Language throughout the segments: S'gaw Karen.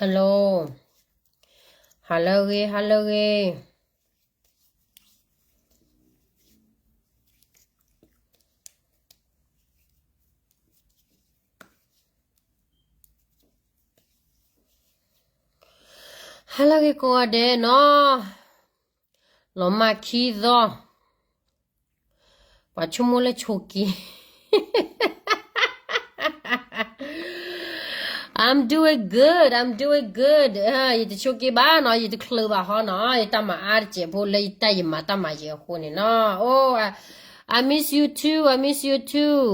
Hello, ဟါလၢအဂ့ၤ ဟါလၢအဂ့ၤ. ဟါလၢအဂ့ၤကိးဂၤဒဲးနီၤ, လီၤမၢ်ခံသီ, ပှၤဆိကမိၣ်လၢဆိးက့ I'm doing good, I'm doing good. ယတဆိးက့ဘၣ်နီၤ, ယတချုးဘၣ်ဟီနီၤ, ယတၢ်မၤအါတစဲးဖိလၢယတၢ်ယမၤတၢ်မၤယဲအဃိန့ၣ်နီၤ. Oh, I, I miss you too, I miss you too.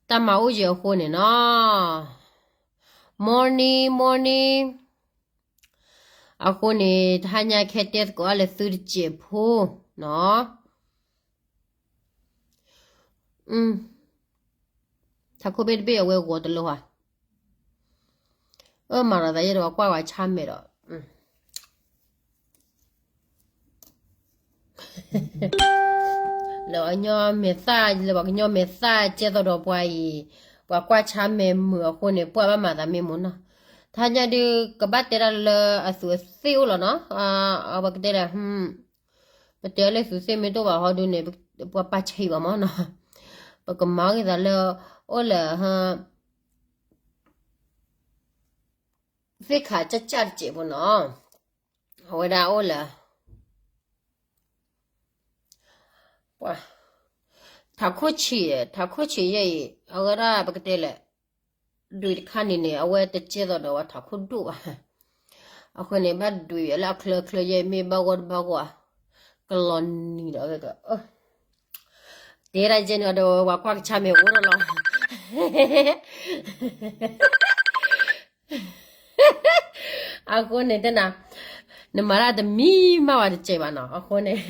တၢ်မၤအိၣ်ယဲအဃိန့ၣ်နီၤ. Morning, morning. အဃိန့ၣ် တဟါညါခဲတဲသကိးအါလဲၣ်သုတစဲးဖိနီၤ. ထးခိၣ်ဘ့ၣ်တဘ့ၣ်အဝဲဂီၤတလိၣ်ဧါ, အၢ မၤဒီးသးယဲဒီးကွၢ်ဝဲဆါမဲာ်ဒီး လၢအညီမဲာ်သၣ် လၢပှၤကညီမဲာ်သၣ်ကဲသိးဒီးပှၤအံၤ, ပှၤကွၢ်ဆါမဲာ်မုာ်အဃိန့ၣ် ပှၢ်ဘၣ်မၤသးမ့ၢ်မ့ၢ်နီၤ. တဟါညါဒုး ကဘၣ်တဲဒၣ်လၢအသူးအသ့ၣ်အိၣ်လီၤနီၤ. အဝဲကတဲဒၣ် ပတဲလၢသူးသ့ၣ်မ့ၢ်တအိၣ်ဘၣ်ဟီဒုးန့ၣ် ပှၤပာ်ဆံးဘၣ်မ့ၢ်နီၤ. ပကမၤဂ့ၤသးလၢ အိၣ်လၢ သ့ၣ်ခါကၢ်ကၢ်တစဲးဖိနီၤ. အဝဲဒၣ်အိၣ်လၢ ပှၤ ထးခိၣ်ဆံး ထးခိၣ်ဆံးယဲအံၤ အဝဲဒၣ်ပကတဲလဲၣ် ဒွံးတခါန့ၣ်န့ၣ် အဝဲတကဲသိးဒီးဝဲထးခိၣ်ဒိၣ်ဘၣ်. အဃိန့ၣ် ဘၣ်ဒွံးလၢအချၢချၢယဲအံၤ မ့ၢ်ဘၣ်ဂီၢ်တဘၣ်ဂီၢ် ကလီၤနံၤဒီးဝဲက တဲဒၣ်ယဲန့ၣ်ဒီး ပှၤကွၢ်ကဆါမဲာ်အိၣ်ဒီးလီၤ. အဃိန့ၣ်တဲနၤ နမၤတၢ်တမံၤမးဝဲတစဲးဘၣ်နီၤ အဃိန့ၣ်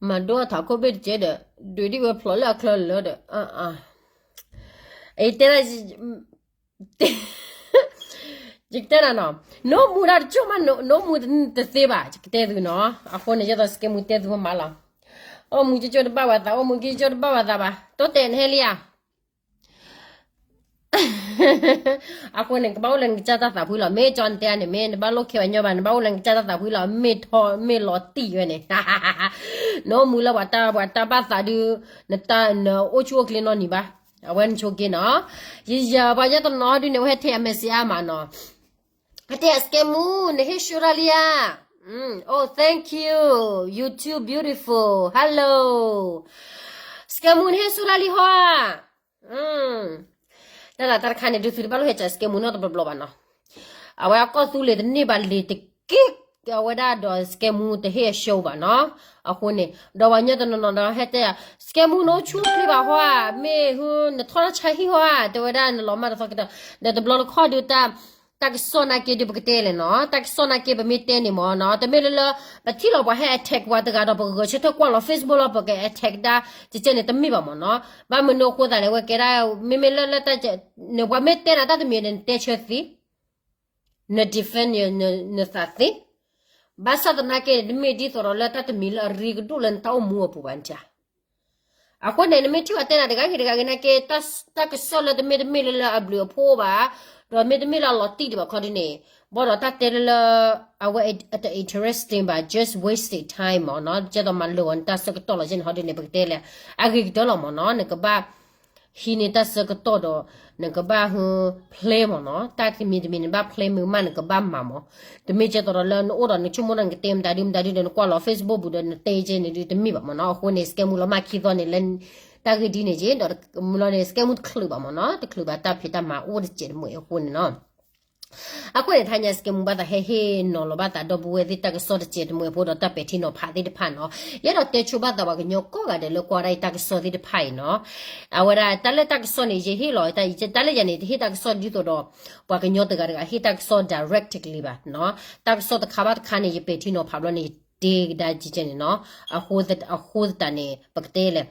မၤဒိထးခိၣ်ဘ့ၣ်တစဲးဒီး ဒွံးဒံးဝဲဖျိးလၢအချၢလၢာ်ဒီး အတဲဒၣ် ယကတဲနၤနီၤ နိမူဒၣ်တကၠိၣ်မး နိမူတသ့ဘၣ် ယကတဲသုနီၤ အဃိန့ၣ် ယဲသိးစကဲမူတဲသုမးလီၤ အိၣ်မူကၠိကၠိတဘၣ်ဝဲသး အိၣ်မူကၠိကၠိတဘၣ်ဝဲသးဘၣ် တိတဲနဟဲလံဧါ အဃိန့ၣ် ကဘၣ်အိၣ်လၢနကစၢ်တၢ်သးဖှံလီၤ မ့ၢ်ကၠီနတဲန့ၣ် မ့ၢ်နဘၣ်လိၣ်ခဲဝဲညီဘၣ် နဘၣ်အိၣ်လၢနကစၢ်တၢ်သးဖှံလီၤ မ့ၢ်ထီ မ့ၢ်လီၤတံၢ်ဝဲန့ၣ် နအိၣ်မူလၢပှၤတၢ် ပှၤတၢ်ဘၣ်သးဒုး နတၢ် နအိၣ်ဆူၣ်အိၣ်ချ့နီတမံၤဘၣ် အဝဲနဆိးက့နီၤ ယယၤပှၤညီတနီၤဒုးန့ၣ် ဝဲဟဲထဲအမဲာ်စံးအါမးနီၤ အတဲစကဲမူ နဟ့ၣ်ဆူရၤလံဧါ Oh, thank you. You too beautiful. Hello. စကဲမူ နဟ့ၣ်ဆူရၤလံဟီဧါ တၢ်တခါန့ၣ် ဒုးသုတဘၣ်လိၣ်ဟဲကၢစကဲမူနီတဘျီဘျီဘၣ်နီၤ အဝဲအကီၢ်သူလ့ၤတန့ၢ်ဘၣ်လ့ၤတက့ၢ် အဝဲဒၣ်ဒီးစကဲမူတဟ့ၣ်အဆူဘၣ်နီၤ အဃိန့ၣ် ဒီးပှၤညီတနီၤနီၤဒီးဟဲတဲ စကဲမူနအိၣ်ဆူၣ်အိၣ်ချ့ဘၣ်ဟီဧါ မ့ၢ်ဟူ နထီၣ်တၢ်ဆါဟံၣ်ဟီဧါ တဲဝဲဒၣ်နလီၤမၢ်တသီကတၢၢ် ဒီးတဘျီတခီၣ်ဒုးတၢ် တၢ်ကစီၣ်နာ်က့ဒုးပကတဲလဲၣ်နီၤ တၢ်ကစီၣ်နာ်က့ပမ့ၢ်တဲန့ၣ်မ့ၢ်နီၤ တမ့ၢ်လၢလၢ ပထံၣ်လီၤပှၤဟဲ attack ပှၤတဂၤဒီးပဂဲၤဆၢထၢၣ်ကွၢ်လီၤ Facebook လီၤ ပက attack ဒၣ် ကကဲန့ၣ်တမ့ၢ်ဘၣ်မ့ၢ်နီၤ ဘၣ်မနုၤအဃိသတးန့ၣ် ဝဲကဲဒၣ် မ့မ့ၢ်လၢလၢတၢ် နပှၤမ့ၢ်တဲနၤတၢ်တမံၤန့ၣ် နတဲဆၢသ့ န defend နသးသ့ ဘၣ်ဆၣ်သနာ်က့ တမ့ၢ်ဒ်သိးဒီးလၢတၢ်တမံၤလၢအရ့ကဒိၣ်လၢနတၢ်အိၣ်မူအပူၤဘၣ်နထံၣ် အဃိန့ၣ် နမ့ၢ်ထံၣ်ပှၤတဲနၤတဂၤဂ့ၤတဂၤဂ့ၤနာ်က့ တၢ်ကစီၣ်လၢတမ့ၢ်တမ့ၢ်လၢလၢအဘျုးအဖှိၣ်ဘၣ် ဒီးမ့ၢ်တမ့ၢ်လၢအလီၤတံၢ်ဒံးဘၣ်ခီဒ်န့ၣ် ဘၣ်ဒီးတၢ်တဲလၢလၢ အဝဲအတ interesting ဘၣ် just wasted time မ့ၢ်နီၤ ကဲသိးမၤလၢာ်ဂီၤနတၢ်ဆၢကတီၢ်လီၤ ယဲန့ၣ်ဟီဒ်န့ၣ် ပကတဲလဲၣ် အဂ့ၤကတၢၢ်လီၤမ့ၢ်နီၤ နကဘၣ် ဟံးန့ၢ်တၢ်ဆၢကတီၢ်ဒီး နကဘၣ်ဟူ plan မ့ၢ်နီၤ တၢ်တမံၤတမံၤနဘၣ် plan မုာ်မး နကဘၣ်မၤမ့ၢ် တမ့ၢ်ကဲသိးဒီးလၢနအိၣ်ဒီးနဆိကမိၣ်ဒီးနကတဲမတၤဒုမတၤဒုဒီး နကွၢ်လီၤ Facebook ပူၤဒီး နတဲကဲန့ၣ်ဒုတမ့ၢ်ဘၣ်မ့ၢ်နီၤ အဃိန့ၣ် စကဲမူလီၤမၢ်ခံသီန့ၣ်လၢ တၢ်ဂ့ၢ်ဒ်န့ၣ်က့ ဒီးမူလီၤန့ၣ် စကဲမူတချုးဘၣ်မ့ၢ်နီၤ တချုးဘၣ်တၢ်ဖံးတၢ်မၤအိၣ်တစဲးတမှဲၤအဃိန့ၣ်နီၤ အဃိန့ၣ် တဟါညါစကဲမူဘၣ်သးဟဲဟ့ၣ်နီၤလီၤဘၣ်သးဒီပုၢ်ဝဲၢ်သ့ၣ်တၢ်ကစီၣ်တစဲးတမှဲၤဖိဒီးတၢ်ပဲာ်ထံနီၤဖးသ့ၣ်တဖၣ်နီၤ ယအဲၣ်ဒိးတဲဆိဘၣ်သးပှၤကညီကိးဂၤဒဲးလၢကွၢ်ဒၣ်အံၤတၢ်ကစီၣ်သ့ၣ်တဖၣ်အံၤနီၤ အဝဲဒၣ်တၢ်လၢတၢ်ကစီၣ်န့ၣ် ယဟ့ၣ်လီၤတၢ်အံၤ တၢ်လၢယၤန့ၣ် တဟ့ၣ်တၢ်ကစီၣ်ဒ်သိးဒီး ပှၤကညီတဂၤတဂၤဟ့ၣ်တၢ်ကစီၣ် directly ဘၣ်နီၤ တၢ်ကစီၣ်တခါဘၣ်တခါန့ၣ် ယပဲာ်ထံနီၤဖးဘျီန့ၣ် ယတဲကဒါကဲန့ၣ်နီၤ အဃိသတးန့ၣ် ပကတဲလဲၣ်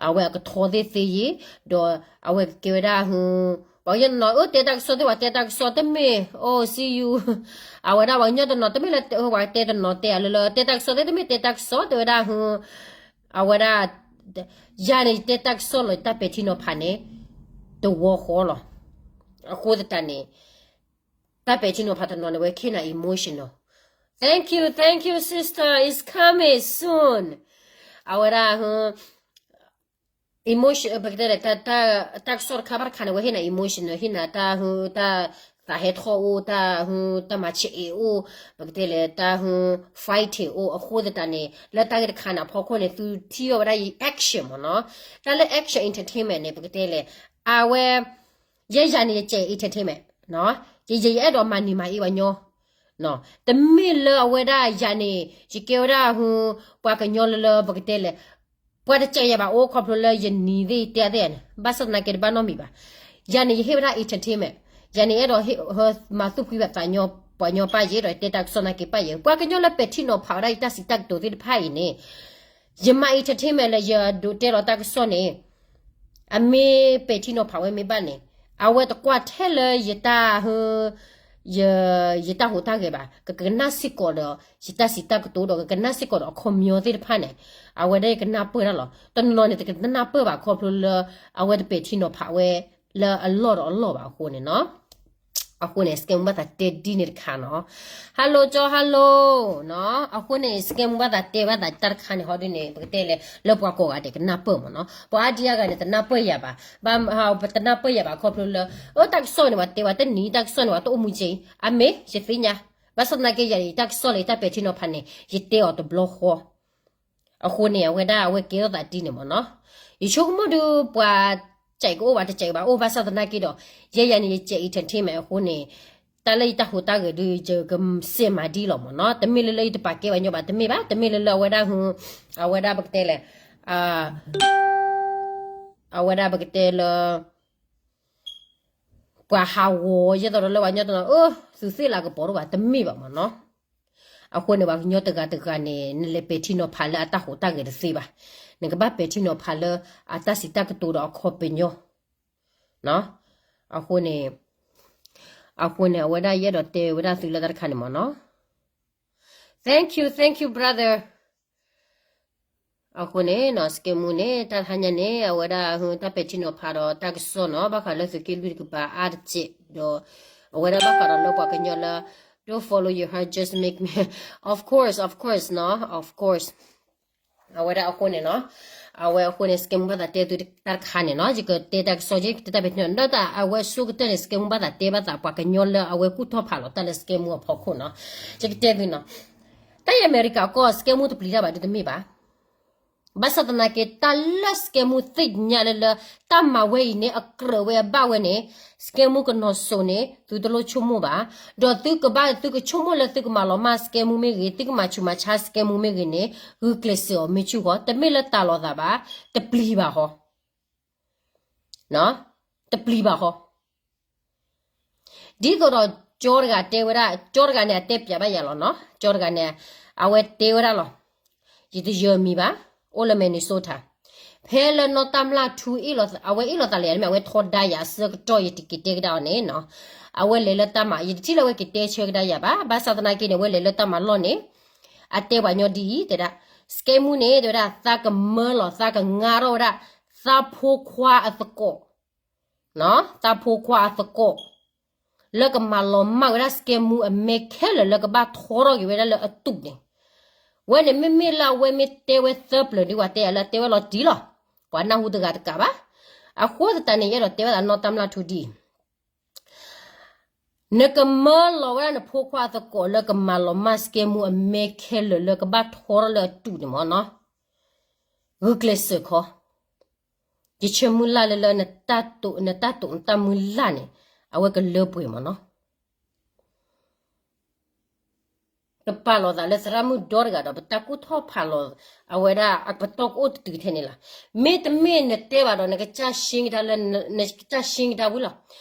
အဝဲအကထီသ့ၣ်သ့ယ့ၣ် ဒီးအဝဲကကဲဝဲဒၣ် ပှၤကညီတနီၤ အၢ တဲတၢ်ကစီၣ်သ့ၣ် ပှၤတဲတၢ်ကစီၣ်တမ့ၢ် အိၣ် see you အဝဲဒၣ်ပှၤကညီတနီၤ တမ့ၢ်လၢပှၤတဲတနီၤတဲလၢလၢ တဲတၢ်ကစီၣ်သ့ၣ်တမ့ၢ်တဲတၢ်ကစီၣ် တဲဝဲဒၣ် အဝဲဒၣ် ယၤန့ၣ် ယတဲတၢ်ကစီၣ်လီၤ ယတၢ်ပဲာ်ထံနီၤဖးန့ၣ် တဝီဃီလီၤ. အဃိသတးန့ၣ် တၢ်ပဲာ်ထံနီၤဖးတနီၤန့ၣ် အဝဲကဟ့ၣ်နၤ emotional. Thank you, thank you, sister. It's coming soon. အဝဲဒၣ် emotion ပကတဲလဲၣ် တၢ်ကစီၣ်တခါဘၣ်တခါန့ၣ် အဝဲဟ့ၣ်နၤ emotional, ဟ့ၣ်နၤတၢ်ဟု တၢ်သးဟဲထီၣ်အိၣ် တၢ်ဟု တၢ်မၤဆဲးအ့အိၣ် ပကတဲလဲၣ် တၢ်ဟု fighting အိၣ် အဃိသတးန့ၣ် လၢတၢ်ဂ့ၢ်တခါန့ၣ်အဖီခိၣ်န့ၣ် သုထံၣ်အီၤဝဲဒၣ်ယ action မ့ၢ်နီၤ. တၢ်လၢ action entertainment န့ၣ် ပကတဲလဲၣ် အဝဲ ယဲယၤန့ၣ် ယကဲ entertainment နီၤ, ယ ယ ယအဲၣ်ဒိးမၤနံၤမၤအ့ပှၤကညီ, တမ့ၢ်လၢအဝဲဒၣ်ယၤန့ၣ် ယကဲဝဲဒၣ်ဟု ပှၤကညီလၢလၢပကတဲလဲၣ်, ပှၤတကဲယၤဘၣ်အိၣ်ခီဖျိလၢယနံၤသ့ၣ်တဲသ့ၣ်န့ၣ် ဘၣ်ဆၣ်သနာ်က့တဘၣ်နီတမံၤဘၣ်. ယၤန့ၣ် ယဟ့ၣ်ဝဲဒၣ် entertainment, ယၤန့ၣ် အဲၣ်ဒိးဟ့ၣ် မၤသူၣ်ဖှံဘၣ်သးညီ ပှၤကညီပၢ်ယဲဒီး ယတဲတၢ်ကစီၣ်သနာ်က့ပၢ်ယဲ, ပှၤကညီလၢပဲာ်ထံနီၤဖးဝဲဒၣ်ယတၢ်စံးတၢ်ကတိၤသ့ၣ်တဖၣ်အံၤန့ၣ် ယမၤ entertainment လၢယဒိးတဲလီၤတၢ်ကစီၣ်န့ၣ် အမ့ၢ်ပဲာ်ထံနီၤဖးဝဲမ့ၢ်ဘၣ်န့ၣ် အဝဲတကွၢ်ထဲလၢယတၢ် ယ ယတၢ်ဟူးတၢ်ဂဲၤဘၣ်, ကကနၣ်စ့ၢ်ကီးဒီး ယတၢ်စံးတၢ်ကတိၤဒီး ကကနၣ်စ့ၢ်ကီးဒီးအခီပညီသ့ၣ်တဖၣ်န့ၣ် အဝဲဒၣ်ကနၢ်ပၢၢ်တၢ်လီၤ. တနီၤန့ၣ် တကနၢ်ပၢၢ်ဘၣ်ခီဖျိလၢ အဝဲတပဲာ်ထံနီၤဖးဝဲ လၢအလီၢ်ဒီးအလီၢ်ဘၣ်အဃိန့ၣ်နီၤ. အဃိန့ၣ် စကဲမူဘၣ်သးတဲဒ်န့ၣ်တခါနီၤ. Hello ကၠီ hello နီၤ. အဃိန့ၣ် စကဲမူဘၣ်သးတဲဘၣ်သးတၢ်တခါန့ၣ် ဟီဒ်န့ၣ် ပကတဲလဲၣ် လၢပှၤကိးဂၤဒဲးကနၢ်ပၢၢ်မ့ၢ်နီၤ. ပှၤအါဒံအါဂၤန့ၣ် တနၢ်ပၢၢ်ယၤဘၣ်, ဘၣ် တနၢ်ပၢၢ်ယၤဘၣ်ခီဖျိလၢ အၢ တၢ်ကစီၣ်န့ၣ် ပှၤတဲဝဲတနံၤ တၢ်ကစီၣ်န့ၣ် ပှၤတအိၣ်မူက့, အမ့ၢ် ယသ့ၣ်ညါ, ဘၣ်ဆၣ်သနာ်က့ယၤန့ၣ် ယတၢ်ကစီၣ်လၢယတၢ်ပဲာ်ထံနီၤဖးန့ၣ် ယတဲအီၤတဘျီဃီ အဃိန့ၣ် အဝဲဒၣ်အဝဲကဲထီၣ်သးဒ်န့ၣ်မ့ၢ်နီၤ. ယဆိကမိၣ်ဒုး ပှၤကဲကအိၣ်ဘၣ် တကဲကဘၣ်အိၣ် ဘၣ်ဆၣ်သနာ်က့ဒီး ယဲယၤန့ၣ် ယကဲ entertainment အဃိန့ၣ် တၢ်လၢယတၢ်ဟူးတၢ်ဂဲၤဒုး ယကစဲးမၤဒ်လီၤမ့ၢ်နီၤ. တမ့ၢ်လၢလၢယတပာ်ကဲပှၤကညီဘၣ် တမ့ၢ်ဘၣ်, တမ့ၢ်လၢလၢအဝဲဒၣ်ဟု အဝဲဒၣ်ပကတဲလဲၣ် အဝဲဒၣ်ပကတဲလၢ ပှၤဟးဂီၤယဲသိးဒီးလၢပှၤကညီတနီၤ အၢ သုသ့ၣ်လၤကပီၤတအိၣ်ဘၣ် တမ့ၢ်ဘၣ်မ့ၢ်နီၤ. အဃိန့ၣ် ပှၤကညီတဂၤတဂၤန့ၣ် နလဲၤပဲာ်ထံနီၤဖးလၢအတၢ်ဟူးတၢ်ဂဲၤတသ့ဘၣ်, နကဘၣ်ပဲာ်ထံနီၤဖးလၢအတၢ်စံးတၢ်ကတိၤဒီးအခီပညီ အဃိန့ၣ် အဃိန့ၣ် အဝဲဒၣ်ယအဲၣ်ဒိးတဲဝဲဒၣ်သုလၢတၢ်တခါန့ၣ်မ့ၢ်နီၤ. Thank you, thank you, brother. အဃိန့ၣ်နီၤ စကဲမူန့ၣ် တၢ်တဟါညါန့ၣ် အဝဲဒၣ် တၢ်ပဲာ်ထံနီၤဖးဒီးတၢ်ကစီၣ်နီၤ ဘၣ်ဃးလၢသုးက့လွံၢ်တကပၤအါတက့ၢ်ဒီး အဝဲဒၣ်ဘၣ်ဃးဒီးလၢပှၤကညီလၢ don't follow your heart, just make me, of course, of course နီၤ of course. အဝဲဒၣ်အဃိန့ၣ်နီၤ အဝဲအဃိန့ၣ် စကဲမူဘၣ်သးတဲသုတၢ်တခါန့ၣ်နီၤ ယကတဲတၢ်ကစီၣ် ယကတဲတၢ်ပဲာ်ထံနီၤ ဒီးတၢ်အဝဲဆိကတၢၢ်န့ၣ် စကဲမူဘၣ်သးတဲဘၣ်သး ပှၤကညီလၢအဝဲကူၣ်ထီၣ်ဖးလီၤတၢ်လၢစကဲမူအဖီခိၣ်နီၤ ယကတဲသုနီၤ တၢ်အံၤအမဲရကၤကီၢ် စကဲမူတပျံၤတၢ်ဘၣ်ဒုးတမ့ၢ်ဘၣ်. ဘၣ်ဆၣ်သနာ်က့ တၢ်လၢစကဲမူသ့ၣ်ညါလၢလၢ တၢ်မၤဝဲအံၤန့ၣ် အကြၢးဝဲအဘၣ်ဝဲန့ၣ် စကဲမူကနီၤစိၤန့ၣ် သုတလိၣ်ဆိကမိၣ်ဘၣ်. ဒီးသုကဘၣ်သုကဆိကမိၣ်လၢသုကမၤလီၤမၢ်စကဲမူမ့ၢ်ဂ့ၤ သုကမၤဆူးမၤဆါစကဲမူမ့ၢ်ဂ့ၤန့ၣ် ဂုာ်ကျဲးစၢးအီၤမ့ၢ်ဆူၣ်ဃီ တမ့ၢ်လၢတၢ်လီၤသးဘၣ် တပျံၤဘၣ်ဃီ တပျံၤဘၣ်ဃီ ဒ်သိးဒီး ကၠီတဂၤတဲဝဲဒၣ် ကၠီတဂၤန့ၣ် အတဲပျးဘၣ်ယၤလီၤနီၤ ကၠီတဂၤန့ၣ် အဝဲတဲဝဲဒၣ်လီၤ ယတယၢၤမံၤဘၣ် အိၣ်လၢ Minnesota ဖဲလၢနီၢ်တၢ်မျၢ်ထူ အဝဲအ့ၣ်လိာ်သးလၢယၤတမ့ၢ် အဝဲထီဒါယၤအဆၢကတီၢ် ယတက့ၤတဲကဒါအီၤန့ၣ်နီၤ အဝဲလဲၤလၢတၢ်မၤ ယတထံၣ်လၢအဝဲက့ၤတဲဆၢကဒါယၤဘၣ် ဘၣ်ဆၣ်သနာ်က့န့ၣ် အဝဲလဲၤလၢတၢ်မၤလီၢ်န့ၣ် အတဲပှၤညီဒ်အံၤ တဲဒၣ် စကဲမူန့ၣ် တဲဝဲဒၣ် သးကမၢလီၤ သးကငါထီၣ်ဝဲဒၣ် သးဖိခွါအသကိး သးဖိခွါအသကိး လၢကမၤလီၤမၢ်ဝဲဒၣ်စကဲမူအမဲခဲလၢာ်လၢကဘၣ်ထီထီၣ်က့ၤဝဲဒၣ်လၢအတူၢ်န့ၣ် ဝဲန့ၣ်မ့မ့ၢ်လၢအဝဲမ့ၢ်တဲဝဲသၢပျၢၤဒ်ဝဲတဲယၤလၢအတဲဝဲလီၤတံၢ်လီၤ ပှၤနၢ်ဟူတဂၤတကးဘၣ် အဃိသတးန့ၣ် ယအဲၣ်ဒိးတဲဝဲဒၣ်နီၢ်တၢ်မျၢ်ထူဒ်အံၤ နကမၢလီၤဝဲဒၣ်နဖိခွါအသကိးလၢကမၤလီၤမၢ်စကဲမူအမဲခဲလၢာ်လၢကဘၣ်ထီထီၣ်လၢအတူၢ်န့ၣ်မ့ၢ်နီၤ ဂုာ်ကျဲးစၢးခီ ယဆၢမုၢ်လၢ်လၢလၢ နတၢ်တိာ်နတၢ်မုၢ်လၢ်န့ၣ် အဝဲကလၢပှဲၤမ့ၢ်နီၤ ပပာ်လီၤသးလၢသရၣ်မုၣ်ဒီတဂၤဒီး ပတၢ်ကူၣ်ထီၣ်ဖးလီၤ အဝဲဒၣ်အပတီၢ်ကအိၣ်တတုၤထဲန့ၣ်လီၤ. မ့တမ့ၢ်နတဲဘၣ်ဒီး နကစၢ်ရှ့ကဒါလၢ နကစၢ်ရှ့ကဒါဝံၤလီၤ.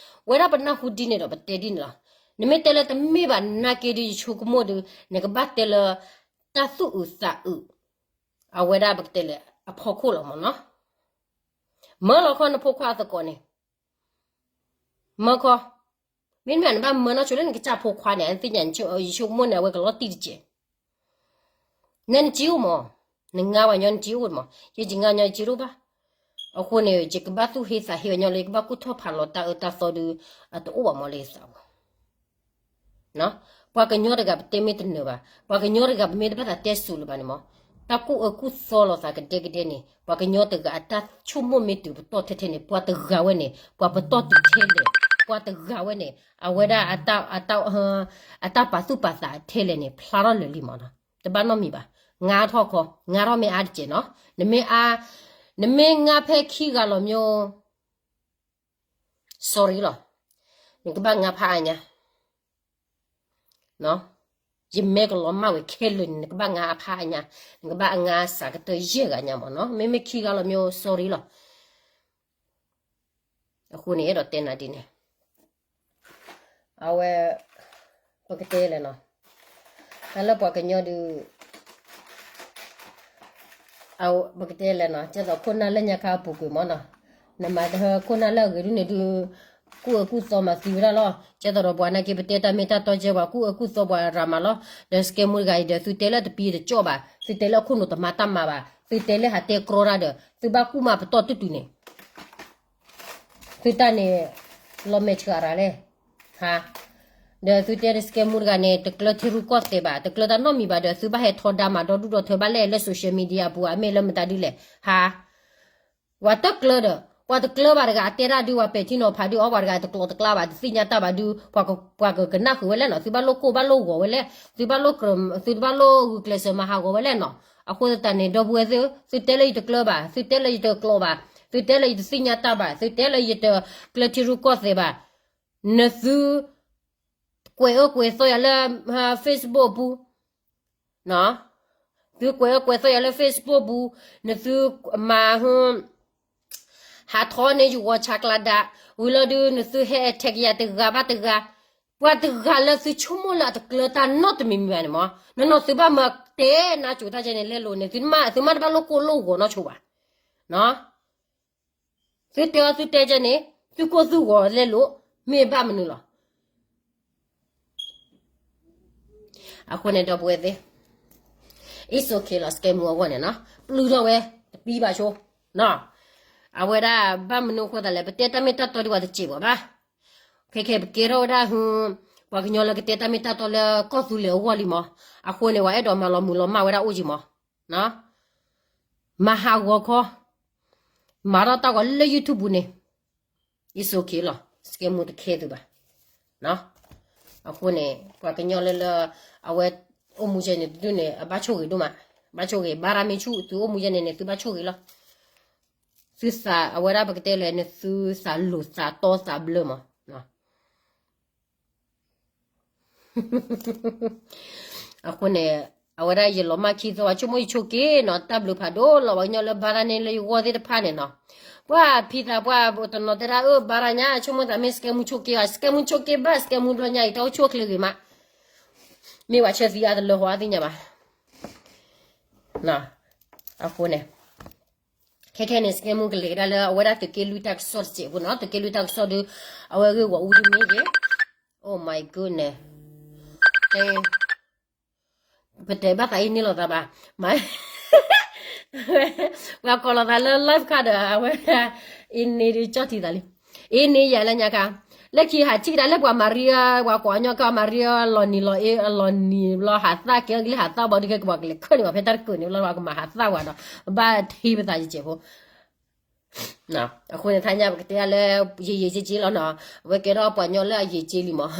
ဝဲဒၣ်ပနၢ်ဟူဒ်န့ၣ်ဒီး ပတဲဒ်န့ၣ်လီၤ. နမ့ၢ်တဲလၢတမ့ၢ်ဘၣ်နာ်က့ဒီး ယဆိကမိၣ်ဒီး နကဘၣ်တဲလၢ တၢ်သူၣ်အုးသးအုး အဝဲဒၣ်ပကတဲလၢအဖီခိၣ်လီၤမ့ၢ်နီၤ. မၢလီၤခီနဖိခွါအသကိးန့ၣ် မၢခီ, မ့တမ့ၢ်နဘၣ်မၢနီၢ်ဆိလၢနကစၢ်ဖိခွါန့ၣ် နသ့ၣ်ညါ ယဆိကမိၣ်န့ၣ် အဝဲကလီၤတံၢ်တစဲး. နဲနစ့အိၣ်မး, နငါဝဲညီနစ့အိၣ်မး, ယကငါညီယစ့တအိၣ်ဘၣ်. အဃိန့ၣ် ယကဘၣ်သူၣ်ဟ့သးဟ့အီၤညီလၢ ယကဘၣ်ကူၣ်ထီၣ်ဖးလီၤတၢ်အၢတၢ်သီဒုး အတအိၣ်ဘၣ်မးလၢယသးပူၤ. ပှၤကညီတဂၤပတဲမ့ၢ်တနၢၤဘၣ်, ပှၤကညီတဂၤပမ့ၢ်တဘၣ်သးတဲစိၤလၢၤဘၣ်န့ၣ်မး, တၢ်ကူၣ်အၢကူၣ်သီလိာ်သးကဒဲကဒဲန့ၣ် ပှၤကညီတဂၤအတၢ်ဆိကမိၣ်မ့ၢ်တုၤပတီၢ်ထဲထဲန့ၣ် ပှၤတဂၤဝဲန့ၣ် ပှၤပတီၢ်တုၤထဲလဲၣ်, ပှၤတဂၤဝဲန့ၣ် အဝဲဒၣ် အတၢ်ပာ်သူၣ်ပာ်သးထဲလဲၣ်န့ၣ် ဖျါထီၣ်လၢာ်လံမးနီၤ. တဘၣ်နီတမံၤဘၣ်, ငါထီၣ်ခီ, ငါထီၣ်မ့ၢ်အါတက့ၢ်နီၤ, နမ့ၢ်အါ, နမ့ၢ်ငါဖဲခံဂၤလီၤမ့ၢ် sorry လီၤ, နကဘၣ်ငါဖးအါညါ, ယမ့ၢ်ကလီၤမၢ်ဝဲခဲလၢာ်န့ၣ် နကဘၣ်ငါအဖးအါညါ, နကဘၣ်အငါစးကတၢၢ်ယဲၢ်ဂၤညါမးနီၤ, မ့မ့ၢ်ခံဂၤလီၤမ့ၢ် sorry လီၤ. အဃိန့ၣ် အဲၣ်ဒိးတဲနၤဒ်န့ၣ် အဝဲ ပကတဲလဲၣ်နီၤ, တၢ်လၢပှၤကညီဒုး ပကတဲလဲၣ်နီၤ, ကဲသိးခိၣ်နၢ်လၢညါခါအပူၤကွံာ်မးနီၤ, နမၤတဟၢခိၣ်နၢ်လၢအဂ့ၤဒုန့ၣ်ဒုး ကူၣ်အၢကူၣ်သီမၤသံဝဲဒၣ်လီၤ. ကဲသိးဒီးပှၤနာ်က့ ပတဲတၢ်မ့ၢ်တၢ်တီကဲပှၤ ကူၣ်အၢကူၣ်သီပှၤရၤမးလီၤ. ဒီးစကဲမူတဂၤအံၤဒီး သုတဲလၢတပံတကၠီၣ်ဘၣ်, သုတဲလၢအခိၣ်နူာ်တမၤတၢ်မၤဘၣ်, သုတဲလၢဟးတဲကြီတၢ်ဒီး သုဘၣ်ကူၣ်မးပတီၢ်တုၤတုၤန့ၣ် သုတၢ်န့ၣ် လီၤမဲာ်ဆှးရၤလဲၣ်, ဟါ, ဒီးသုတဲဒီးစကဲမူတဂၤန့ၣ် တကျၢၤထံရူၢ်ကီၢ်သဲးဘၣ်, တကျၢၤတၢ်နီတမံၤဘၣ်ဒီး သုဘၣ်ဟဲထီဒါမၤဒီဒူၣ်ဒီထၢဘၣ်လဲၣ်လၢ social media အပူၤ အမ့ၢ်လၢမတၤဒ်လဲၣ်, ဟါ, ပှၤတကျၢၤဒီး ပှၤတကျၢၤဘၣ်တဂၤ အတဲတၢ်ဒုး ပှၤပဲာ်ထံနီၤဖးဒုး အီပှၤတဂၤတကျိးတကျါဘၣ် တသ့ၣ်ညါတၢ်ဘၣ်ဒုး ပှၤကကနၣ်ဃုာ်ဝဲလဲၣ်နီၤ, သုဘၣ်လိၣ်ကိၢ်ဘၣ်လိၣ်ဂီၤဝဲလဲၣ်, သုဘၣ်လိၣ်ကြၢး သုတဘၣ်လိၣ်ဂုာ်ကျဲးစၢးမၤဟးဂီၤဝဲလဲၣ်နီၤ. အဃိသတးန့ၣ် ဒီပုၢ်ဝဲၢ်သ့ၣ်, သုတဲလၢယတကျၢၤဘၣ်, သုတဲလၢယတကျိးဘၣ်, သုတဲလၢယတသ့ၣ်ညါတၢ်ဘၣ်, သုတဲလၢယတကျၢၤထံရူၢ်ကီၢ်သဲးဘၣ်, နသု ကွဲးအၢကွဲးသီယၤလၢ Facebook ပူၤ, သုကွဲးအၢကွဲးသီယၤလၢ Facebook ပူၤ, နသုမၤ ဟးထီၣ်န့ၢ်ယဂီၤဆးကျးဒၣ်, ဝံၤလီၤဒုး နသုဟဲ attack ယၤတဂၤဘၣ်တဂၤ, ပှၤတဂၤလၢသုဆိကမိၣ်လၢအတကျၢၤတၢ်နီတမံၤမံၤဘၣ်န့ၣ်မး, နီၢ်နီၢ်သုဘၣ်မၤတဲနါစိၤတၢ်ကဲန့ၣ်လဲလိာ်န့ၣ် သုမ့ၢ် သုမ့ၢ်တဘၣ်လိၣ်ကိၢ်လိၣ်ဂီၤနီတဆိဘၣ် သုတဲအီၤသုတဲကဲန့ၣ် သုကိၢ်သုဂီၤလဲလိာ် မ့ၢ်ဘၣ်မနုၤလီၤ. အဃိန့ၣ် ဒီပုၢ်ဝဲၢ်သ့ၣ်, it's okay လီၤ စကဲမူအဂီၢ်န့ၣ်နီၤ, ပျုၢ်ထီၣ်ဝဲ တပံဘၣ်ဆိ, အဝဲဒၣ်ဘၣ်မနုၤအဃိသတးလဲၣ် ပတဲတၢ်မ့ၢ်တၢ်တီဒ်ပှၤတစဲးဘၣ်ဘၣ်, ခဲခဲပကဲထီၣ်ဝဲဒၣ် ပှၤကညီလၢကတဲတၢ်မ့ၢ်တၢ်တီလၢကီၢ်သူလ့ၤအဂီၢ်လံမး, အဃိန့ၣ် ပှၤအဲၣ်ဒိးမၤလီၤမုၢ်လီၤမၢ်ဝဲဒၣ်အိၣ်က့ၤမး, မၤဟးဂီၤခီ, မၤထီၣ်တၢ်ဂီၤလၢ YouTube ပူၤန့ၣ် it's okay လီၤ စကဲမူတခဲသုဘၣ်. အဃိန့ၣ် ပှၤကညီလၢလၢ အဝဲအိၣ်မူယဲန့ၣ် တဒုန့ၣ် အဘၣ်ဆိၣ်ဂ့ၤဒိၣ်မး, ဘၣ်ဆိၣ်ဂ့ၤ ဘၣ်ရၣ်မ့ၢ်ဆူၣ် သုအိၣ်မူယဲန့ၣ်န့ၣ် သုဘၣ်ဆိၣ်ဂ့ၤလီၤ. သုသးအဝဲဒၣ်ပကတဲလဲၣ်န့ၣ် သုသးလိၤသးတီသးဘျၢမး. အဃိန့ၣ် အဝဲဒၣ်ယလီၤမၢ်ခံသီ ဆိကမိၣ်ယဆိက့နီၤ တၢ်ဘျုးဖးဒိၣ်လီၤ ပှၤကညီလၢဘါရၣ်န့ၣ်လၢယဂီၢ်သ့ၣ်တဖၣ်န့ၣ်နီၤ, ပှၤဖံသးပှၢ်တနီၤတဲဒၣ်အၢ ဘါရၣ်ညါ ဆိကမိၣ်သးမ့ၢ်စကဲမူဆိက့ဘၣ် စကဲမူဆိက့ဘၣ် စကဲမူဘျီညါအံၤ တၢ်အိၣ်ဆူၣ်အိၣ်ချ့ဂ့ၤမး, မ့ၢ်ဝဲဆၢသံအါတလၢဟီအါသ့ၣ်ညါဘၣ်. အဃိန့ၣ် ခဲခဲန့ၣ် စကဲမူကလဲၤကဒါလၢအဝဲဒၣ်သုးက့လွံၢ်တၢ်ကစီၣ်တစဲးဖိနီၤ, သုးက့လွံၢ်တၢ်ကစီၣ်ဒုး အဝဲဂ့ၢ်ဝီအူဒုးမ့ၢ်ဂ့ၤ, Oh my goodness, ပတဲဘၣ်သးအံၤန့ၢ်လိာ်သးဘၣ်, ပှၤကိးလိာ်သးလၢ live ခါဒီး အဝဲ အံၤန့ၣ်ဒုးကၠီၣ်ထံသးလံ, အံၤန့ၣ်ယၤလၢညါခါ, လၢခံဟးထံၣ်ကဒါလၢပှၤမၤရံအီၤ ပှၤကိးအညီကမၤရံအီၤ လီၤနံၤလီၤအ့ လီၤနံၤဘျီဟးသၣ်ကဲအီၤကလံ ဟးသၣ်ဘီဒုးခဲကပှၤကလဲၤခၢၣ်န့ၣ်ဘၣ် ဖဲတၢ်တကိးန့ၣ်ဘျီ ပှၤကမၤဟးသၣ်ဝဲဒီး ဘၣ်ထံပသးယကဲးဖိ အဃိန့ၣ် ထါညါပကတဲလၢ ယံာ်ယံာ်က့က့လီၤနီၤ, အဝဲကဲထီၣ်ပှၤကညီလၢအယံာ်က့လံမး,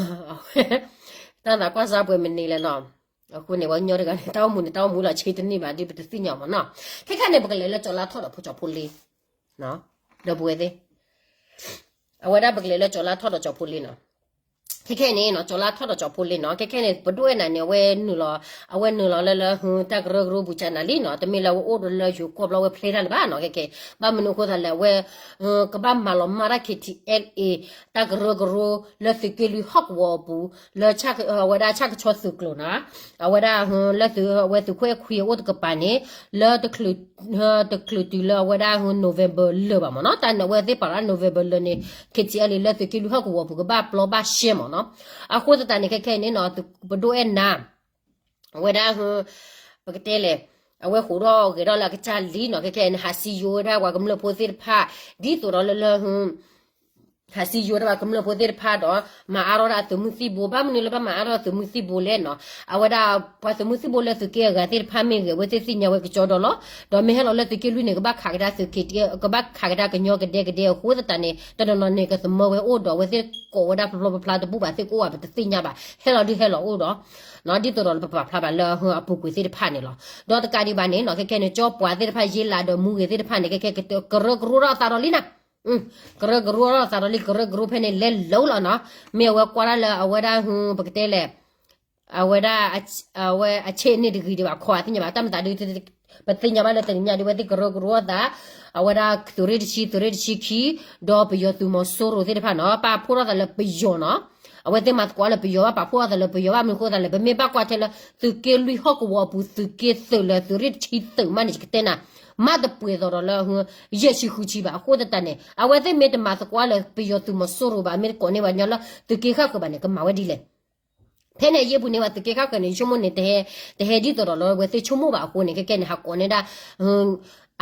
တၢ်သးကွၢ်စၢ်ပှဲၤမနုၤလဲၣ်နီၤ, အဃိန့ၣ် ပှၤကညီတဂၤန့ၣ် တၢ်အိၣ်မူန့ၣ် တၢ်အိၣ်မူလီၤဆ့တန့ၢ်ဘၣ် ဒ်ပတသ့ၣ်ညါမးနီၤ, ခဲခဲန့ၣ် ပကလဲၤလၢကၠီၤလါထီၣ်ဒီးဖိကၠီၤဖိလ့, ဒီပုၢ်ဝဲၢ်သ့ၣ်, အဝဲဒၣ်ပကလဲၤလၢကၠီၤလါထီၣ်ဒီးကၠီၤဖိလ့နီၤ, ခဲခဲန့ၣ်နီၤ ကၠီၤလါထီၣ်ဒီးကၠီၤဖိလ့နီၤ, ခဲခဲန့ၣ် ပဒိၣ်အဲၣ်နၤန့ၣ် အဝဲနုာ်လီၤ အဝဲနုာ်လီၤလၢလၢ တၢ်ကရၢကရိပူၤကနၤလံနီၤ, တမ့ၢ်လၢအဝဲအိၣ်ဒီးလၢယိၤကီၢ်ဘျီဝဲဖျဲတၢ်လၢၤဘၣ်နီၤ, ခဲခဲ ဘၣ်မနုၤအဃိသတးလဲၣ် အဝဲ ကဘၣ်မၤလီၤမၢ်တၢ် KTLA တၢ်ကရၢကရိ လၢသုးက့လွံၢ်ဟီၣ်ကဝီၤအပူၤ လၢအဝဲဒၣ်ဆၣ်ကဆီသုးကျိၤနီၤ, အဝဲဒၣ် လၢသုးအဝဲသုးခိၣ်အဲၣ်ခွံအအိၣ်တကပၤန့ၣ် လၢ တချုးတုၤလၢအဝဲဒၣ် November လၢာ်ဘၣ်မ့ၢ်နီၤ, တၢ်န့ၣ်အဝဲသ့ၣ်ပာ်လၢ November လၢာ်န့ၣ် KTLA လၢသုးက့လွံၢ်ဟီၣ်ကဝီၤပူၤ ကဘၣ်ပျီဘၣ်ရှဲမ့ၢ်နီၤ, အဃိသတးန့ၣ် ခဲခဲအံၤန့ၣ်နီၤ ပဒိၣ်အဲၣ်နၤ အဝဲဒၣ် ပကတဲလဲၣ် အဝဲဟးထီၣ်ဂဲၤထီၣ်လၢအကစၢ်လံနီၤ, ခဲခဲန့ၣ် ဟးစံယိၤဝဲဒၣ်ပှၤကမျၢၢ်ဖိသ့ၣ်တဖၣ် ဒ်သိးဒီးလၢလၢ ဟးစံယိၤဝဲဒၣ်ပှၤကမျၢၢ်ဖိသ့ၣ်တဖၣ်ဒီး မၤအါထီၣ်ဒၣ်အသုးမုၢ်သံၣ်ဘိ, ဘၣ်မနုၤလၢဘၣ်မၤအါထီၣ်သုးမုၢ်သံၣ်ဘိလဲၣ်နီၤ, အဝဲဒၣ်ပှၤသုးမုၢ်သံၣ်ဘိလၢသုးက့အဂၤသ့ၣ်တဖၣ်မ့ၢ်ဂ့ၤ အဝဲသ့ၣ်သ့ၣ်ညါဝဲကကၠီဒီးလီၤ, ဒီးမ့ၢ်ဟဲလီၤလၢသုးက့လွံၢ်န့ၣ် ကဘၣ်ခးကဒါသုးက့, ကဘၣ်ခးကဒါကညီကဒဲကဒဲအဃိသတးန့ၣ် တနီၤနီၤန့ၣ် ကသမၢဝဲအိၣ်ဒီး အဝဲသ့ၣ်ကိးဝဲဒၣ်ဖျီဖျီဖျါတဘူၣ်ဘၣ်သ့ၣ်ကိးဘၣ် ပတသ့ၣ်ညါဘၣ်, ဟဲလီၤဒုးဟဲလီၤအိၣ်ဒီး ဒ်သိးဒီးလၢပပာ်ဖျါဘၣ်လၢအပူၤကွံာ်သ့ၣ်တဖၣ်န့ၣ်လီၤ. ဒီးတကးဒံးဘၣ်န့ၣ်နီၤ, ခဲခဲန့ၣ် ကၠီပှၤသ့ၣ်တဖၣ် ယ့လးဒီးမူဂ့ၤသ့ၣ်တဖၣ်န့ၣ် ခဲခဲကရၢကရိထီၣ်အသးဒီးလံနၤ, ကရၢကရိထီၣ်အသးဒီးလံ, ကရၢကရိဖဲန့ၣ်လဲၤလိၤလီၤနီၤ, မ့ၢ်အဝဲကွၢ်ဒၣ်လၢအဝဲဒၣ်ဟူ ပကတဲလဲၣ် အဝဲဒၣ် အဝဲအဆ့န့ၣ်တဂ့ၤဒံးဘၣ် ခီအသ့ၣ်ညါဘၣ် တၢ်မတၤဒုး ပသ့ၣ်ညါဘၣ်လၢတနံၤညါဒုး အဝဲသ့ၣ်ကရၢကရိအသး, အဝဲဒၣ်သုးရ့ၣ်တဆံ သုးရ့ၣ်တဆံခံ, ဒီးပယီၤသုးမီၤစိရိၤသ့ၣ်တဖၣ်နီၤ ပာ်ဖှိၣ်ထီၣ်သးလၢပယီၤနီၤ, အဝဲသ့ၣ်မၤသကိးလၢပယီၤဘၣ် ပာ်ဖှိၣ်ထီၣ်သးလၢပယီၤဘၣ် မနုၤအဃိသတးလဲၣ် ပမ့ၢ်ဘၣ်ကွၢ်ထဲလၢ သုးက့လွံၢ်ဟီၣ်ကဝီၤအပူၤ သုးက့သုးလၢသုးရ့ၣ်တဆံသုးမးန့ၣ် ယကတဲနၤ မ့ၢ်တပှဲၤသိးဒီးလၢ ယဲၢ်ဆံဃုဆံဘၣ် အဃိသတးန့ၣ် အဝဲသ့ၣ်မ့ၢ်တမၤသကိးလၢပယီၤသုးမီၤစိရိၤဘၣ် မ့ၢ်တကိးန့ၢ်ပှၤကညီလၢ သုးက့ဃၣ်ဃၢၤဘၣ်န့ၣ် ကမၤဝဲဒ်လဲၣ် ဖဲန့ၣ်အယ့ၢ်ပူၤန့ၣ် ပှၤသုးက့ဃၣ်ဃၢၤန့ၣ် ယဆိကမိၣ်န့ၣ် တဟဲ တဟဲဒ်သိးဒီးလၢအဝဲသ့ၣ်ဆိကမိၣ်ဘၣ်အဃိန့ၣ် ခဲခဲန့ၣ် ဟးကိးန့ၢ်ဒၣ်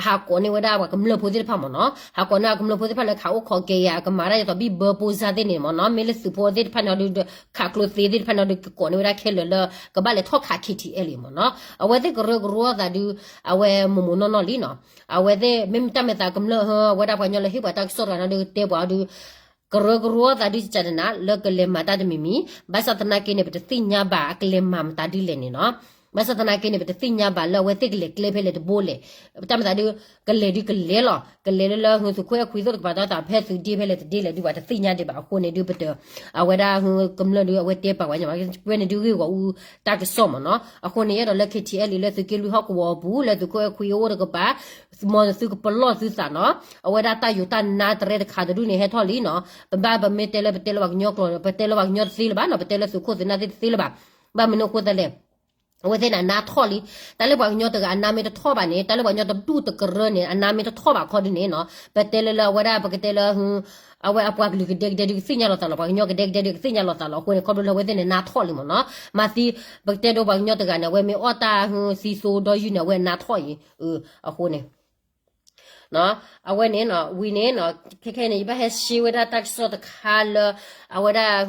ဟးကိးန့ၢ်ဝဲဒၣ်ပှၤကမျၢၢ်ဖိသ့ၣ်တဖၣ်မ့ၢ်နီၤ ဟးကိးန့ၢ်ကမျၢၢ်ဖိသ့ၣ်တဖၣ်လၢခးအိၣ်ခိးက့ၤယၤ ကမၤတၢ်ယသိးဘံၣ်ဘၢပိၢ်စၢ်သ့ၣ်န့ၣ်မ့ၢ်နီၤ မ့ၢ်လၢသုးဖိသ့ၣ်တဖၣ်န့ၣ်ဒီး ခးကျိသ့သ့ၣ်တဖၣ်န့ၣ်ဒီး ကကိးန့ၢ်ဝဲဒၣ်ခဲလၢာ်လၢ ကဘၣ်လဲၤထီၣ်ခး ခ့ထံအဲလ် မ့ၢ်နီၤ အဝဲသ့ၣ်ကရၢကရိအသးဒုး အဝဲမိၢ်မိၢ်နီၢ်နီၢ်လံနီၤ အဝဲသ့ၣ်မ့မ့ၢ်တၢ်မဲာ်သးကမျၢၢ် အဝဲဒၣ်ပှၤကညီလၢဟ့ၣ်ပှၤတၢ်ကစီၣ်တဂၤန့ၣ်ဒီး တဲပှၤအီၤဒုး ကရၢကရိအသးဒုးကနးလၢကလဲၤမၤတၢ်တမံၤမံၤ ဘၣ်ဆၣ်သနာ်က့န့ၣ် ပတသ့ၣ်ညါဘၣ်အကလဲၤမၤမတၤဒ်လဲၣ်န့ၣ်နီၤ ဘၣ်ဆၣ်သနာ်က့န့ၣ် ပတသ့ၣ်ညါဘၣ်လၢအဝဲသ့ၣ်ကလဲၤကျဲဖဲလဲၣ်တဘိလဲၣ် တၢ်မၤသးဒုး ကလဲၤဒုးကလဲၤလီၤ ကလဲၤလၢလၢသုးခိၣ်အဲၣ်ခွံသိၣ်တကပၤဒီးသးဖဲသုးဒ့ဖဲလဲၣ်တဒ့လဲၣ်ဒုး ပှၤတသ့ၣ်ညါဒံးဘၣ်အဃိန့ၣ်ဒုး ပတ အဝဲဒၣ်ကမျၢၢ်ဒုး အဝဲတဲပာ်ဝဲညါ ဝဲန့ၣ်ဒုးဂ့ၢ်ဂီၢ်အူတၢ်ကစီၣ်မ့ၢ်နီၤ အဃိန့ၣ် ယအဲၣ်ဒိးလၢ ခ့ထံအဲလ် လၢသုးက့လွံၢ်ဟီၣ်ကဝီၤအပူၤ လၢသုးခိၣ်အဲၣ်ခွံအအိၣ်တကပၤ မ်သုကပလီၢ်သုသးနီၤ အဝဲဒၣ်တၢ်ယိးတၢ်နါတရဲတခါတဒူၣ်န့ၣ် ဟဲထီၣ်လံနီၤ ပဘၣ်ပမ့ၢ်တဲလၢပတဲလၢပှၤကညီကျိာ် ပတဲလၢပှၤကညီတသ့လၢၤဘၣ်နီၤ ပတဲလၢသုးခိၣ်သုးနၢ်သ့ၣ်တသ့လၢၤဘၣ် ဘၣ်မနုၤအဃိသတးလဲၣ် အဝဲသ့ၣ်န့ၣ် အနါထီၣ်လံ တၢ်လၢပှၤကညီတဂၤအနါမ့ၢ်တထီၣ်ဘၣ်န့ၣ် တၢ်လၢပှၤကညီတဒူၣ်တကရၢန့ၣ် အနါမ့ၢ်တထီၣ်ဘၣ်ခီဒုးန့ၣ်နီၤ ပတဲလၢလၢအဝဲဒၣ်ပကတဲလၢ အဝဲအပှၤကလုာ်ကဒဲကဒဲဒုးကသ့ၣ်ညါလီၤသးလီၤ ပှၤကညီကဒဲကဒဲဒုးကသ့ၣ်ညါလီၤသးလီၤ အဃိန့ၣ် ခီဖျိလၢအဝဲသ့ၣ်န့ၣ် နါထီၣ်လံမ့ၢ်နီၤ မၤသံ ပကတဲဒိပှၤကညီတဂၤန့ၣ် အဝဲမ့ၢ်အီၣ်တၢ်သံသိဒီယူၢ်န့ၣ် အဝဲနါထီၣ်အံၤ အဃိန့ၣ် အဝဲန့ၣ် ဝံၤန့ၣ် ခဲခဲန့ၣ် ယဘၣ်ဟဲရှဲဝဲဒၣ်တၢ်ကစီၣ်တခါလၢ အဝဲဒၣ်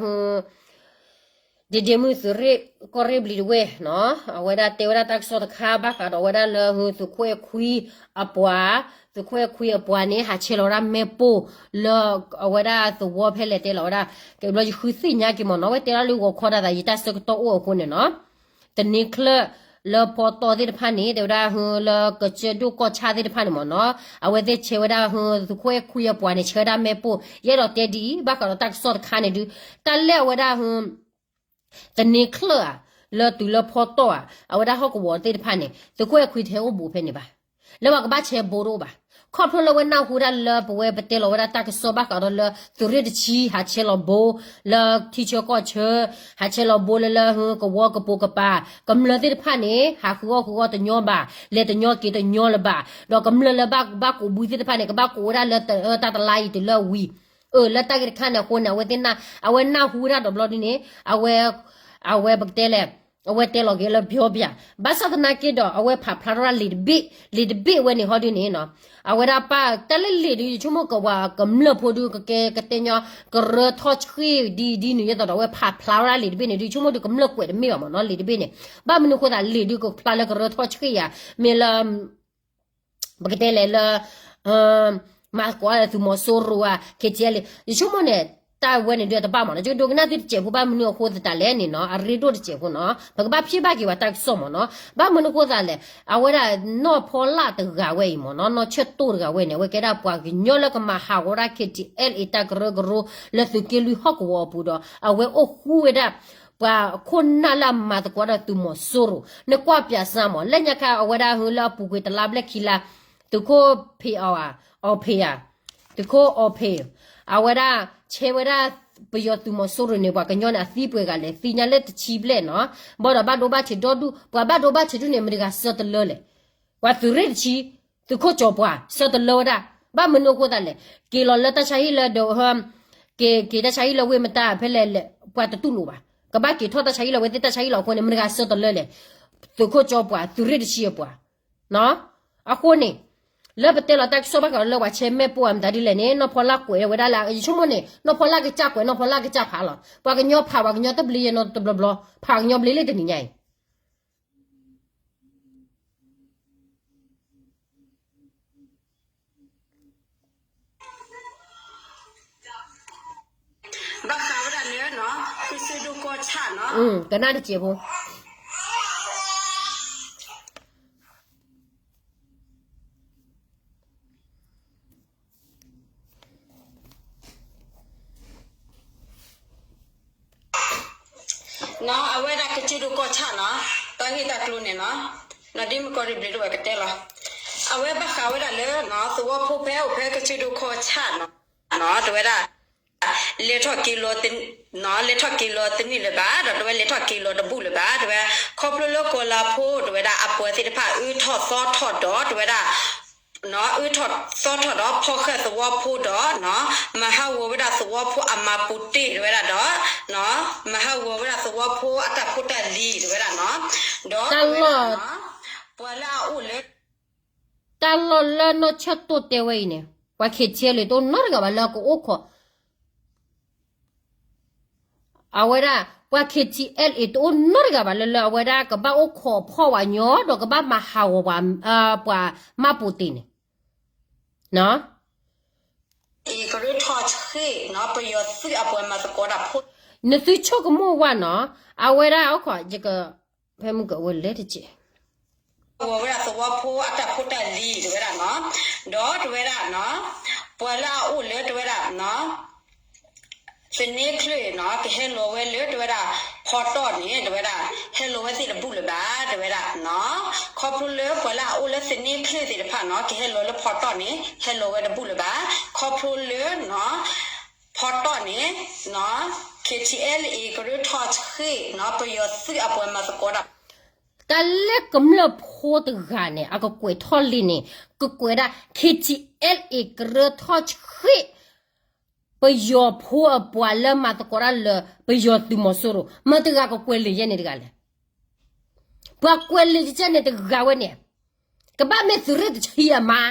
ဒ့ဒ့မုၣ်သုးရ့ၣ်ကီၢ်ရ့ၣ်ဘျံးတဝဲၢ်နီၤ အဝဲဒၣ်တဲဝဲဒၣ်တၢ်ကစီၣ်တခါ ဘၣ်ဃးဒီးဝဲဒၣ်လၢသုးခိၣ်အဲၣ်ခွံအပှၤ သုးခိၣ်အဲၣ်ခွံအပှၤန့ၣ် ဟးဆဲးလီၤဝဲဒၣ်မ့ၣ်ပိၢ်လၢ အဝဲဒၣ်သဝီဖဲလဲၣ်တဲလီၤဝဲဒၣ် ကဘျီယဃုသ့ၣ်ညါက့ၤမ့ၢ်နီၤ အဝဲတဲဒၣ်လၢဂီၤခီတၢ်သးယတၢ်ဆၢကတီၢ်အိၣ်အဃိန့ၣ်နီၤ သန့ၤချၢၣ်လၢဖီတီၢ်သ့ၣ်တဖၣ်န့ၣ် တဲဝဲဒၣ်လၢကစၢၢ်ဒိၣ်ကီၢ်ဆၣ်သ့ၣ်တဖၣ်န့ၣ်မ့ၢ်နီၤ အဝဲသ့ၣ်ဆဲးဝဲဒၣ် သုးခိၣ်အဲၣ်ခွံအပှၤန့ၣ် ဆဲးဝဲဒၣ်မ့ၣ်ပိၢ် ယအဲၣ်ဒိးတဲဒ်အံၤ ဘၣ်ဃးဒီးတၢ်ကစီၣ်တခါန့ၣ်ဒုး တၢ်လၢအဝဲဒၣ် သန့ၤချၢၣ်ဧါ, လၢတုၤလၢဖီတီၢ်ဧါ, အဝဲဒၣ်ဟီၣ်ကဝီၤသ့ၣ်တဖၣ်န့ၣ် သုးခိၣ်အဲၣ်ခွံတဟဲအိၣ်ဘူးဖဲန့ၣ်ဘၣ်. လၢပှၤကဘၣ်ဆဲးဘူးတအိၣ်ဘၣ်. ခီဖျိလၢအဝဲနၢ်ဟူဒၣ်လၢပဝဲပတဲလီၤဝဲဒၣ်တၢ်ကစီၣ်ဘၣ်ဃးဒီးလၢ သုးရ့ၣ်တဆံ ဟးဆဲးလီၤဘူး လၢထံဆၢကီၢ်ဆၢ, ဟးဆဲးလီၤဘူးလၢလၢ ကဝီၤကပိာ်ကပၤ, ကမျၢၢ်သ့ၣ်တဖၣ်န့ၣ် ဟးဃုအီၣ်ဃုအီတညီဘၣ်, လဲၤတညီက့ၤတညီလၢၤဘၣ်, ဒီးကမျၢၢ်လၢဘၣ်ကိးဘူးသ့ၣ်တဖၣ်န့ၣ် ကဘၣ်ကိးဝဲဒၣ်လၢတၢ်တလါအံၤတုၤလၢဝံၤ အၢ လၢတၢ်ဂ့ၢ်တခါန့ၣ်အဃိန့ၣ် အဝဲသ့ၣ်နၢ် အဝဲနၢ်ဟူဝဲဒၣ်ဒီးဘျီဒုန့ၣ် အဝဲ အဝဲပကတဲလဲၣ် အဝဲတဲလီၤက့ၤလၢပျီပျၢ် ဘၣ်ဆၣ်သနာ်က့ဒီး အဝဲဖးဖျါထီၣ်ဒၣ်လံာ်တဘ့ၣ် လံာ်တဘ့ၣ်ဝဲန့ၣ်ဟီဒုန့ၣ်နီၤ အဝဲဒၣ်ပၢ် တၢ်လၢလံာ်ဒု ယဆိကမိၣ်ကဝၤကမျၢၢ်ဖိဒု ကကဲကတဲညီ ကရၢထီၣ်ဆှံဒ်ဒ်နုၤ ယဲသိးဒီး အဝဲဖးဖျါဝဲဒၣ်လံာ်တဘ့ၣ်န့ၣ်ဒု ယဆိကမိၣ်ဒု ကမျၢၢ်ကွဲးတမ့ၢ်ဘၣ်မ့ၢ်နီၤ လံာ်တဘ့ၣ်န့ၣ် ဘၣ်မနုၤအဃိသတး လံာ်ဒုကဖျါလၢကရၢထီၣ်ဆှံယၤ မ့ၢ်လၢ ပကတဲလဲၣ်လၢ မၤသကိးသုးမီၤစိရိၤဧါ ခ့ထံလံ ယဆိကမိၣ်န့ၣ် တၢ်ဝဲန့ၣ်ဒုတဘၣ်မ့ၢ်နီၤ ယကဒိကနၣ်သုတစဲးဖိဘၣ်မနုၤအဃိသတးလဲၣ်န့ၣ်နီၤ အရ့ဒိၣ်တစဲးဖိနီၤ ပကဘၣ်ဖံးဘၣ်က့ၤပှၤတၢ်ကစီၣ်မ့ၢ်နီၤ ဘၣ်မနုၤအဃိသတးလဲၣ် အဝဲဒၣ်နီၢ်ဖီလာ်တဂၤဝဲအံၤမ့ၢ်နီၤ နီၢ်ဆၢၣ်တိၢ်တဂၤဝဲန့ၣ် အဝဲကဲဒၣ်ပှၤကညီလၢကမၤဟးဂီၤဒၣ် ခ့ထံလံ တၢ်ကရၢကရိ လၢသုးက့လွံၢ်ဟီၣ်ကဝီၤအပူၤဒီး အဝဲအိၣ်ဃူဝဲဒၣ် ပှၤခိၣ်နၢ်လၢအမၤသကိးဒီးသုးမီၤစိရိၤ နကွၢ်ပၠးစၢ်မ့ၢ် လၢညါခါ အဝဲဒၣ်ဟူလၢအပူၤကွံာ်တလါဘျဲၣ်ခံလါ သုးခိၣ်ဖ့းအီၤဧါ အီၤဖ့းဧါ သုးခိၣ်အီၤဖ့း အဝဲဒၣ် ဆဲးဝဲဒၣ် ပယီၤသုးမီၤစိရိၤန့ၣ် ပှၤကညီန့ၣ် အသံပှဲၤဂၤလဲၣ် သ့ၣ်ညါလၢတဆံဘျဲၣ်နီၤ ဘၣ်ဒီးဘၣ်ဒိဘၣ်ထံးဒီဒူၣ် ပှၤဘၣ်ဒိဘၣ်ထံးဒူၣ်န့ၣ် မတၤတဂၤဆၢတလၢလဲၣ် ပှၤသုးရ့ၣ်တဆံ သုးခိၣ်ကၠီၤပှၤ ဆၢတလၢဝဲဒၣ် ဘၣ်မနုၤအဃိသတးလဲၣ် က့ၤလီၤလၢတၢ်ဆါဟံၣ်လၢဒီး က့ၤ က့ၤတၢ်ဆါဟံၣ်လၢဝ့ၢ်မတၤဖဲလဲၣ် ပှၤတတူၢ်လိာ်ဘၣ် ကဘၣ်က့ၤထီၣ်တၢ်ဆါဟံၣ်လၢအဝဲသ့ၣ်တၢ်ဆါဟံၣ်လီၤအဃိန့ၣ် မတၤတဂၤဆၢတလၢလဲၣ် သုးခိၣ်ကၠီၤပှၤ သုးရ့ၣ်တဆံအပှၤ အဃိန့ၣ် လၢပတဲလီၤတၢ်ကစီၣ်ဘၣ်ဃးလၢပှၤဆဲးမဲာ်ပိၢ်အမတၤဒ်လဲၣ်န့ၣ် နီၢ်ဖီလၢ်ကွဲးဝဲဒၣ်လၢ ယဆိကမိၣ်န့ၣ် နီၢ်ဖီလၢ်ကစၢ်ကွဲး နီၢ်ဖီလၢ်ကစၢ်ဖးလီၤ. ပှၤကညီဖး ပှၤကညီတဘျ့ယဲနီတဘျီဘျီ ဖးကညီဘျ့လၢတနံၤညါအံၤ ဘၣ်ဃးဝဲဒၣ်လၢ ကစၢၢ်ဒိၣ်ကီၢ်ဆၣ်နီၤ ကနၣ်တစဲးဖိ နီၤ အဝဲဒၣ်ကစၢၢ်ဒိၣ်ကီၢ်ဆၣ်နီၤ တၢ်ဂ့ၢ်တၢ်ကျိၤန့ၣ်နီၤ နီၤ ဒ်မုၢ်ကီၢ်ရ့ၣ်ဘျ့းဒိၣ်ဝဲကတဲလီၤ. အဝဲဘၣ်ဃးဝဲဒၣ်လၢ သဝီဖိဖဲအိၣ်ဖဲကစၢၢ်ဒိၣ်ကီၢ်ဆၣ်နီၤ တဲဝဲဒၣ် လဲၤထီၣ်က့ၤလီၤ လဲၤထီၣ်က့ၤလီၤတန့ၢ်လၢၤဘၣ် ဒီးတဲဝဲလဲၤထီၣ်က့ၤလီၤတဘူၣ်လၢၤဘၣ် တဲဝဲ ခီဖျိလၢကီၤလၤဖိ တဲဝဲဒၣ် အပှၤသ့ၣ်တဖၣ်အၢထီၣ်သီထီၣ်ဒီး တဲဝဲဒၣ် အၢထီၣ်သီထီၣ်ဒီးဖီၣ်ဃာ်သဝီဖိဒီး မၤဟးဂီၤဝဲဒၣ်သဝီဖိအမၤပူၤတ့ၢ် တဲဝဲဒၣ်ဒီး မၤဟးဂီၤဝဲဒၣ်သဝီဖိအတၢ်ဖိတၢ်လံၤ တဲဝဲဒၣ်နီၤ ဒီး ပှၤလၢအအိၣ်လၢ တၢ်လီၢ်လၢနီၢ်ဆၢၣ်တိၣ်တဲဝဲအံၤန့ၣ် ပှၤ KTLA တအိၣ်နီတဂၤဘၣ်လၢကအိၣ်ခိး အဝဲဒၣ် ပှၤ KTLA တအိၣ်နီတဂၤဘၣ်လၢ လၢအဝဲဒၣ်ကဘၣ်အိၣ်ခိးဖီၣ်ဝဲညီ ဒီးကဘၣ်မၤဟးဂီၤပှၤ ပှၤမၤပူၤတ့ၢ်န့ၣ် ကရၢထီၣ်ဆှံ ပယီၤသုးအပှၤမၤသကိးတၢ်ဖိ နသုဆိကမိၣ်ဝဲနီၤ အဝဲဒၣ်အိၣ်ခိး ယက ဖဲမုၢ်ကဝဲလဲၣ်တက့ၢ် ဂီၤဝဲဒၣ်သဝီဖိအတၢ်ဖိတၢ်လံၤ တဲဝဲဒၣ်နီၤ ဒီးတဲဝဲဒၣ်နီၤ ပှၤလၢအအိၣ်လၢတဲဝဲဒၣ်နီၤ သန့ချၢၣ်နီၤ ကဟဲလီၤဝဲလၢတဲဝဲဒၣ် ဖီတီၣ်န့ၣ် တဲဝဲဒၣ် ဟဲလီၤဝဲသ့ၣ်တဘူၣ်လၢၤဘၣ် တဲဝဲဒၣ်နီၤ ခီဖျိလၢပှၤလၢအအိၣ်လၢသန့ချၢၣ်သ့ၣ်တဖၣ်နီၤ ကဟဲလီၤလၢဖီတီၣ်န့ၣ် ဟဲလီၤဝဲတဘူၣ်လၢၤဘၣ် ခီဖျိလၢနီၤ ဖီတီၣ်န့ၣ် KTLA ကရၢထီၣ်ဆှံနီၤ ပယီၤသုးအပှၤမၤသကိးတၢ် တၢ်လၢကမျၢၢ်ဖိတဂၤန့ၣ် အကကွဲးထီၣ်လံန့ၣ် ကကွဲးဒၣ် KTLA ကရၢထီၣ်ဆှံ ပယီၤဖိအပှၤလၢမၤသကိးတၢ်လၢ ပယီၤသုးမီၤစိရိၤ မတၤတဂၤကကွဲးလံာ်ယဲန့ၣ်တဂၤလဲၣ် ပှၤကွဲးလံာ်ကဲန့ၣ်တဂၤဝဲန့ၣ် ကဘၣ်မ့ၢ်သုးရ့ၣ်တဆံအမါ,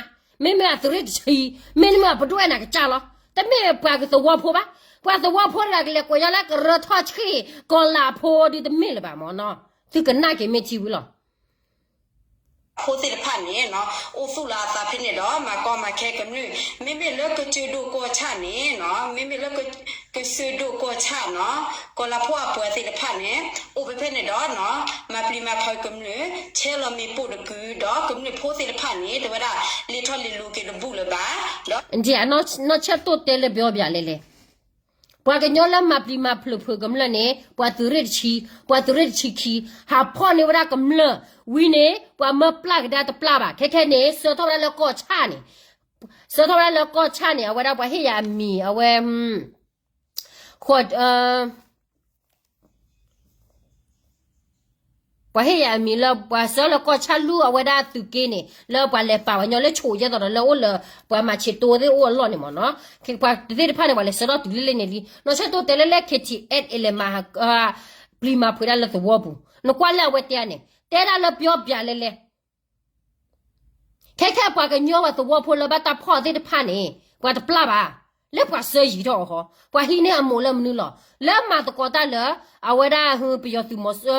မ့မ့ၢ်အသုးရ့ၣ်တဆံ, မ့တမ့ၢ်အပဒိၣ်အဲၣ်နၤကစၢ်လီၤ. တမ့ၢ်ပှၤကသဝီဖိဘၣ်. ပှၤသဝီဖိတဂၤကလဲၤကွဲးညီလၢကရၢထီၣ်ဆှံ ကီၤလၤဖိဒ်တမ့ၢ်လၢၤဘၣ်မၢ်နီၤ. သုကနၣ်က့ၤမ့ၢ်ထံဝံၤလီၤ. ဖိသ့ၣ်တဖၣ်န့ၣ် အိၣ်သူၣ်လီၤအသးဖဲန့ၣ်ဒီး မၤကီမၤခဲကမျၢၢ်, မ့မ့ၢ်လၢကစၢၢ်ဒိၣ်ကီၢ်ဆၣ်န့ၣ်, မ့မ့ၢ်လၢ ကစၢၢ်ဒိၣ်ကီၢ်ဆၣ်နီၤ, ကီၤလၤဖိအပှၤသ့ၣ်တဖၣ်န့ၣ် အိၣ်ဖဲဖဲန့ၣ်ဒီး မၤပျံၤမၤဖုးကမျၢၢ်, ဆဲးလီၤမ့ၣ်ပိၢ်တကုာ်ဒီး ကမျၢၢ်ဖိသ့ၣ်တဖၣ်န့ၣ် တဲဝဲဒၣ် လဲၤထီၣ်လဲၤလီၤက့ၤတဘူၣ်လၢၤဘၣ်ဒီး နီၢ်ဆၢၣ်တိၣ်တဲလၢပျီပျၢ်လဲၣ်လဲၣ် ပှၤကညီလၢမၤပျံၤမၤဖုးကမျၢၢ်န့ၣ် ပှၤသုးရ့ၣ်တဆံ, ပှၤသုးရ့ၣ်တဆံခံ, ဟးဖီၣ်န့ၢ်ဝဲဒၣ်ကမျၢၢ်ဝံၤန့ၣ် ပှၤမၢပျၢ်ကဒါတပျၢ်ဘၣ်. ခဲခဲန့ၣ် ဆှၢထီၣ်ဝဲဒၣ်လၢကီၢ်ဆၣ်န့ၣ်, ဆှၢထီၣ်ဝဲဒၣ်လၢကီၢ်ဆၣ်န့ၣ် အဝဲဒၣ်ပှၤဟ့ၣ်ယၤအမံၤ အဝဲ ဃိး ပှၤဟ့ၣ်ယၤအမံၤလၢ ပှၤဆှၢလၢကီၢ်ဆၣ်လူၢ်အဝဲဒၣ်သုးက့န့ၣ် လၢပှၤလဲၤပာ်ဝဲညီလၢဆိးယဲၢ်သိးဒီး လၢအိၣ်လၢ ပှၤမၤဆံးတိသ့ၣ်အိၣ်အလီၢ်န့ၣ်မၢ်နီၤ. ပှၤသ့ၣ်တဖၣ်န့ၣ် ပှၤလဲၤဆှၢထီၣ်တုၤလၢလၢန့ၣ်လံ. နီၢ်ဆၢၣ်တိၣ်တဲလၢလၢ KTLA လဲၤမၤ ပျံၤမၤဖုးဒၣ်လၢသဝီပူၤ, နကွၢ်လၢအဝဲတဲန့ၣ် တဲဒၣ်လၢပျီပျၢ်လဲၣ်လဲၣ် ခဲခဲပှၤကညီပှၤသဝီဖိလၢဘၣ်တၢ်ဖီၣ်သ့ၣ်တဖၣ်န့ၣ် ပှၤတပျၢ်ဘၣ်. လၢပှၤဆှၢယံၤထီၣ်အီၤဟီ, ပှၤဟံးန့ၢ်အမိၢ်လၢမနုၤလီၤ. လၢမၤသကိးတၢ်လၢ အဝဲဒၣ်ဟ ပယီၤသုးမီၤစိ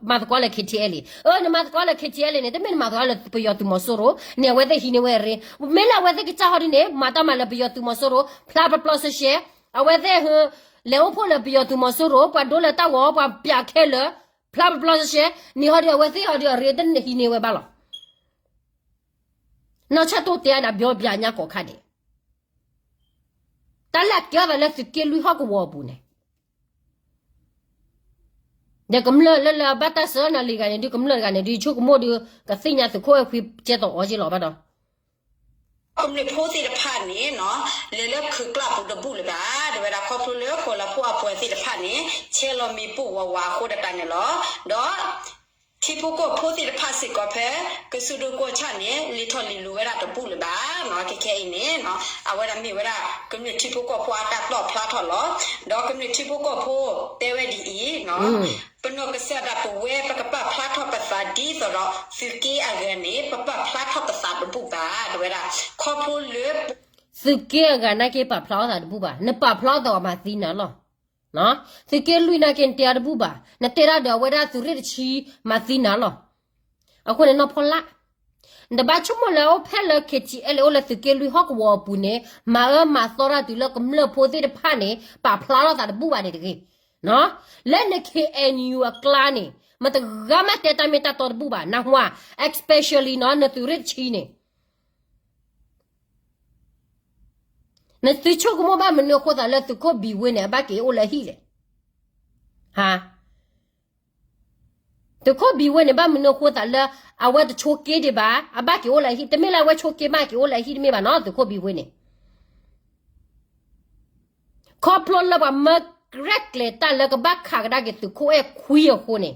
မၤသကိးလၢ KTLA, အၢ နမၤသကိးလၢ KTLA န့ၣ် တမ့ၢ်နမၤသကိးလၢပယီၤသုးမီၤစိရိၤန့ၣ် အဝဲသ့ၣ်ဟံးန့ၢ်ဝဲအရ့. မ့ၢ်လၢအဝဲသ့ၣ်ကစၢ်ဟီဒ်န့ၣ် မၤတၢ်မၤလၢပယီၤသုးမီၤစိရိၤ ဖျါပျီပျီရှဲရှဲ, အဝဲသ့ၣ်ဟ လဲၤအိၣ်ဖှိၣ်လၢပယီၤသုးမီၤစိရိၤ ပှၤဒိလၢတၢ်ဂီၤ ပှၤပျၢ်ခဲလၢာ် ဖျါပျီပျီရှဲရှဲန့ၣ် ဟီဒ်အဝဲသ့ၣ်ဟီဒ်အရ့တဟံးန့ၢ်ဝဲဘၣ်လီၤ. နီၢ်ဆၢၣ်တိၣ်တဲအနၢ်ပျီပျၢ်ညါကိးခါဒဲး တၢ်လၢအကဲထီၣ်သးလၢသုးက့လွံၢ်ဟီၣ်ကဝီၤအပူၤန့ၣ် ဒီးကမျၢၢ်လၢလၢဘၣ်တၢ်ဆှၢနၤလံၤဂၤန့ၣ်ဒုး ကမျၢၢ်တဂၤန့ၣ်ဒုး ဆိကမိၣ်ဒုး ကသ့ၣ်ညါသုးခိၣ်အဲၣ်ခွံကဲသိးအီၤက့လီၤဘၣ်ဒီး ကမျၢၢ်ဖိသ့ၣ်တဖၣ်န့ၣ်နီၤ လဲၤလၢခုးကျးပူၤတဘူၣ်လၢၤဘၣ် တဲဝဲဒၣ် ခီဖျိလၢကီၤလၤဖိအပှၤသ့ၣ်တဖၣ်န့ၣ် ဆဲးလီၤမ့ၣ်ပိၢ်ဝးဝးအဃိဒၣ်တၢ်န့ၣ်လီၤ. ဒီး ထံဖိကီၢ်ဖိသ့ၣ်တဖၣ်စ့ၢ်ကီးဖဲ ကစူဒိၣ်ကီၢ်ဆၣ်န့ၣ် လံာ်ထီၣ်လံာ်လီၤဝဲဒၣ်တဘူၣ်လၢၤဘၣ်နီၤ. ခဲခဲအံၤန့ၣ် အဝဲဒၣ်မ့ၢ်ဝဲဒၣ် ကမျၢၢ်ထံဖိကီၢ်ဖိအတၢ်ပာ်ဖျါထီၣ်လီၤ. ဒီးကမျၢၢ်ထံဖိကီၢ်ဖိတဲဝဲဒ်အံၤ, ပနီၢ်ကစၢ်ဒၣ်ပဝဲ ပကပာ်ဖျါထီၣ်ပသးဒ်သိးဒီး သုးက့အဂၤန့ၣ် ပပာ်ဖျါထီၣ်ပသးတဘူၣ်ဘၣ် တဲဝဲဒၣ် ခီဖျိလၢ သုးက့အဂၤနာ်က့ ပာ်ဖျါထီၣ်သးတဘူၣ်ဘၣ်, နပာ်ဖျါထီၣ်သးမၤသံနၤလီၤ. သုးက့လွံၢ်နာ်က့ နတဲအီၤတဘူၣ်ဘၣ်, နတဲဒၣ်ဒီးအဝဲဒၣ်သုးရ့ၣ်တဆံ မၤသံနၤလီၤ. အဃိန့ၣ်နီၢ်ဖီလၢ်, နတဘၣ်ဆိကမိၣ်လၢအိၣ်ဖဲလၢ KTLA အိၣ်လၢသုးက့လွံၢ်ဟီၣ်ကဝီၤအပူၤန့ၣ် မၤအၢမၤသီတၢ်တုၤလၢကမျၢၢ်ဖိသ့ၣ်တဖၣ်န့ၣ် ပာ်ဖျါထီၣ်သးတဘူၣ်ဘၣ်န့ၣ်တဂ့ၤ. လၢန KNU အကျါန့ၣ် မတဂၤမးတဲတၢ်မ့ၢ်တၢ်တီတဘူၣ်ဘၣ်, နၢ်ဟူဧါ, especially နီၤ နသုးရ့ၣ်တဆံန့ၣ် နသုဆိကမိၣ်ဘၣ်မနုၤအဃိသးလၢသုးခိၣ်ဘံဝ့န့ၣ် အဘၣ်က့ၤအိၣ်လၢဟံၣ်လဲၣ်. ဟါ, သုးခိၣ်ဘံဝ့န့ၣ် ဘၣ်မနုၤအဃိသးလၢ အဝဲတဆိးက့ဒံးဘၣ်, အဘၣ်က့ၤအိၣ်လၢဟံၣ်, တမ့ၢ်လၢအဝဲဆိးက့မးက့ၤအိၣ်လၢဟံၣ်တမ့ၢ်ဘၣ်နီၤ, သုးခိၣ်ဘံဝ့န့ၣ် ခီဖျိလၢပှၤမၢကြဲၢ်ကျဲၤတၢ်လၢကဘၣ်ခးကဒါက့ၤသုးခိၣ်အဲၣ်ခွံအဃိန့ၣ်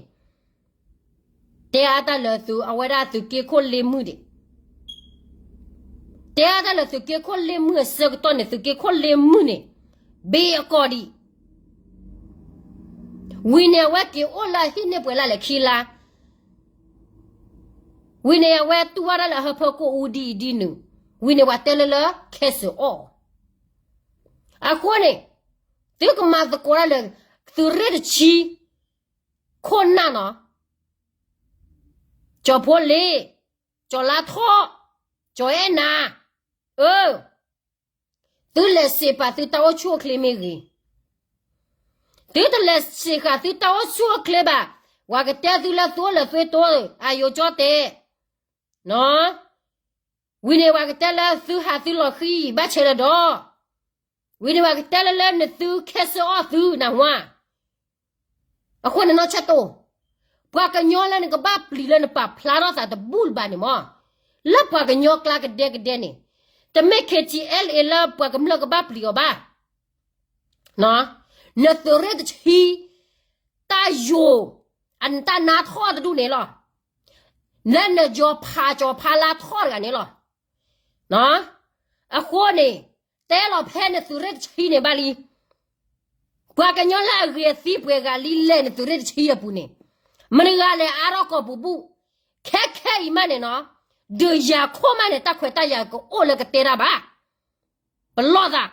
တဲအါတၢ်လၢသုး အဝဲဒၣ်သုးက့ခိၣ်လ့မုၢ်ဒံး, တဲအါတၢ်လၢသုးက့ခိၣ်လ့မုၢ်အဆၢကတီၢ်န့ၣ် သုးက့ခိၣ်လ့မုၢ်န့ၣ် ဘ့အကီၢ်ဒံး, ဝံၤန့ၣ်အဝဲက့ၤအိၣ်လၢဟံၣ်န့ၢ်ပှဲၤလၢလဲၤခံလါ, ဝံၤန့ၣ်အဝဲတူၢ်ဝဲဒၣ်လၢဟၢဖၢကိၣ်အူဒ်အံၤဒ်နုၤ, ဝံၤန့ၣ်ပှၤတဲလၢလၢခဲစၢအီၣ်, အဃိန့ၣ် သုကမၤသကိးတၢ်လၢ သုးရ့ၣ်တဆံ ခိၣ်နၢ်နီၤ, ကၠီၤဖိလ့, ကၠီၤလါထီၣ်, ကၠီၤအဲၣ်နၤ, အၢ, သုလဲၤစ့ၢ်ပာ်သုတၢ်အိၣ်ဆူၣ်အိၣ်ချ့မ့ၢ်ဂ့ၤ, သုတလဲၤစ့ၢ်ဃာ်သုတၢ်အိၣ်ဆူၣ်အိၣ်ချ့ဘၣ်, ပှၤကတဲသုလၢသုအိၣ်လၢသုတၢ်, အယိၤကၠီတဲ, နီၤ, ဝံၤန့ၣ်ပှၤကတဲလၢသုဟးသုလီၤဃံ ဘၣ်ဆဲးလၢဒီး ဝံၤန့ၣ်ပှၤကတဲလၢလၢနသုခဲစၢအီၣ်သုနၢ်ဟူဧါ, အဃိန့ၣ်နီၢ်ဆၢတိၢ်, ပှၤကညီလၢနကဘၣ်ပျံၤလၢနပာ်ဖျါထီၣ်သးတဘူၣ်လၢၤဘၣ်န့ၣ်မ့ၢ်, လၢပှၤကညီကျါကဒဲကဒဲန့ၣ်, တမ့ၢ် KTLA လၢပှၤကမျၢၢ်ကဘၣ်ပျံၤအီၤဘၣ်, နသုးရ့ၣ်တဆံ တၢ်ယိာ်, အတၢ်နါထီၣ်တဒူၣ်န့ၣ်လီၤ. လၢနယီၤဖးကၠီၤဖးလါထီၣ်တဂၤန့ၣ်လီၤ. အဃိန့ၣ်, တဲလီၤဖဲနသုးရ့ၣ်တဆံန့ၣ်ဘၣ်လံ. ပှၤကညီလၢအဂ့ၤအသံပှဲၤဂၤလံလဲၣ် နသုးရ့ၣ်တဆံအပူၤန့ၣ်, မတၤတဂၤလဲၣ်အါထီၣ်ကိာ်ပူၤဘူၣ်, ခဲခဲအံၤမးန့ၣ်နီၤ, ဒုးယၤခိၣ်မးန့ၣ် တၢ်ခွဲးတၢ်ယာ်ကအိၣ်လၢကတဲတၢ်ဘၣ်. ပလီၢ်သး,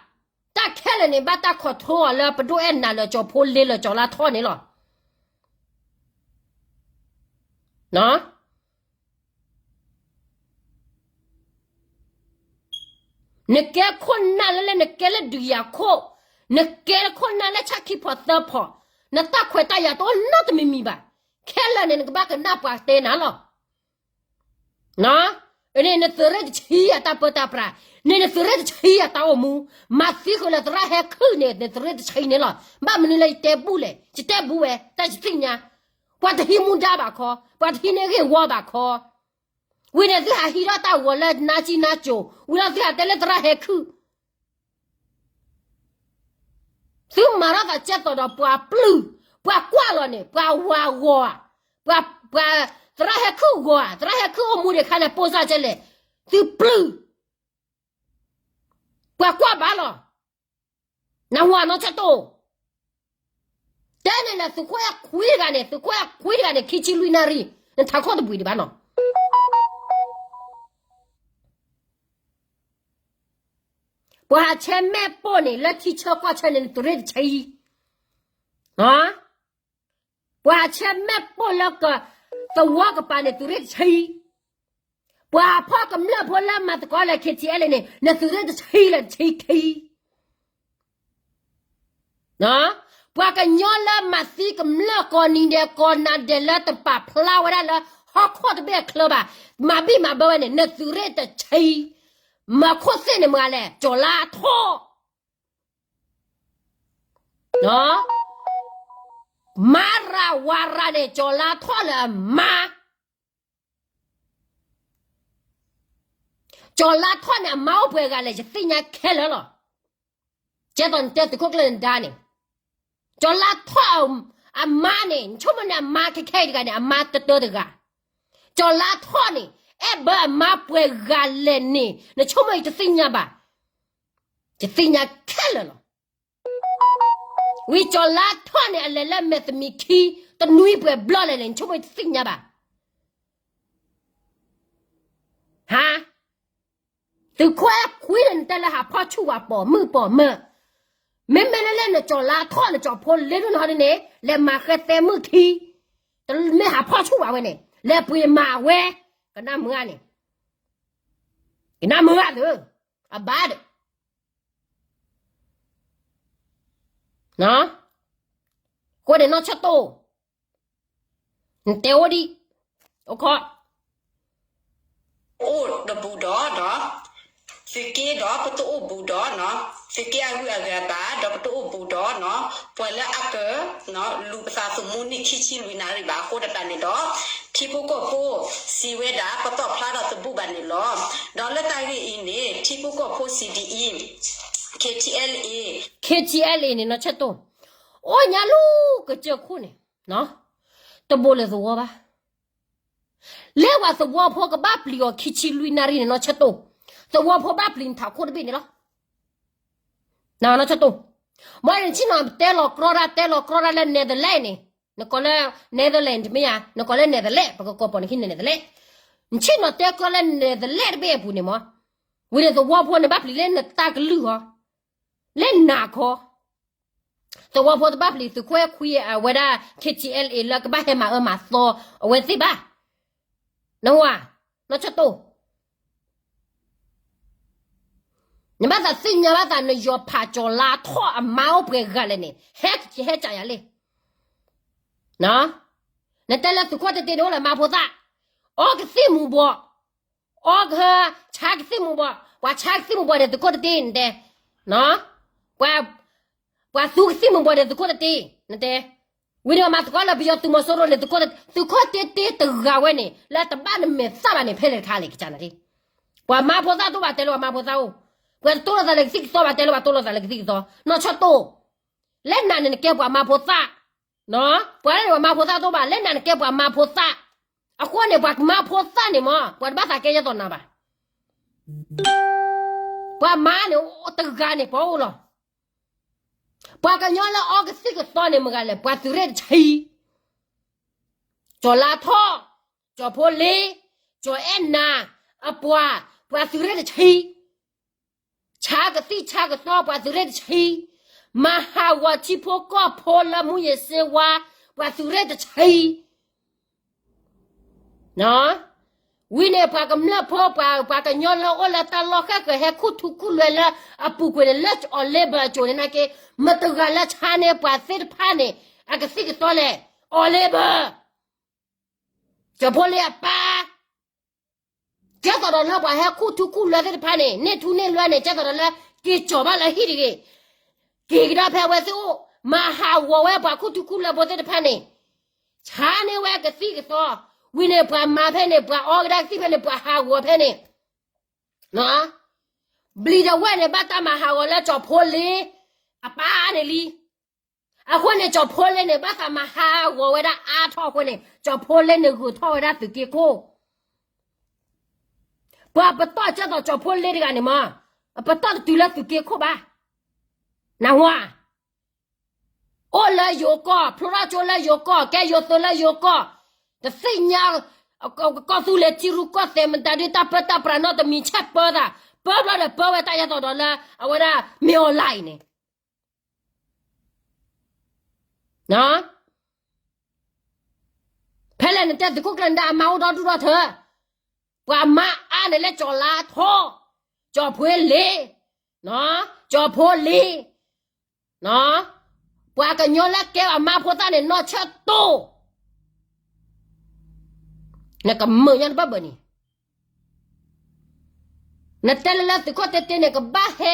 တၢ်ခဲလၢာ်န့ၣ် ဘၣ်တၢ် control အီၤလၢပဒိၣ်အဲၣ်နၤလၢကၠီၤဖိလ့လၢကၠီၤလါထီၣ်န့ၣ်လီၤ. နကဲခိၣ်နၢ်လၢလဲၣ် နကဲလၢဒုးယၤခိၣ်, နကဲလၢခိၣ်နၢ်လၢဆၣ်ခံဖီသၢဖီ, နတၢ်ခွဲးတၢ်ယာ်တအိၣ်နီတမံၤမံၤဘၣ်. ခဲလၢာ်န့ၣ် နကဘၣ်ကနၣ်ပှၤတဲနၤလီၤ. န့ၣ် နသုးရ့ၣ်တဆံအတၢ်ပၢတၢ်ပြး, န့ၣ် နသုးရ့ၣ်တဆံအတၢ်အိၣ်မူ, မၤသံဃုာ်လၢသရၣ်ဟဲခုၣ်န့ၣ် နသုးရ့ၣ်တဆံန့ၣ်လီၤ. ဘၣ်မနုၤလၢယတဲဘူၣ်လဲၣ်, ယတဲဘူၣ်ဝဲ တၢ်ယသ့ၣ်ညါ, ပှၤတဟံးမူဒါဘၣ်ခီ, ပှၤတဟံးန့ၢ်ဂ့ၢ်ဝီဘၣ်ခီ, ဝံၤန့ၣ်သုဟးဟံးထီၣ်တၢ်ဂီၤလၢနါစံနါစိၤ, ဝံၤလီၤသုဟးတဲလၢသရၣ်ဟဲခုၣ် သုမၤထီၣ်သးကဲသိးဒီးပှၤပျုၢ်, ပှၤကွၢ်လီၤန့ၣ် ပှၤဝၤဂီၤဧါ, ပှၤ, ပှၤ, သရၣ်ဟဲခုၣ်ဂီၤဧါ, သရၣ်ဟဲခုၣ်အိၣ်မူဒံးခါန့ၣ် ပိၢ်စၢ်ကဲလဲၣ်, သုပျုၢ်, ပှၤကွၢ်ဘၣ်လီၤ. နၢ်ဟူဧါနီၢ်ဆၢတိၢ်, တဲန့ၣ်လၢသုးခိၣ်အဲၣ်ခွံတဂၤန့ၣ်, သုးခိၣ်အဲၣ်ခွံတဂၤန့ၣ် ခံဆံလွံၢ်နၣ်ရံၣ်, နထးခိၣ်တဘှံးဒံးဘၣ်နီၤ. ပှၤဟးဆဲမဲာ်ပိၢ်န့ၣ် လၢထံဆၢကီၢ်ဆၢန့ၣ် နသုးရ့ၣ်တဆံ, ပှၤဟးဆဲမဲာ်ပိၢ်လၢက, သဝီကပၤန့ၣ် သုးရ့ၣ်တဆံ, ပှၤဟးဖီၣ်ကမျၢၢ်ဖိလၢမၤသကိးလၢ KTLA န့ၣ် နသုးရ့ၣ်တဆံလၢတဆံခံ ပှၤကညီလၢမၤသံကမျၢၢ်ကိးနံၤဒဲးကိးနၤဒဲး လၢတပာ်ဖျါဝဲဒၣ်လၢဟီၣ်ခိၣ်တဘ့ၣ်အချၢဘၣ်, မၤဘံၣ်မၤဘၢဝဲန့ၣ် နသုးရ့ၣ်တဆံ, မၤခိၣ်သ့ၣ်န့ၣ်မၤလဲၣ်, ကၠီၤလါထီၣ်, မၤရၤဝၤရၤန့ၣ် ကၠီၤလါထီၣ်လၢအမါ ကၠီၤလါထီၣ်န့ၣ် အမါအိၣ်ပှဲၤဂၤလဲၣ် ယသ့ၣ်ညါခဲလၢာ်လီၤ. ကဲသိးနတဲသုးခိၣ်ကျၢၢ်နဒါန့ၣ်, ကၠီၤလါထီၣ် အမါန့ၣ် နဆိကမိၣ်န့ၣ် အမါခဲခဲအံၤတဂၤန့ၣ် အမါတတၢတဂၤ, ကၠီၤလါထီၣ်န့ၣ် အဲၣ်ဘၢအမါပှဲၤဂၤလဲၣ်န့ၣ် နဆိကမိၣ်ယတသ့ၣ်ညါဘၣ်, ယသ့ၣ်ညါခဲလၢာ်လီၤ. ဝံၤကၠီၤလါထီၣ်န့ၣ် အလဲၤလၢမဲာ်သမံးခံ တနွံပှဲၤဘျီလဲၣ်န့ၣ် နဆိကမိၣ်ယတသ့ၣ်ညါဘၣ်. ဟါ, သုးခိၣ်အဲၣ်ခွံန့ၣ် နတဲလၢဟးဖီၣ်ဆူၣ်ဝဲပိာ်မုၣ်ပိာ်မၢၢ်, မ့မ့ၢ်လၢလၢနကၠီၤလါထီၣ် နကၠီၤဖိလ့ဒိၣ်နီၢ်ဒ်န့ၣ် လဲၤမၤဃဲသဲမုၣ်ခံ, တမ့ၢ်ဟးဖီၣ်ဆူၣ်ဝဲဝဲန့ၣ် လဲၤပှ့ၤမၤဝဲ, ကနၣ်မုာ်ဧါန့ၣ်, ကနၣ်မုာ်ဧါသု, အဘၣ်ဒီး အဃိန့ၣ်နီၢ်ဆၢတိၢ်, နတဲအိၣ်ဒံး, အိၣ်ခိး, အိၣ်တဘူးဒီး, သုးက့ဒီးပတအိၣ်ဘူးဒီး, သုးက့အဂုၤအဂၤဘၣ် ဒီးပတအိၣ်ဘူးဒီး, ပှၤလၢအက လူၤပသးသမူန့ၢ်ခံဆံလွံၢ်နၣ်ရံၣ်ဘၣ်အဃိသတးန့ၣ်ဒီး, ထံဖိကီၢ်ဖိစံးဝဲဒၣ် ပတီၢ်ဖျါထီၣ်တဘူးဘၣ်န့ၣ်လီၤ. ဒီးလၢတၢ်ဂ့ၢ်အံၤန့ၣ် ထံဖိကီၢ်ဖိစံးဒ်အံၤ, K T L A, K T L A န့ၣ် နီၢ်ဆၢတိၢ်, အိၣ်ညါလူၤကစၢၢ်ခိၣ်န့ၣ် တဘူးလၢသဝီဘၣ်. လၢပှၤသဝီဖိကဘၣ်ပျံၤအီၤခံဆံလွံၢ်နၣ်ရံၣ်န့ၣ် နီၢ်ဆၢတိၢ်, သဝီဖိဘၣ်ပျံၤနထးခိၣ်တဘ့ၣ်န့ၣ်လီၤ. နီၢ်ဆၢတိၢ်, မ်နဆ့ၣ်နီၤတဲလီၤကြီဒၣ် တဲလီၤကြီဒၣ်လၢ Netherlands န့ၣ်, နကိးလၢ Netherlands တမ့ၢ်ဧါ, နကိးလၢ Netherlands ပကကိးပိာ်နခံန့ၣ် Netherlands, နဆ့ၣ်နီၤတဲကြီလၢ Netherlands တဘ့ၣ်အပူၤန့ၣ်မး, ဝံၤန့ၣ်သဝီဖိန့ၣ်ဘၣ်ပျံၤလၢနတၢ်ကလုၢ်ဟီ, လၢနၤခီ သဝီဖိတဘၣ်ပျံၤသုးခိၣ်အဲၣ်ခွံအဝဲဒၣ် K T L A လၢကဘၣ်ဟဲမၤအၢမၤသီအဝဲသ့ၣ်ဘၣ်. နဝၤ, နီၢ်ဆၢတိၢ်, နဘၣ်သးသ့ၣ်ညါဘၣ်သး နယီၤဖးကၠီၤလါထီၣ်အမါအိၣ်ပှဲၤဂၤလဲၣ်န့ၣ် ဟဲကဟဲကၠးယၤလံ. နတဲလၢသုးခိၣ်တဲတဲန့ၣ်အိၣ်လၢမါဖိသၣ်, အီကသံၣ်မူၤဘှီး, အီကဟၢ ဆါကသံၣ်မူၤဘှီး, ပှၤဆါကသံၣ်မူၤဘှီးန့ၣ် သုးခိၣ်တဲတဲ နတဲ, ပှၤသူကသံၣ်မူၤဘှီးန့ၣ် သုးခိၣ်တဲတဲ, နတဲ, ဝံၤန့ၣ်မၤသကိးလၢပယီၤသုးမီၤစိရိၤန့ၣ် သုးခိၣ်တဲတဲတဂၤဝဲန့ၣ် လၢတဘၣ်နမဲာ်သၣ်ဘၣ်န့ၣ် ဖဲလဲၣ်တခါလဲၣ်ကစၢ်နၤ, ပှၤမါဖိသၣ်တအိၣ်ဘၣ်တဲလၢပှၤမါဖိသၣ်အိၣ်, ပှၤတတိၢ်လိာ်သးလၢကသံၣ်ကသီဘၣ်တဲလၢပှၤတိၢ်လိာ်သးလၢကသံၣ်ကသီ, နီၢ်ဆၢတိၢ်, လၢနၤန့ၣ်နကဲပှၤမါဖိသၣ်, ပှၤလၢန့ၣ်ပှၤမါဖိသၣ်တအိၣ်ဘၣ် လၢနၤန့ၣ်ကဲပှၤမါဖိသၣ်, အဃိန့ၣ် ပှၤမါဖိသၣ်န့ၣ်မး ပှၤတဘၣ်သးကဲယဲသိးနၤဘၣ်. ပှၤမါန့ၣ်တဂၤန့ၣ် ပှၤအိၣ်လီၤ. ပှၤကညီလၢအီကသံၣ်ကသီန့ၣ်မတၤလဲၣ် ပှၤသုးရ့ၣ်တဆံ, ကၠီၤလါထီၣ်, ကၠီၤဖိလ့, ကၠီၤအဲၣ်နၤ, အပှၤ, ပှၤသုးရ့ၣ်တဆံ, ဆါကသံၣ်ဆါကသီ ပှၤသုးရ့ၣ်တဆံ, မၤဟးဂီၤထံဖိကီၢ်ဖိလၢမူယ့ၣ်စ့ဝါ, ပှၤသုးရ့ၣ်တဆံ ဝံၤန့ၣ် ပှၤကမျၢၢ်ဖိ ပှၤကညီလၢအိၣ်လၢတၢ်လီၢ်ဃဲၣ်ဃဲၣ် ဟဲခူၣ်ထူခူၣ်လွဲလၢအပူၤကွံာ်န့ၣ် လၢအီၤလ့ဘၢၣ်အစိၤန့ၣ်နာ်က့, မတဂၤလၢဆါန့ၢ်ပှၤသ့ၣ်တဖၣ်န့ၣ် အကသံၣ်ကသီလဲၣ်, အီၤလ့ဘၢၣ်, ကၠီၤဖိလ့အပၢ်, ကဲသိးဒီးလၢပှၤဟဲခူၣ်ထူခူၣ်လွဲသ့ၣ်တဖၣ်န့ၣ် န့ၢ်ထူန့ၢ်လွဲန့ၣ် ကဲသိးဒီးလၢ က့ၤကၠီၤဘၣ်လၢဟံၣ်တဂ့ၤ, က့ၤကဒါဖဲအဝဲသ့ၣ်အိၣ်, မၤဟးဂီၤဝဲပှၤခူၣ်ထူခူၣ်လွဲဖိသ့ၣ်တဖၣ်န့ၣ်, ဆါန့ၢ်ဝဲကသံၣ်ကသီ, ဝံၤန့ၣ် ပှၤမၤဖဲန့ၣ် ပှၤအီကဒါကသံၣ်ဖဲန့ၣ် ပှၤဟးဂီၤဖဲန့ၣ် ဘျံၤဒဝဲၢ်န့ၣ် ဘၣ်တၢ်မၤဟးဂီၤလၢကၠီၤဖိလ့အပၢ်န့ၣ်လံ. အဃိန့ၣ် ကၠီၤဖိလ့န့ၣ် ဘၣ်သးမၤဟးဂီၤဝဲဒၣ်အါထီၣ်အဃိန့ၣ် ကၠီၤဖိလ့န့ၣ်ဂုၤထီၣ်ဝဲဒၣ်သုးက့ခိၣ်, ပှၤပတီၢ်ကဲသိးကၠီၤဖိလ့တဂၤန့ၣ်မး, ပတီၢ်တတုၤလၢသုးက့ခိၣ်ဘၣ်, နဝၤ အိၣ်လၢယိၤကီၢ်, ဖျိထီၣ်ကၠိလၢယိၤကီၢ်, ကဲယိၤသုးလၢယိၤကီၢ်, တသ့ၣ်ညါ, ကီၢ်သူလ့ၤထံရူၢ်ကီၢ်သဲးမတၤဒုး တၢ်ပၢတၢ်ပြးနီတမံၤ ဆဲးပၢသး, ပၢဘျီဒီးပၢဝဲတၢ်ယဲသိးဒီးလၢ အဝဲဒၣ်မ့ၢ်အီၤလၢအံၤန့ၣ် ဖဲလဲၣ်နတဲသုးခိၣ်ကျၢၢ်နဒါအမါအိၣ်ဒီဒူၣ်ဒီထၢ, ပှၤမါအါန့ၣ်လၢကၠီၤလါထီၣ်, ကၠီၤဖိလ့, ကၠီၤဖိလ့, ပှၤကညီလၢကဲအမါဖိသၣ်န့ၣ် နီၢ်ဆၢတိၢ်, နကမၢၢ်ညါနဘၣ်ဘၣ်န့ၣ် နတဲလၢလၢသုးခိၣ်တဲတဲန့ၣ် ကဘၣ်ဟဲ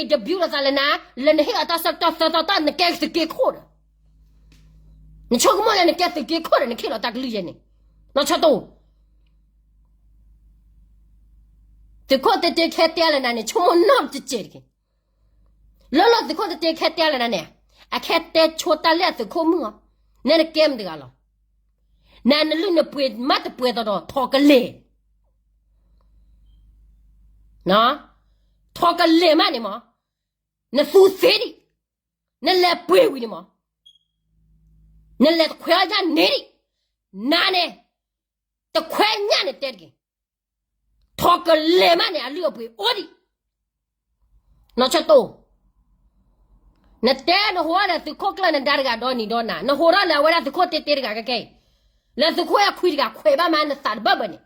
interview လိာ်သးလၢနၤ, လၢနဟ့ၣ်အီၤတၢ်ဆၢကတီၢ်သၢသီတီၢ် နကဲသုးက့ခိၣ်ဒီး, နဆိကမိၣ်လၢနကဲသုးက့ခိၣ်ဒီး နခ့ၣ်လီၤတၢ်ကလုၢ်ယဲန့ၣ်, နီၢ်ဆၢတိၢ်, သုးခိၣ်တဲတဲခဲတဲလၢနၤန့ၣ် ဆိကမိၣ်နီၢ်တစဲးတက့ၢ်. လၢလၢသုးခိၣ်တဲတဲခဲတဲလၢနၤန့ၣ်, အခဲတဲဆိတၢ်လၢအသုးခိၣ်မုၣ်အီၤ, နဲနကဲမတဂၤလီၤ. နနလုၢ်နပှ့ၤမးတပှဲၤသီးဒီး ထီၣ်ကလဲာ်, ထီၣ်ကလဲာ်မးန့ၣ်မး, နသူသ့ဒံး, နလဲၤပှ့ၤဝံၤန့ၣ်မး, နလဲၤတခွဲးအီၣ်ညၣ်န့ၣ်ဒံး, နၤန့ၣ်, တခွဲးညၣ်န့ၣ်တဲတဂ့ၤ, ထီၣ်ကလဲာ်မးန့ၣ် အလုၢ်အပှ့ၤအိၣ်ဒံး နီၢ်ဆၢတိၢ်, နတဲနဟိးထီၣ်လၢသုးခိၣ်ကျၢၢ်နဒါတဂၤဒီနံၤဒီနၤ, နဟိးထီၣ်လၢအဝဲဒၣ်သုးခိၣ်တ့တ့တဂၤကဲကဲအံၤ, လၢသုးခိၣ်အဲၣ်ခွံတဂၤခွဲးဘၣ်မးနသးတဘၢၣ်ဘၢၣ်န့ၣ်,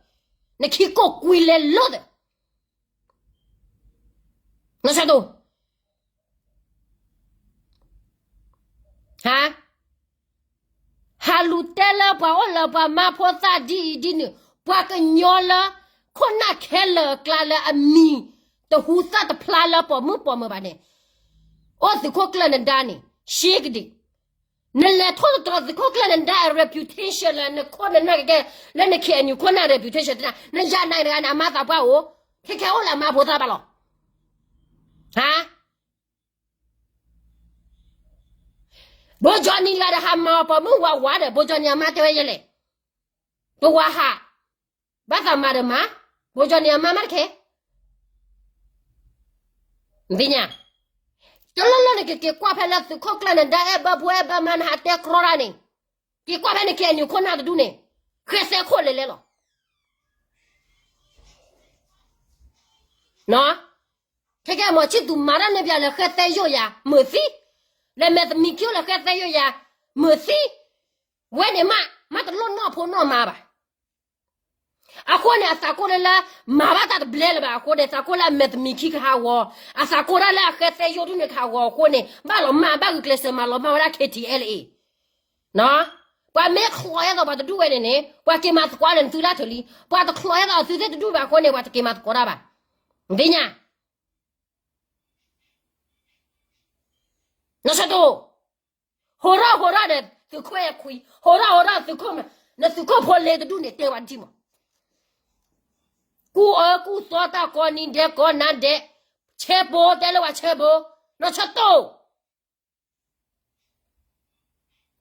နခံကိၢ်ကွံလဲလိာ်သး, နီၢ်ဆၢတိၢ် ဟါ, ဟးလူၤတဲလၢပှၤအိၣ်လၢပှၤမါဖိသၣ်ဒ်အံၤဒ်နုၤ, ပှၤကညီလၢ ခိၣ်နၢ်ခဲလၢာ်အကျါလၢအမံၤ တဟူသၣ်တဖျါလၢပိာ်မုၣ်ပိာ်မၢၤဘၣ်န့ၣ်, အိၣ်သုးခိၣ်ကျၢၢ်နဒါန့ၣ် ရှဲကဒံး, နလဲၤထိၣ်သတြီၤသုးခိၣ်ကျၢၢ်နဒါအ reputation လၢနခိၣ်နနၢ်ကကဲ, လၢန KNU ခိၣ်နၢ် reputation တနၢ်, နယၤနၤတဂၤန့ၣ် အမါသးပှၢ်အိၣ်, ခဲခဲအိၣ်လၢအမါဖိသၣ်ဘၣ်လီၤ, ဟါ ဘိကၠီနံၤလၢဒီးဟးမၤအီၤပိာ်မုၣ်ဝးဝးဒီး ဘိကၠီနံၤအမါတဲဝဲယဲလဲၣ်, ပဝၤဟး, ဘၣ်သးမၤဒီးမၤ, ဘိကၠီနံၤအမါမးတခဲ, နသ့ၣ်ညါ, တလီၢ်လီၢ်န့ၣ် ကက့ၤကွၢ်ဖဲလၢသုးခိၣ်ကျၢၢ်နဒါအဲၣ်ဘၢဖိအဲၣ်ဘၢမါ နဟးတဲကြီတၢ်န့ၣ်, က့ၤကွၢ်ဖဲန့ၣ် KNU ခိၣ်နၢ်တဒူၣ်န့ၣ်, ဃဲသဲခိၣ်လဲၤလဲလီၤ ခဲကဲ မီၤဆံၣ်သူၤမၤတၢ်န့ၢ်ပၠးလၢဃဲသဲယိာ်ယၤ မုာ်သံ, လၢမဲာ်သမံးခံအိၣ်လၢဃဲသဲယိာ်ယၤ မုာ်သံ, ဝဲန့ၣ်မး မ့ၢ်တလိၣ်နီၢ်ဖိနီၢ်မါဘၣ်. အဃိန့ၣ် အသးကိၢ်လၢလၢ မၤဘၣ်တၢ်တဘျဲလၢၤဘၣ်အဃိန့ၣ် သးကိၢ်လၢအမဲာ်သမံးခံကဟးဂီၤ, အသးကိၢ်ဒၣ်လၢအဃဲသဲယိာ်ဒူၣ်န့ၣ်ကဟးဂီၤအဃိန့ၣ် ဘၣ်လီၤမၢ်ဘၣ်ဂုာ်ကျဲးစၢးမၤလီၤမၢ်ဝဲဒၣ် KTLA ပှၤမ့ၢ်ချီးယဲသိးပှၤတဒူၣ်ဝဲန့ၣ်န့ၣ် ပှၤက့ၤမၤသကိးန့ၣ် နသုဒၣ်ထၢၣ်လံ. ပှၤတချီးယဲသိးသုသ့ၣ်တဒူၣ်ဘၣ်အဃိန့ၣ် ပှၤတက့ၤမၤသကိးတၢ်ဘၣ်. နသ့ၣ်ညါ နီၢ်ဆၢတိၢ်, ဟိးထီၣ်ဟိးထီၣ်ဒီးသုးခိၣ်အဲၣ်ခွံ, ဟိးထီၣ်ဟိးထီၣ်သုးခိၣ်, နသုးခိၣ်ဖိလ့တဒူၣ်န့ၣ် တဲဝဲဒ်မး, ကူၣ်အၢကူၣ်သီတၢ်ကိးနံၤဒဲးကိးနၤဒဲး, ဆဲဘိတဲလၢပှၤဆဲဘိ, နီၢ်ဆၢတိၢ်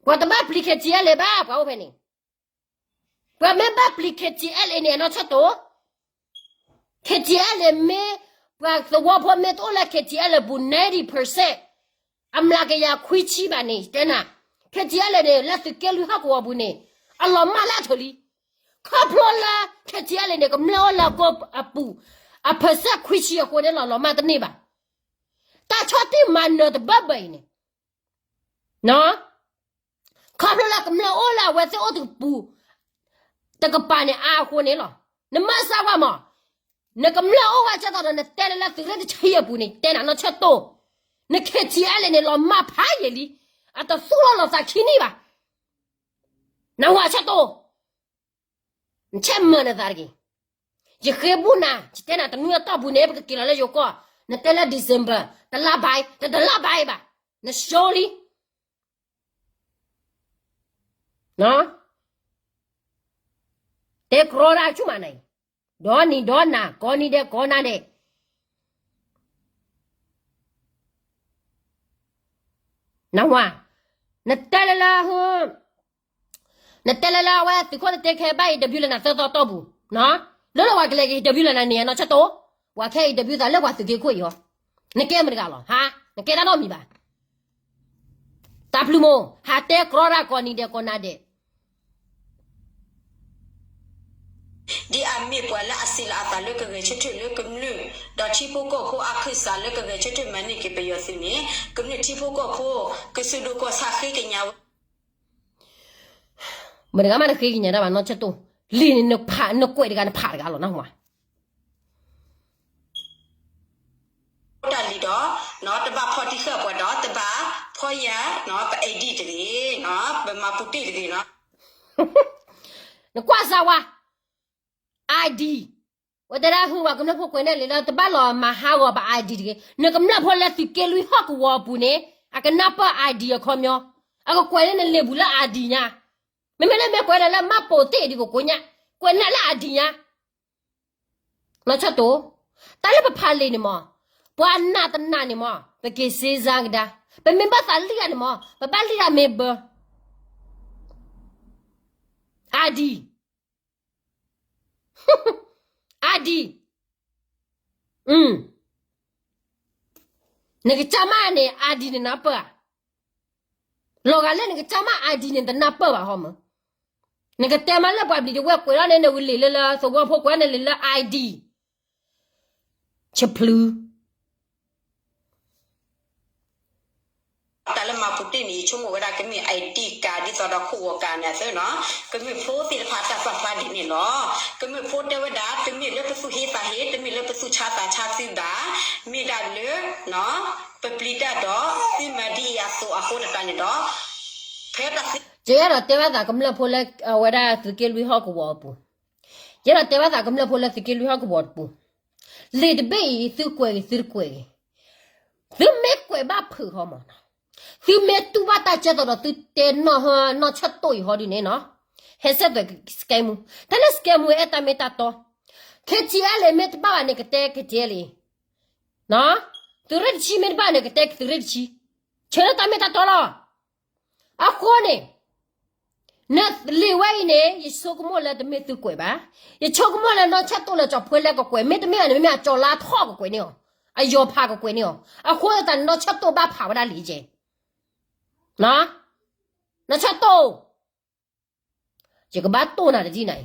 ပှၤတဘၣ်ပျံၤ KTLA ဘၣ် ပှၤအိၣ်ဖဲန့ၣ်, ပှၤမ့ၢ်ဘၣ်ပျံၤ KTLA န့ၣ် နီၢ်ဆၢတိၢ်, KTLA မ့ၢ်, ပှၤသဝီဖိမ့ၢ်တအိၣ်လၢ KTLA ပူၤ ninety percent, အမျးကယၤခွံဆံဘၣ်န့ၣ် တဲနၤ, KTLA န့ၣ် လၢသုးက့လွံၢ်ဟီၣ်ကဝီၤပူၤန့ၣ် အလီၤမၢ်လၢအထၢၣ်လံ. ခီဖျိလၢ KTLA န့ၣ် ကမျၢၢ်အိၣ်လၢအကိၢ်အပူၤ အ percent ခွံဆံအဃိန့ၣ်လီၤ လီၤမၢ်တန့ၢ်ဘၣ်. တၢ်ဆီၣ်တံၢ်မၤနၢၤတဘၢဘၢအံၤန့ၣ် ခီဖျိလၢကမျၢၢ်အိၣ်လၢအဝဲသ့ၣ်အိၣ်တကပူၤ တကပၤန့ၣ်အါအဃိန့ၣ်လီၤ. နမၤစၢၤကွၢ်မး, နကမျၢၢ်အိၣ်ဝဲကဲသိးဒီး နတဲလၢလၢသုးရ့ၣ်တဆံအပူၤန့ၣ် တဲနၤနီၢ်ဆၢတိၢ်, န KTLA န့ၣ် လီၤမၢ်ဖးယံာ်လံ, အတသူၣ်လီၤလီၤသးခံနံၣ်ဘၣ်. နဝၤဆၢတိၢ် နဆဲးမၤနသးတဂ့ၤ. ယဃ့ဘူးနၤ, ယတဲနၤတနွံအတီၢ်ပူၤန့ၣ် ပကက့ၤလီၤလၢယိၤကီၢ်, နတဲလၢ December တလါဘၣ်, တတလါဘၣ်ဘၣ်, န show လံ. တဲကြီတၢ်ဆူၣ်မးနၤအံၤ, ဒီနံၤဒီနၤ ကိးနံၤဒဲးကိးနၤဒဲး နဝၤ, နတဲလၢလၢ နတဲလၢလၢအဝဲသုးခိၣ်တတဲခဲဘၣ် interview လၢနၤသၢသီတီၢ်ပူၤ, လၢလၢပှၤကလဲၤက့ၤ interview လၢနၤန့ၣ် နီၢ်ဆၢတိၢ်, ပှၤခဲ interview သးလၢပှၤသုးက့ခိၣ်အံၤအီၤ, နကဲမတဂၤလီၤ, ဟါ, နကဲတၢ်နီတမံၤဘၣ်. တၢ်ဖျူမိၢ် ဟးတဲကြီတၢ်ကိးနံၤဒဲးကိးနၤဒဲး ဒ်အမ့ၢ်ပှၤလၢအစံးလီၤအသးလၢကဂဲၤဆၢထၢၣ်လၢကမျၢၢ်, ဒီးထံဖိကီၢ်ဖိအီၤခၢၣ်စးလၢကဂဲၤဆၢထၢၣ်မၤန့ၢ်က့ၤပယီၤသုးန့ၣ်, ကမျၢၢ်ထံဖိကီၢ်ဖိ ကစိၤဒိၣ်ကီၢ်ဆၣ်ဃ့ကညးဝဲ မတဂၤမးနဃ့ကညးတၢ်ဘၣ်နီၢ်ဆၢတိၢ်, လံာ်န့ၣ်နဖး နကွဲးတဂၤနဖးတဂၤလီၤနဝၤ တၢ်လံဒီး, တဘၣ်ဖီၣ်တံၢ်ဃာ်ပှၤဒီး တဘၣ်ဖီၣ်ယၤ, ပ ID တဂ့ၤ, ပမၤပူၤတ့ၢ်တဂ့ၤလီၤ. နကွၢ်စၢ်ဝဲ ID, ဝဲတဲဒၣ်ဟုၣ်ဝဲကမျၢၢ်ဖိကွဲးန့ၣ်လံလၢ တဘၣ်လီၤမၤဟးဂီၤပ ID တဂ့ၤ, နကမျၢၢ်ဖိလၢသုးက့လွံၢ်ဟီၣ်ကဝီၤအပူၤန့ၣ် အကနၢ်ပၢၢ် ID အခီပညီ, အကကွဲးန့ၢ်နလံာ်ပူၤလၢ ID ညါ, မ့မ့ၢ်လၢမ့ၢ်ကွဲးဒၣ်လၢမၤပူၤတ့ၢ်ဒ်ကကိးညါ, ကွဲးန့ၢ်လၢ ID ညါ နီၢ်ဆၢတိၢ်, တၢ်လၢပဖးလံာ်န့ၣ်မး, ပှၤနာ်တနာ်န့ၣ်မး ပက့ၤစ့စါကဒါ, ပမ့ၢ်ဘၣ်သးလံၣ်ဂၤန့ၣ်မး ပဘၣ်လံၣ်ဂၤမ့ၢ်ဘၢ, ID, ID, နကစၢ်မါန့ၣ် ID န့ၣ်နၢ်ပၢၢ်ဧါ, လီၤဂာ်လၢနကစၢ်မါ ID န့ၣ် နတနၢ်ပၢၢ်ဘၣ်ဟီမး, နကတဲမးလၢပှၤဘျံးတဝဲၢ်ကွဲးထီၣ်န့ၣ် နဝံၤလံာ်လၢလၢသဝီဖိကွဲးန့ၣ်လံာ်လၢ ID ဆဖျု တၢ်လၢမၤပူၤတ့ၢ်န့ၣ် ယဆိကမိၣ်ဝဲဒၣ်ကမ့ၢ် ID card ဒ်သိးဒီးခိၣ်ဂီၤကးန့ၣ်အသိးနီၤ, ကမျၢၢ်ဖိသ့ၣ်တဖၣ်တၢ်ပာ်ဖျါဒ်န့ၣ်လီၤ. ကမျၢၢ်ဖိတဲဝဲဒၣ် တမ့ၢ်လၢပသူၣ်ဟ့သးဟ့ တမ့ၢ်လၢပသူၣ်ဆါသးဆါသုဘၣ်, မ့ၢ်ဒၣ်လၢ ပပျံၤတၢ်ဒီး သုမၤဒ်အံၤအသိးအဃိသတးန့ၣ်ဒီး ဖဲတၢ်သ့ ယအဲၣ်ဒိးတဲဘၣ်သးကမျၢၢ်ဖိလၢအဝဲဒၣ်သုးက့လွံၢ်ဟီၣ်ကဝီၤအပူၤ, ယအဲၣ်ဒိးတဲဘၣ်သးကမျၢၢ်ဖိလၢသုးက့လွံၢ်ဟီၣ်ကဝီၤတပူၤ, လံာ်တဘ့ၣ်အံၤ သုကွဲးဂ့ၤ သုတကွဲးဂ့ၤ, သုမ့ၢ်ကွဲးဘၣ်ဖုးဟီမး, သုမ့ၢ်တူၢ်ဘၣ်တၢ်ကဲသိးဒီးသုတဲနီၢ်ဟၢ နီၢ်ဆၢၣ်တိၢ်အံၤဟီဒ်န့ၣ်နီၤ, ဟဲဆဲးသွဲး scam မူ, တၢ်လၢ scam မူ အဲၣ်တၢ်မ့ၢ်တၢ်တီ, KTLA မ့ၢ်တဘၣ်ဘၣ်န့ၣ် ကတဲ KTLA သုးရ့ၣ်တဆံမ့ၢ်တဘၣ်န့ၣ် ကတဲသုးရ့ၣ်တဆံ, ဆၢလၢတၢ်မ့ၢ်တၢ်တီလီၤ. အဃိန့ၣ် နလံာ်ဝဲအံၤန့ၣ် ယဆိကမိၣ်လၢတမ့ၢ်သုကွဲးဘၣ်, ယဆိကမိၣ်လၢနီၢ်ဆၢၣ်တိၢ်လၢကၠီၤဖိလဲကကွဲး, မ့တမ့ၢ်န့ၣ် မ့မ့ၢ်အကၠီၤလါထီၣ်ကကွဲးန့ၢ်အီၤ, အယီၤဖးကကွဲးန့ၢ်အီၤ, အဃိသတးန့ၣ် နီၢ်ဆၢၣ်တိၢ်ဘၣ်ဖးဝဲဒၣ်လံကဲ နီၢ်ဆၢၣ်တိၢ် ယကဘၣ်တိၢ်နၤတဒ်နၤအံ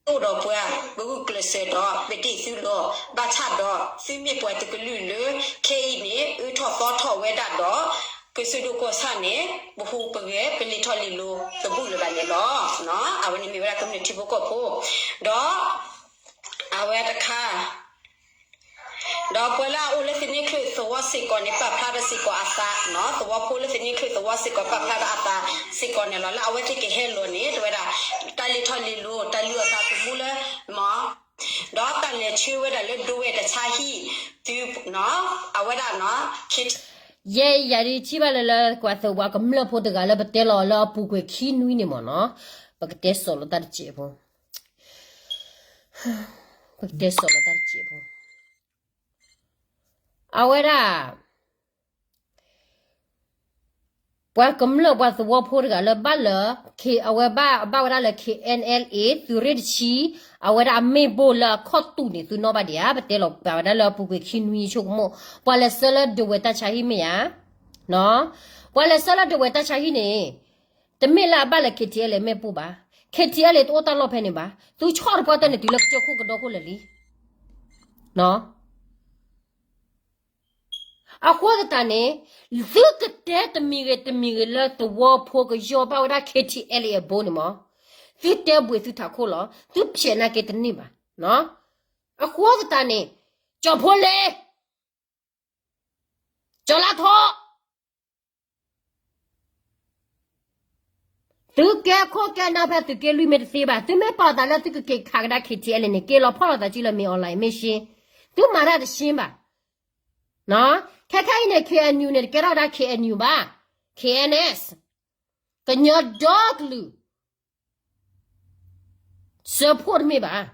ၤ, တိၢ်ဒီးပှၤ ပဂုာ်ကျဲးစၢးဒီး ပဒ့ၣ်သုလီၤ, ဘၣ်ဆၣ်ဒီး သုမ့ၢ်ပှၤတကလုာ်လၢ ခဲအံၤန့ၣ် အၢထီၣ်သီထီၣ်ဝဲဒၣ်ဒီး ကစၢၢ်ဒိၣ်ကီၢ်ဆၣ်န့ၣ် ပဟူးပဂဲၤ ပလံာ်ထီၣ်လံာ်လီၤ တဘူၣ်လၢၤဘၣ်န့ၣ်လီၤ. အဝဲန့ၣ်မ့ၢ်ဝဲဒၣ်ကမျၢၢ်ထံဖိကီၢ်ဖိ ဒီး အဝဲတခါ ဒီးပှၤလၢအအိၣ်လၢသန့ၤချၢၣ်သဝီစ့ၢ်ကီးန့ၣ် ပာ်ဖျါထီၣ်စ့ၢ်ကီးအသး, သဝီဖိလၢသန့ၤချၢၣ်သဝီစ့ၢ်ကီး ပာ်ဖျါထီၣ်အသးစ့ၢ်ကီးန့ၣ်လီၤ. လၢအဝဲသ့ၣ်ကဟဲလီၤန့ၣ် တဲဝဲဒၣ် တၢ်လံာ်ထီၣ်လံာ်လီၤ တၢ်လုၢ်အသးသမူလၢ ဒီးတၢ်လဲၤဆှၢဝဲဒၣ်လၢဒဝဲၢ်တၢ်ဆါဟံၣ် သု အဝဲဒၣ် ယဲယၤဒ်ထံၣ်ဘၣ်လၢလၢကွၢ်သဝီကမျၢၢ်ဖိတဂၤလၢပတဲလီၤလၢအပူၤကွံာ်ခံနွံန့ၣ်မ့ၢ်နီၤ, ပကတဲစိာ်လီၤတၢ်တစဲးဖိ, ပကတဲစိာ်လီၤတၢ်တစဲးဖိ, အဝဲဒၣ် ပှၤကမျၢၢ်ပှၤသဝီဖိတဂၤလၢဘၣ်လၢ အဝဲဘၣ်ဘၣ်ဝဲဒၣ်လၢ KNLA သုးရ့ၣ်တဆံ, အဝဲဒၣ်အမ့ၢ်ဘိၣ်လၢအခီၣ်တူာ်န့ၣ် သုနီၣ်ဘၣ်ဒံးဧါ, ပတဲလီၤပာ်ဝဲဒၣ်လၢအပူၤကွံာ်ခံနွံဆိကမိၣ်, ပှၤလဲၤဆှၢလၢဒဝဲၢ်တၢ်ဆါဟံၣ်မ့ၢ်ဧါ, ပှၤလဲၤဆှၢလၢဒဝဲၢ်တၢ်ဆါဟံၣ်န့ၣ် တမ့ၢ်လၢအဘၣ်လၢ KTLA မ့ၢ်ပိၢ်ဘၣ်, KTLA တအိၣ်တၢ်လီၢ်ဖဲန့ၣ်ဘၣ်, သုဆီၣ်တပှၢ်တၢၢ်န့ၣ်တုၤလၢကစၢၢ်ခိၣ်ကဒီခိၣ်လၢာ်လံ အဃိသတးန့ၣ် သုကတဲတမံၤဂ့ၤတမံၤဂ့ၤလၢသဝီဖိကယီၢ်ဘၣ်ဝဲဒၣ် KTLA အဘိန့ၣ်မး, သုတဲဘှံးသုထးခိၣ်လီၤ, သုဖျဲးနာ်က့တန့ၢ်ဘၣ်. အဃိသတးန့ၣ် ကၠီၤဖိလဲ, ကၠီၤလါထီ, သုကဲခိၣ်ကဲနၢ်ဖဲသုးက့လွံၢ်မ့ၢ်တသ့ဘၣ်, သုမ့ၢ်ပာ်သးလၢသုကက့ၤခးကဒါ KTLA န့ၣ် က့ၤလီၤဖီၣ်လိာ်သးစုလၢမ့ၢ် online မ့ၢ်ရှ့, သုမၤတၢ်တရှ့ဘၣ်. ခဲခါအံၤန့ၣ် KNU န့ၣ် တကဲထီၣ်ဝဲဒၣ် KNU ဘၣ်, KNS, ကညီဒီကလုာ် စၢဖှိၣ်တမ့ၢ်ဘၣ်,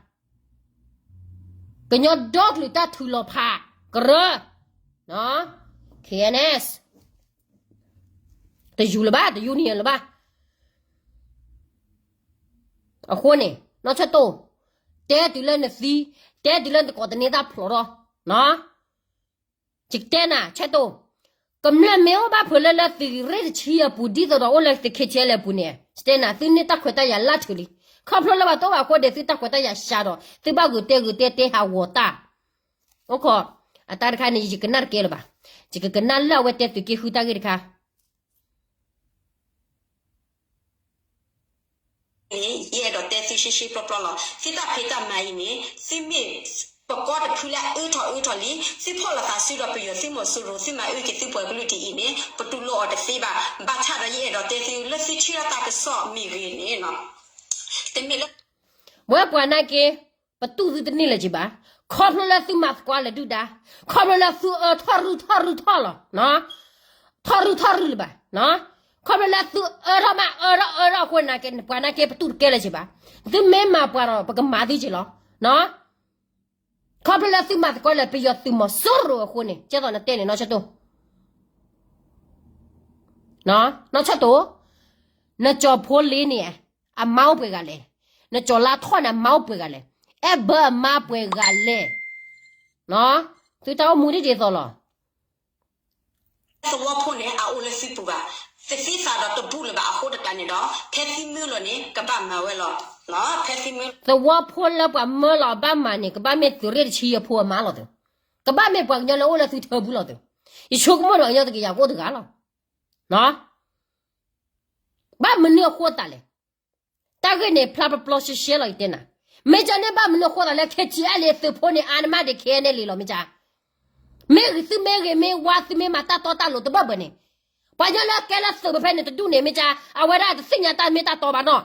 ကညီဒီကလုာ်တၢ်ထုးလီၤဖးကရၢ, KNS, တယူၤလၢၤဘၣ်, တယူၤန့ၣ်လၢၤဘၣ်. အဃိန့ၣ် နီၢ်ဆၢၣ်တိၢ်, တဲတုၤလၢနသံ, တဲတုၤလၢနကိးတန့ၢ်တၢ်ဖျိးထီၣ်, ယကတဲနၤ ဆၢၣ်တိၢ်, ကမျၢၢ်မ့ၢ်အိၣ်ဘၣ်ဖုးလၢလၢသုးရ့ၣ်တဆံအပူၤ ဒ်သိးဒီးအိၣ်လၢသုး KTLA အပူၤန့ၣ် ယတဲနၤ သုန့ၢ်တၢ်ခွဲးတၢ်ယာ်လၢထူလံ, ခီဖျိလၢဘၣ်တအိၣ်ဘၣ်အဃိဒီး သုတၢ်ခွဲးတၢ်ယာ်စှၤဒီး သုဘၣ်ဂုာ်တဲဂုာ်တဲတဲဟးဂီၤတၢ်, အိၣ်ခိး, အတၢ်တခါန့ၣ် ယကနၣ်တကဲလၢၤဘၣ်, ယကကနၣ်လၢအဝဲတဲသုးက့ဃုတၢ်ဂ့ၢ်တခါ န့ၣ် ယအဲၣ်ဒိးတဲသုရှဲရှဲပျီပျီလီၤ. သုတၢ်ဖံးတၢ်မၤအံၤန့ၣ် သုမ့ၢ်ပကီတဖုလၢအအၢထီၣ်အၢထီၣ်လံ, သုဖီၣ်လိာ်သးစုဒီးပယီၤသုးမီၤစိရိၤ သုမၤအုၣ်က့ၤသုပှၤကလုာ်ဒ်အံၤန့ၣ် ပတူၢ်လိာ်အီၤတသ့ဘၣ်. ဘၣ်ဆၣ်ဒီးယအဲၣ်ဒိးတဲသု လၢသုထံၣ်လၢတၢ်ကစီၣ်မ့ၢ်ဂ့ၤန့ၣ် တမ့ၢ်လၢ ဝဲပှၤနာ်က့ ပတူၢ်သုတန့ၢ်လၢၤက့ၤဘၣ်, ခီဖျိလၢသုမၤသကိးလၢဒုၣ်ဒါ, ခီဖျိလၢသုအၢထီၣ်ရူၢ်ထီၣ်ရူၢ်ထီၣ်လီၤ, ထီၣ်ရူၢ်ထီၣ်ရူၢ်လၢၤဘၣ်, ခီဖျိလၢသုအၢထီၣ်မးအၢထီၣ်အၢထီၣ်အဃိန့ၣ် ပှၤနာ်က့ပတူၢ်တကဲလၢၤက့ၤဘၣ်, သုမ့ၢ်မၤပှၤဒီး ပကမၤသုက့ၤလီၤ, ခီဖျိလၢသုမၤသကိးလၢပယီၤသုးမီၤစိရိၤအဃိန့ၣ် ကဲသိးနတဲန့ၣ် နီၢ်ဆၢၣ်တိၢ် နီၢ်ဆၢၣ်တိၢ်, နကၠီၤဖိလ့န့ၣ် အမါအိၣ်ပှဲၤဂၤလဲၣ်. နကၠီၤလါထီၣ်န့ၣ် အမါအိၣ်ပှဲၤဂၤလဲၣ်. အဲၣ်ဘၢအမါပှဲၤဂၤလဲၣ်. သုတၢ်အိၣ်မူဒ်ဒ်သိးလီၤ. သဝီဖိန့ၣ် အအိၣ်လၢသုပူၤဘၣ်. တသံသးဒီးတဘူၣ်လၢၤဘၣ်အဃိတၢ်န့ၣ်ဒီး ဖဲသုမၢလီၤန့ၣ် ကဘၣ်မၤဝဲလီၤ. ဖဲသုမၢ သဝီဖိလၢပှၤမၢလီၤအဘၣ်မၤန့ၣ် ကဘၣ်မ့ၢ်သုးရ့ၣ်တဆံအဖိအမါလီၤသုး. ကဘၣ်မ့ၢ်ပှၤကညီလၢအိၣ်လၢသုထၢပူၤလီၤသုး. ယဆိကမိၣ်ဒီးပှၤကညီတကယၤကအိၣ်တဂၤလီၤ. ဘၣ်မနုၤအဃိသတးလဲၣ်. တၢ်ဂ့ၢ်န့ၣ် ဖျါပျီရှဲရှဲလီၤ ယတဲနၤ. မ့ၢ်ကန့ၣ် ဘၣ်မနုၤအဃိသတးလၢ ခဲကၠံအဲၣ်လ့ သုးဖိန့ၣ် အါန့ၢ်မးဒံး ခဲအံၤန့ၣ်လံလီၤ မ့ၢ်က. မ့ၢ်ဂ့ၤသုမ့ၢ်ဂ့ၤမ့ၢ်ဝါ သုမ့ၢ်မၤတၢ်တီတၢ်လိၤတဘၢၣ်ဘၢၣ်န့ၣ်, ပှၤကညီလၢကဲလၢသုးပဖဲန့ၣ်တဒူၣ်န့ၣ် မ့ၢ်က အဝဲဒၣ်တသ့ၣ်ညါတၢ်မ့ၢ်တၢ်တီဘၣ်နီၤ.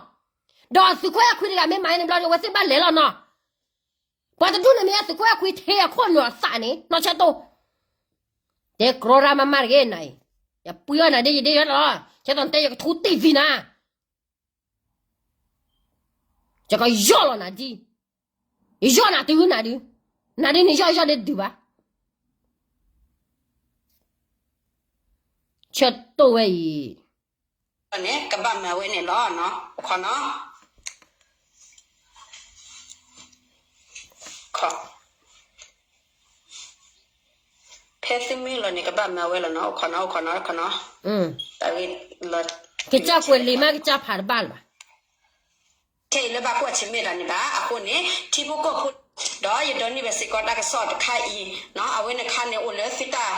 ဒီးသုးခိၣ်အဲၣ်ခွံတဂၤမ့ၢ်မၤန့ၣ်ဘျီ အဝဲသ့ၣ်ဘၣ်လဲၤလီၤနီၤ. ပှၤတဒူၣ်န့ၣ်မ့ၢ်သုးခိၣ်အဲၣ်ခွံထံအခိၣ်နူာ်အသးန့ၣ် နီၢ်ဆၢတိၢ် တဲကြီရၢမးမးတဂ့ၤနၤအံၤ, ယပှံၤအီၣ်နၤဒ်ယဒ်ယဲလီၤ, ဆဲးသီၣ်တဲယကထူတံၢ်သံနၤ, ယကယီၢ်လီၤနၤဒ်, ယယီၢ်နၤတုၤနၤဒု, နၤဒ်န့ၣ်ယီၢ်ယီၢ်ဒ်ဒုးဘၣ်, ဆၢတိၢ်ဝဲအံၤ န့ၣ် ကဘၣ်မၤဝဲန့ၣ်လီၤ, ခီနီၤ, ဖဲသုမ့ၢ်လီၤန့ၣ် ကဘၣ်မၤဝဲလီၤနီၤ, အိၣ်ခိးနီၤ, အိၣ်ခိးနီၤ, အိၣ်ခိးနီၤ, တၢ်ဂ့ၢ်လီၤ, ကစၢ်ကွဲးလံာ်မး ကစၢ်ဖးတဘၣ်လၢၤဘၣ်, ခဲအံၤလၢဘၣ်ကွၢ်ဆၢၣ်မဲာ်တၢ်န့ၣ်ဘၣ်, အဃိန့ၣ် ထံဖိကီၢ်ဖိ ဒီးယဒိးန့ၢ်ဘၣ်စ့ၢ်ကီးတၢ်ကစီၣ်တခါအံၤ, အဝဲန့ၣ်ခါန့ၣ်အိၣ်လၢသုတၢ်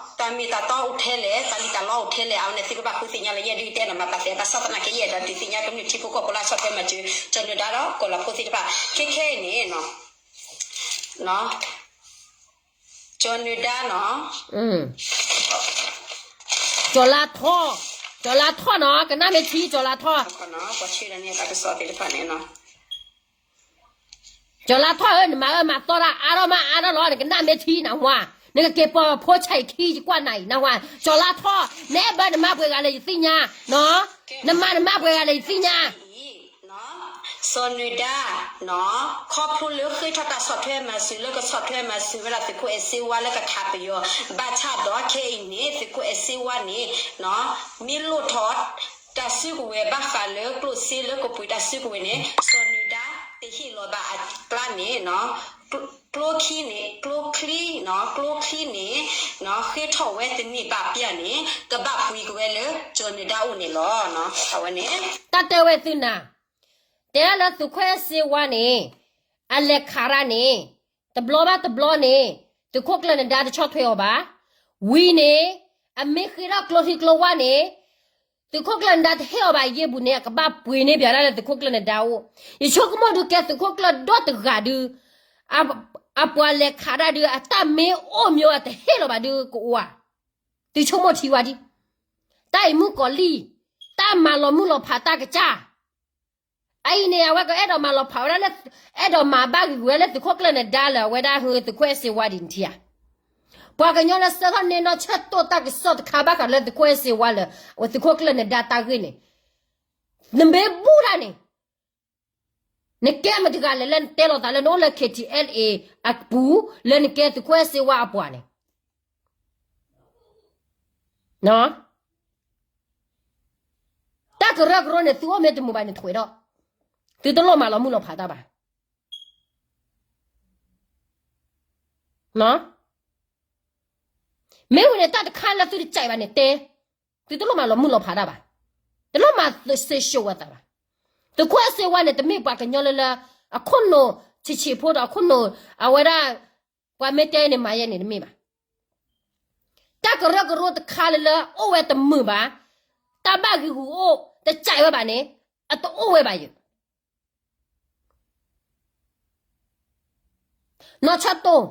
တၢ်မ့ၢ်တၢ်တီအိၣ်ထဲလဲၣ်, တၢ်လံၣ်တၢ်လီအိၣ်ထဲလဲၣ်, အဝဲန့ၣ်သုကဘၣ်ဃုသ့ၣ်ညါလၢယဲၢ်ဒုတဲနၤမၤပာ်သ့, ဘၣ်ဆၣ်သနာ်က့ယအဲၣ်ဒိးဒုးသ့ၣ်ညါကမျၢၢ်ထံဖိကီၢ်ဖိလၢအဆီၣ်ထွဲမၤစၢၤ ကၠီၤနၢၤဒါဒီးကီၤလၤဖိသ့ၣ်တဖၣ်, ခဲခဲအံၤန့ၣ် ကၠီၤနၢၤဒါနီၤ, ကၠီၤလါထီၣ်, ကၠီၤလါထီၣ်နီၤ, ကနၣ်မ့ၢ်ထံ ကၠီၤလါထီၣ်, ကၠီၤလါထီၣ်ဧၢ, နမၤအၢမၤသီတၢ်အါထီၣ်မးအါထီၣ်လီၤ, နကနၣ်မ့ၢ်ထံနၢ်ဟူဧါ, နကက့ၤပိာ်ဖိဆဲးခံ ယကွၢ်နၤအံၤ နၢ်ဟူဧါ, ကၠီၤလါထီၣ်, နအဲၣ်ဘၢနမါပှဲၤဂၤလဲၣ်ယသ့ၣ်ညါ, နမၤနမါပှဲၤဂၤလဲၣ်ယသ့ၣ်ညါ စီၤနၢၤဒါ ခီဖျိလၢဃ့ထီၣ်တၢ်ဆီၣ်ထွဲမၤစၢၤလၢကဆီၣ်ထွဲမၤစၢၤဝဲဒၣ်သုးခိၣ်အဲၣ်စ့ဝါလၢကခးပယီၤ, ဘၣ်ဆၣ်ဒီးခဲအံၤန့ၣ် သုးခိၣ်အဲၣ်စ့ဝါန့ၣ် မ့ၢ်လိၣ်ထီၣ် တၢ်စုကဝဲၤဘၣ်ဃးလၢကျိၣ်စ့လၢကပှ့ၤတၢ်စုကဝဲၤန့ၣ် စီၤနၢၤဒါတဟ့ၣ်လီၤဘၣ်အကျါန့ၣ် ကျိချံန့ၣ် ကျိချံန့ၣ် ကျိချံန့ၣ် ဃ့ထီၣ်ဝဲတန့ၢ်ဘၣ်ပျၢ်န့ၣ် ကဘၣ်ပှ့ၤက့ၤဝဲလၢကၠီၤနၢၤဒါအအိၣ်န့ၣ်လီၤ. အဝဲန့ၣ် တၢ်တဲဝဲသုနၤ, တဲလၢသုးခိၣ်အဲၣ်စ့ဝါန့ၣ် အလဲၤခးတၢ်န့ၣ် တဘျီဘၣ်တဘျီန့ၣ် သုးခိၣ်ကျၢၢ်နၢၤဒါတဆီၣ်ထွဲအီၤဘၣ်. ဝံၤန့ၣ် အမ့ၢ်ဃ့ထီၣ်ကျိချံကျိဝါန့ၣ် သုးခိၣ်ကျၢၢ်နၢၤဒါတဟ့ၣ်အီၤဘၣ်အယ့ၢ်ပူၤန့ၣ် အကဘၣ်ပှ့ၤန့ၢ်ပၠးဒၣ်လၢသုးခိၣ်ကျၢၢ်နၢၤဒါအအိၣ်. ယဆိကမိၣ်ဒုးကဲသုးခိၣ်ကျၢၢ်ဒီတဂၤဒုး အပှၤလဲၤခးတၢ်ဒုး အတၢ်မ့ၢ်အိၣ်မ့ၢ်အတဟ့ၣ်လီၤဘၣ်ဒုးကအိၣ်ဧါ. သုဆိကမိၣ်ထံဝဲဒ် တၢ်အံၤမုၣ်ကီၤလံၢ် တၢ်မၤလီၤမုၢ်လီၤဖးတၢ်ကစၢ် အအံၤန့ၣ် အဝဲကအဲၣ်ဒိးမၤလီၤဖးဝဲဒၣ်လၢ အဲၣ်ဒိးမၤဘၣ်ဂ့ၤဝဲလၢသုးခိၣ်ကျၢၢ်နၢၤဒါလၢအဝဲဒၣ်ဟုသုးခိၣ်အဲၣ်စ့ဝါဒ်န့ၣ်ထံဧါ. ပှၤကညီလၢဆၢထၢၣ်န့ၢ်နီၢ်ဆၢၣ်တိၢ်တၢ်ကစီၣ်တခါဘၣ်ဃးလၢသုးခိၣ်အဲၣ်စ့ဝါလၢ သုးခိၣ်ကျၢၢ်နၢၤဒါတၢ်ဂ့ၢ်န့ၣ် နမ့ၢ်ဘူၣ်တၢ်န့ၣ် နကဲမတၤတဂၤလဲၣ်လၢနတဲလီၤသးလၢနအိၣ်လၢ KTLA အပူၤ လၢနကဲသုးခိၣ်အဲၣ်စ့ဝါအပှၤန့ၣ် တၢ်ကရၢကရိန့ၣ် သုအိၣ်မ့ၢ်တမုာ်ဘၣ်န့ၣ်ထွဲဒီး သုတလိၣ်မၤလီၤမုၢ်လီၤဖးတၢ်ဘၣ်. မ့ၢ်ဝံၤန့ၣ် တၢ်တခါလၢသုတကးဘၣ်န့ၣ်တဲ, သုတလိၣ်မၤလီၤမုၢ်လီၤဖးတၢ်ဘၣ်, တလိၣ်မၤစ့ၢ်ကီးဝဲသးဘၣ်. သုးခိၣ်အဲၣ်စ့ဝါန့ၣ် တမ့ၢ်ပှၤကညီလၢလၢ အခိၣ်နူာ်ဆံးဆံးဖိဒီးအခိၣ်နူာ် အဝဲဒၣ် ပှၤမ့ၢ်တဲန့ၣ်မၤယဲန့ၣ်တမ့ၢ်ဘၣ်. တၢ်ကရၢကရိတခါလၢလၢအိၣ်ဝဲတမုာ်ဘၣ်, တၢ်ဘၣ်ဂံၢ်ဂူာ်အိၣ် တကးဝဲဘၣ်န့ၣ် အတအိၣ်ဝဲဘၣ်ယဲ. နီၢ်ဆၢၣ်တိၢ်,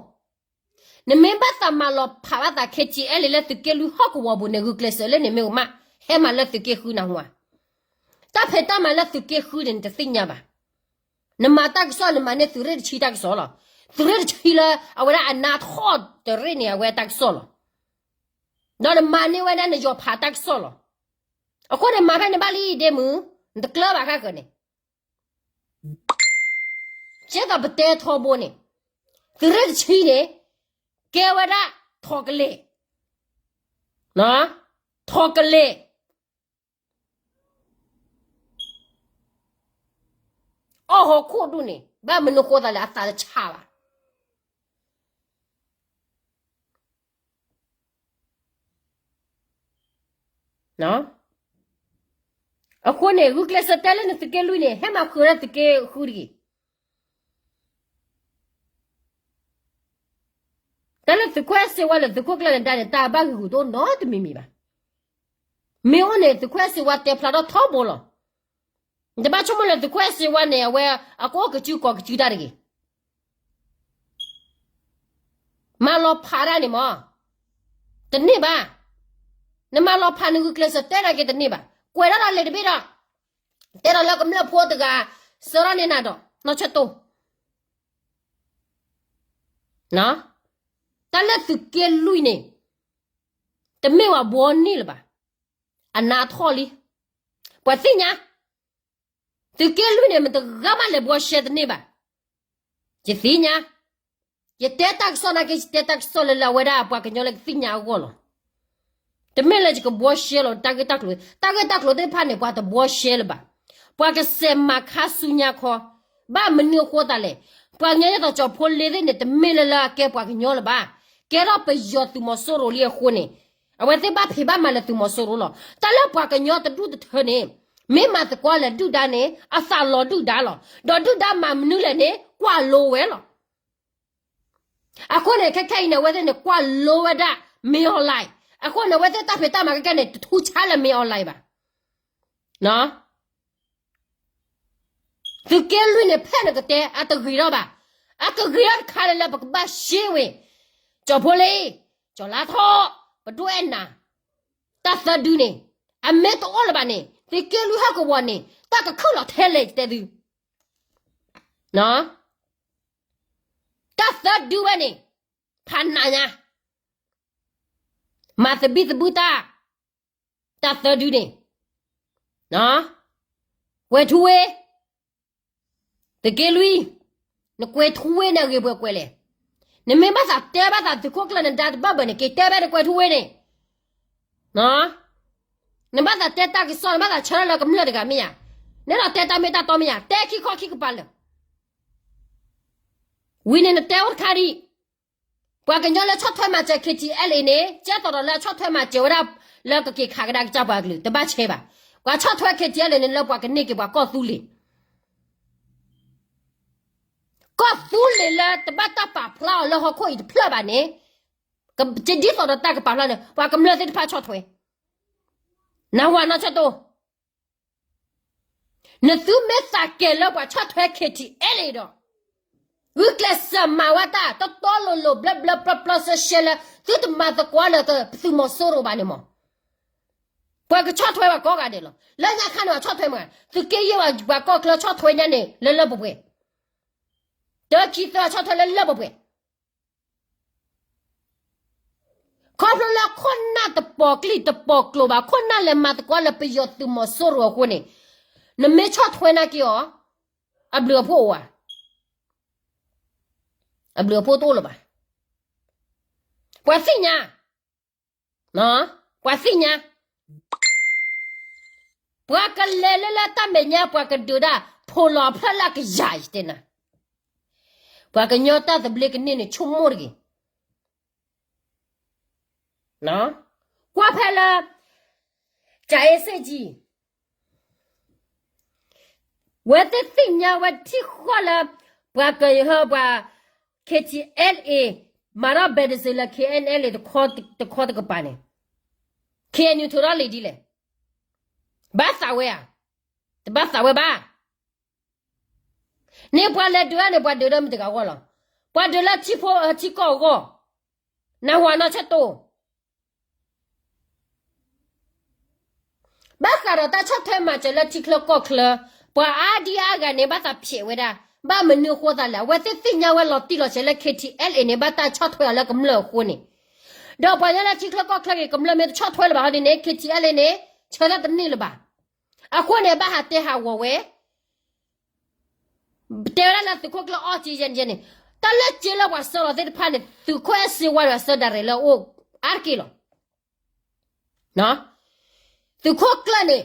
နမ့ၢ်ဘၣ်သးမၤလီၤဖးဘၣ်သး KTLA လၢသုးက့လွံၢ်ဟီၣ်ကဝီၤပူၤန့ၣ် ဂုာ်ကျဲးစၢးလၢန့ၣ်မ့ၢ်ကမၣ်, ဟဲမၤလၢသုးက့ဃုနၢ်ဟူဧါ. တၢ်ဖံးတၢ်မၤလၢသုးက့ဃုန့ၣ် နတသ့ၣ်ညါဘၣ်. နမၤတၢ်ကစီၣ် နမၤန့ၢ်သုးရ့ၣ်တဆံတၢ်ကစီၣ်လီၤ. သုးရ့ၣ်တဆံလၢအဝဲဒၣ်အနါထီၣ်တရ့ၣ်န့ၣ် အဝဲတၢ်ကစီၣ်လီၤ. ဒီးနမၤန့ၢ်ဝဲဒၣ်နယီၤဖးတၢ်ကစီၣ်လီၤ. အဃိန့ၣ် မၤဖဲန့ၣ်ဘၣ်လံဒ့မုၢ်, နတကျၢၤဘၣ်ဃၣ်ဃၢၤန့ၣ် ကဲသိးပတဲထီဘိန့ၣ်, သုးရ့ၣ်တဆံန့ၣ် ကဲဝဲဒၣ်ထီၣ်ကလဲာ်, ထီၣ်ကလဲာ်. အီၣ်ဟီၣ်ခိၣ်ဒူၣ်န့ၣ် ဘၣ်မနုၤဃိသးလဲၣ် အသးတဆးဘၣ်. အဃိန့ၣ် ဂုာ်ကျဲးစၢးတဲလၢနသုးက့လွံၢ်န့ၣ် ဟဲမၤဃုာ်ဒီးသုးက့ဃုတဂ့ၤ. တၢ်လၢသုးခိၣ်အဲၣ်စ့ဝါလၢသုးခိၣ်ကျၢၢ်နဒါန့ၣ် တၢ်ဘၣ်ဂံာ်ဂူာ်တအိၣ်နီတမံၤမံၤဘၣ်. မ့ၢ်အိၣ်န့ၣ် သုးခိၣ်အဲၣ်စ့ဝါတဲဖျါထီၣ်ထီဘိလီၤ. နတဘၣ်ဆိကမိၣ်လၢသုးခိၣ်အဲၣ်စ့ဝါန့ၣ် အဝဲအကအိၣ်ကစုကီၤကစုတၢ်တဂ့ၤ. မၤလီၤဖးတၢ်န့ၣ်မး တန့ၢ်ဘၣ်. နမၤလီၤဖးနဂုာ်ကျဲးစၢးတဲဒၣ်က့ၤတန့ၢ်ဘၣ်. ကွဲးဒၣ်ဒီးလဲၤတဘ့ၣ်ဒီး တဲဒီးလၢကမျၢၢ်ဖိတဂၤ စၢထီၣ်န့ၢ်နၤဒီး နီၢ်ဆၢတိၢ် တၢ်လၢသုးက့လွံၢ်န့ၣ် တမ့ၢ်ဝဲဘှီန့ၢ်လၢၤဘၣ်. အနးထီၣ်လံ. ပှၤသ့ၣ်ညါ သုးက့လွံၢ်န့ၣ် မတဂၤမးလဲၤဘှီရှဲတန့ၢ်ဘၣ်. ယသ့ၣ်ညါ, ယတဲတၢ်ကစီၣ်နာ်က့ ယတဲတၢ်ကစီၣ်လၢလၢအဝဲဒၣ်ပှၤကညီလၢကသ့ၣ်ညါအဂီၢ်လီၤ. တမ့ၢ်လၢယကဘှီရှဲလီၤ တၢ်ဂ့ၢ်တၢ်ကျိၤ, တၢ်ဂ့ၢ်တၢ်ကျိၤသ့ၣ်တဖၣ်န့ၣ် ပှၤတဘှီရှဲလၢၤဘၣ်. ပှၤကစဲးမၤခါဆူညါခီ, ဘၣ်မနုၤအဃိသးလဲၣ်. ပှၤကညီယဲၢ်သိးကၠီၤဖိလ့သ့ၣ်န့ၣ် တမ့ၢ်လၢလၢအကဲပှၤကညီလၢၤဘၣ်. ကဲထီၣ်ပယီၤသုးမီၤစိရိၤလံအဃိန့ၣ်, အဝဲသ့ၣ်ဘၣ်ဖံးဘၣ်မၤလၢသုးမီၤစိရိၤလီၤ. တၢ်လၢပှၤကညီတဒူၣ်တထၢန့ၣ်, မ့ၢ်မၤသကိးလၢဒုၣ်ဒါန့ၣ် အသးလီၤဒုၣ်ဒါလီၤ. ဒီးဒုၣ်ဒါမၤမနုၤလဲၣ်န့ၣ် ကွၢ်လိဝဲလီၤ. အဃိန့ၣ် ခဲခဲအံၤန့ၣ် အဝဲသ့ၣ်န့ၣ် ကွၢ်လိဝဲဒၣ် မင်းအောင်လှိုင်. အဃိန့ၣ် အဝဲသ့ၣ်တၢ်ဖံးတၢ်မၤခဲခဲန့ၣ် တထူဆါလၢ မင်းအောင်လှိုင် ဘၣ်. သုးက့လွံၢ်န့ၣ် ဖဲနကတဲ အတဂ့ၤထီၣ်ဘၣ်. အကဂ့ၤထီၣ်တခါလၢလၢပကဘၣ်ရှဲဝဲ, ကၠီၤဖိလ့, ကၠီၤလါထီ, ပဒိၣ်အဲၣ်နၤ, တၢ်သၢဒုန့ၣ် အမ့ၢ်တအိၣ်လၢၤဘၣ်န့ၣ် သုးက့လွံၢ်ဟီၣ်ကဝီၤန့ၣ် တၢ်ကခုၣ်လီၤထဲလဲၣ် ယတဲသု တၢ်သၢဒုဝဲန့ၣ် ဖးနးညါ, မၤသဘံၣ်သဘုၣ်တၢ်, တၢ်သၢဒုန့ၣ်, ကွဲၤထူဝ့, သုးက့လွံၢ်, နကွဲၤထူဝ့န့ၣ်အဂ့ၤပှဲၤကွဲၤလဲၣ်. နမ့ၢ်ဘၣ်သးတဲဘၣ်သးသုးခိၣ်ကျၢၢ်နဒါတဘၣ်ဘၣ်န့ၣ် က့ၤတဲဘၣ်နကွဲၤထူဝ့န့ၣ် နဘၣ်သးတဲတၢ်ကစီၣ် နဘၣ်သးဆၢထၢၣ်လၢကမျၢၢ်တဂၤမ့ၢ်ဧါ. နဲဒီးတဲတၢ်မ့ၢ်တၢ်တီမ့ၢ်ဧါ, တဲခံခီခံကပၤလၢာ်. ဝံၤန့ၣ်နတဲအိၣ်တခါဒံး, ပှၤကညီလၢဆီၣ်ထွဲမၤစၢၤ KTLA န့ၣ် ကဲသိးဒီးလၢအဆီၣ်ထွဲမၤစၢၤဝဲဒၣ် လၢကက့ၤခးကဒါကစၢ်ပှၤကလုာ် တဘၣ်ဆဲးဘၣ်. ပှၤဆီၣ်ထွဲ KTLA န့ၣ် လၢပှၤကန့ၢ်က့ၤပှၤကီၢ်သူလ့ၤ ကီၢ်သူလ့ၤလၢတဘၣ်တၢ်ပာ်ဖျါအီၤလၢဟီၣ်ခိၣ်အံၤတဖျၢၣ်ဘၣ်န့ၣ်, ကဒ်သိးဒီးတၢ်ကပာ်ဖျါန့ၣ် ပှၤကမျၢၢ်သ့ၣ်တဖၣ်ဆီၣ်ထွဲ, နဝၤနီၢ်ဆၢတိၢ်, နသုမ့ၢ်သးကဲၤလၢပှၤဆီၣ်ထွဲ KTLA ဒီး ဂုာ်ကျဲးစၢးမၤဝဲတၢ် တီတီလိၤလိၤ ဘျၢဘျၢပျီပျီစဲစဲလၢ သုတမၤသကိးလၢသုးမီၤစိရိၤဘၣ်န့ၣ်မး, ပှၤကဆီၣ်ထွဲပှၤကိးဂၤဒဲးလီၤ. လၢညါခါန့ၣ် ပှၤဆီၣ်ထွဲမး, သုးက့ယဲၢ်ဝဲပှၤကီၢ်ချၢဆီၣ်ထွဲညါန့ၣ် လၢလၢပှဲၤပှဲၤ, တၢခံသၢဆီၣ်ထွဲလၢလၢပှဲၤပှဲၤ ခီဖျိလၢခိၣ်နၢ်တပိာ်ကျိၣ်တပိာ်ကျိၤဘၣ်, ခိၣ်နၢ်လဲၤမၤသကိးလၢပယီၤသုးမီၤစိရိၤအဃိန့ၣ်, နမ့ၢ်ဆီၣ်ထွဲနာ်က့ၤအီၤ, အဘျုးအဖှိၣ်အိၣ်ဧါ. အဘျုးအဖှိၣ်တအိၣ်လၢၤဘၣ်. ပှၤသ့ၣ်ညါ, ပှၤသ့ၣ်ညါ, ပှၤကလဲၤလၢလၢတၢ်မဲာ်ညါ ပှၤကဒုးဒၣ် ဖိးလီၤအဖျၢၣ်လၢအကယၤ ယတဲနၤ, ပှၤကညီတၢ်သဘျ့ကန့ၢ်န့ၣ် ဆိကမိၣ်တဂ့ၤ. ကွၢ်ဖဲလၢ ကၠၤအ့စ့ၣ်ကံ ဝဲသ့ၣ်သ့ၣ်ညါဝဲထံၣ်ဃီလၢ ပှၤကဟၢပှၤ KTLA မၤထီၣ် ဘဲးဒစ့း လၢ KNLA တခီတကပၤန့ၣ်, KNU ထုးထီၣ်လံာ်ဒ်လဲၣ်. ဘၣ်သးဝဲဧါ, တဘၣ်သးဝဲဘၣ်. န့ၣ်ပှၤလဲၤဒုးန့ၣ် ပှၤဒုးလၢမတၤတဂၤအဂီၢ်လီၤ. ပှၤဒုးလၢထံဖိထံကီၢ်အဂီၢ်, နၢ်ဟူနီၢ်ဆၢတိၢ် ဘၣ်ဃးဒီးတၢ်ဆီၣ်ထွဲမၤစၢၤလၢထံချၢကီၢ်ချၢ, ပှၤအါဒံအါဂၤန့ၣ် ဘၣ်သးဖျဲးဝဲဒၣ်, ဘၣ်မနုၤအဃိသးလဲၣ်, အဝဲသ့ၣ်သ့ၣ်ညါဝဲလီၤတံၢ်လီၤဆဲးလၢ KTLA န့ၣ် ဘၣ်တၢ်ဆီၣ်ထွဲအီၤလၢကမျၢၢ်အဃိန့ၣ်, ဒီးပှၤကညီလၢထံချၢကီၢ်ချၢဂ့ၤ ကမျၢၢ်မ့ၢ်တဆီၣ်ထွဲလၢၤဘၣ်ဟီဒ်န့ၣ် KTLA န့ၣ် ဆၢထၢၣ်တန့ၢ်လၢၤဘၣ်. အဃိန့ၣ် ဘၣ်ဟးတဲဟးဂီၤဝဲ တဲဝဲဒၣ်လၢသုးခိၣ်ကျၢၢ်အီၣ်က့ယဲၢ်န့ၣ်, တၢ်လၢက့လၢပှၤစၢလီၤသ့ၣ်တဖၣ်န့ၣ် သုးခိၣ်အဲၣ်စ့ဝါဒီးအစၢဒၣ်ရဲၣ်လၢအအိၣ်အါတက့ၢ်လီၤ. သုးခိၣ်ကျၢၢ်န့ၣ်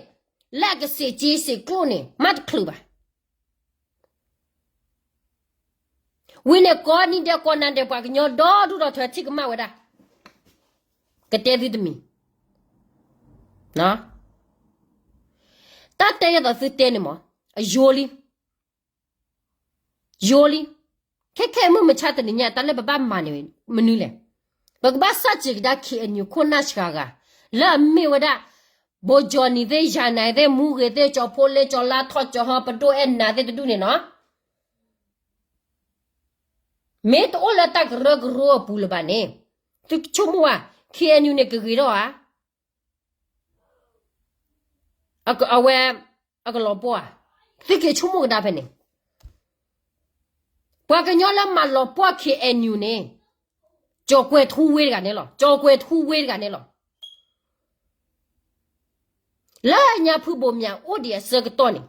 လၢအကစံးက့စံးကျိၣ်န့ၣ် မ့ၢ်တချုးဘၣ်. ဝံၤန့ၣ်ကိးနံၤဒဲးကိးနၤဒဲး ပှၤကညီဒီဒူၣ်ဒီထၢထံၣ်ကမၣ်ဝဲဒၣ်, ကတဲသုတမံၤ, တၢ်တဲဒ်သိးသုတဲန့ၣ်မး, အယိလံ, ယိလံ, ခဲခဲအံၤမုၢ်မဆါတနံၤညါ တၢ်လၢပဘၣ်မၤန့ၣ်မနုၤလဲၣ်, ပကဘၣ်စၢ်စ့ၤကဒါ ခ့ၣ်အဲၣ်ယူၣ် ခိၣ်နၢ်စှၤဂၤ, လၢအမ့ၢ်ဝဲဒၣ် ဘိကၠီနံၤသ့ၣ် ယၤနၤသ့ၣ် မူဂ့ၤသ့ၣ် ကၠီဖိလ့ ကၠီလါထီၣ် ကၠီဟီ ပဒိၣ်အဲၣ်နၤသ့ၣ်တဒူၣ်န့ၣ်နီၤ မ့ၢ်တအိၣ်လၢတၢ်ကရၢကရိအပူၤလၢၤဘၣ်န့ၣ်, သုဆိကမိၣ်ဧါ, ခ့ၣ်အဲၣ်ယူၣ် န့ၣ်ကဂ့ၤထီၣ်ဧါ, အဝဲ, အကလီၤပှီၢ်ဧါ, သုက့ၤဆိကမိၣ်ကဒါဖဲန့ၣ်, ပှၤကညီလၢမၤလီၤပှီၢ် ခ့ၣ်အဲၣ်ယူၣ် န့ၣ်, ကၠီၤကွဲၤထူဝ့တဂၤန့ၣ်လီၤ, ကၠီၤကွဲၤထူဝ့တဂၤန့ၣ်လီၤ, လၢညါဖုဘိၣ်မၠးအိၣ်ဒံးအဆၢကတီၢ်န့ၣ်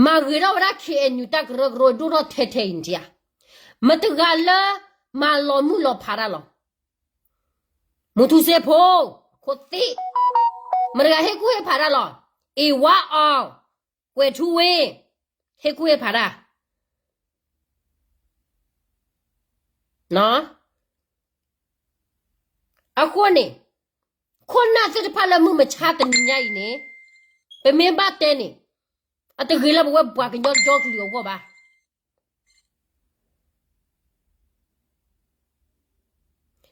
မၤဂ့ၤထီၣ်ဝဲဒၣ် ခ့ၣ်အဲၣ်ယူၣ် တၢ်ကရၢကရိဒိၣ်ထီၣ်ထဲထဲအံၤန့ၣ်ဧါ, မတၤတဂၤလၢ မၤလီၤမုၢ်လီၤဖးတၢ်လီၤ, မူထူစ့ဖိ, ခိၣ်သ့ၣ်, မတၤတဂၤဟ့ၣ်ကူၣ်ဟ့ၣ်ဖးတၢ်လီၤ, အ့ၣ်ဝါအီၤ, ကွဲၤထူဝ့, ဟ့ၣ်ကူၣ်ဟ့ၣ်ဖးတၢ် အဃိန့ၣ်, ခိၣ်နၢ်သ့ၣ်တဖၣ်လၢမုၢ်မဆါတနံၤညါအံၤန့ၣ်, ပမ့ၢ်ဘၣ်တဲန့ၣ်, အတဂ့ၤလၢပဝဲပှၤကညီဒီကလုာ်အဂီၢ်ဘၣ်.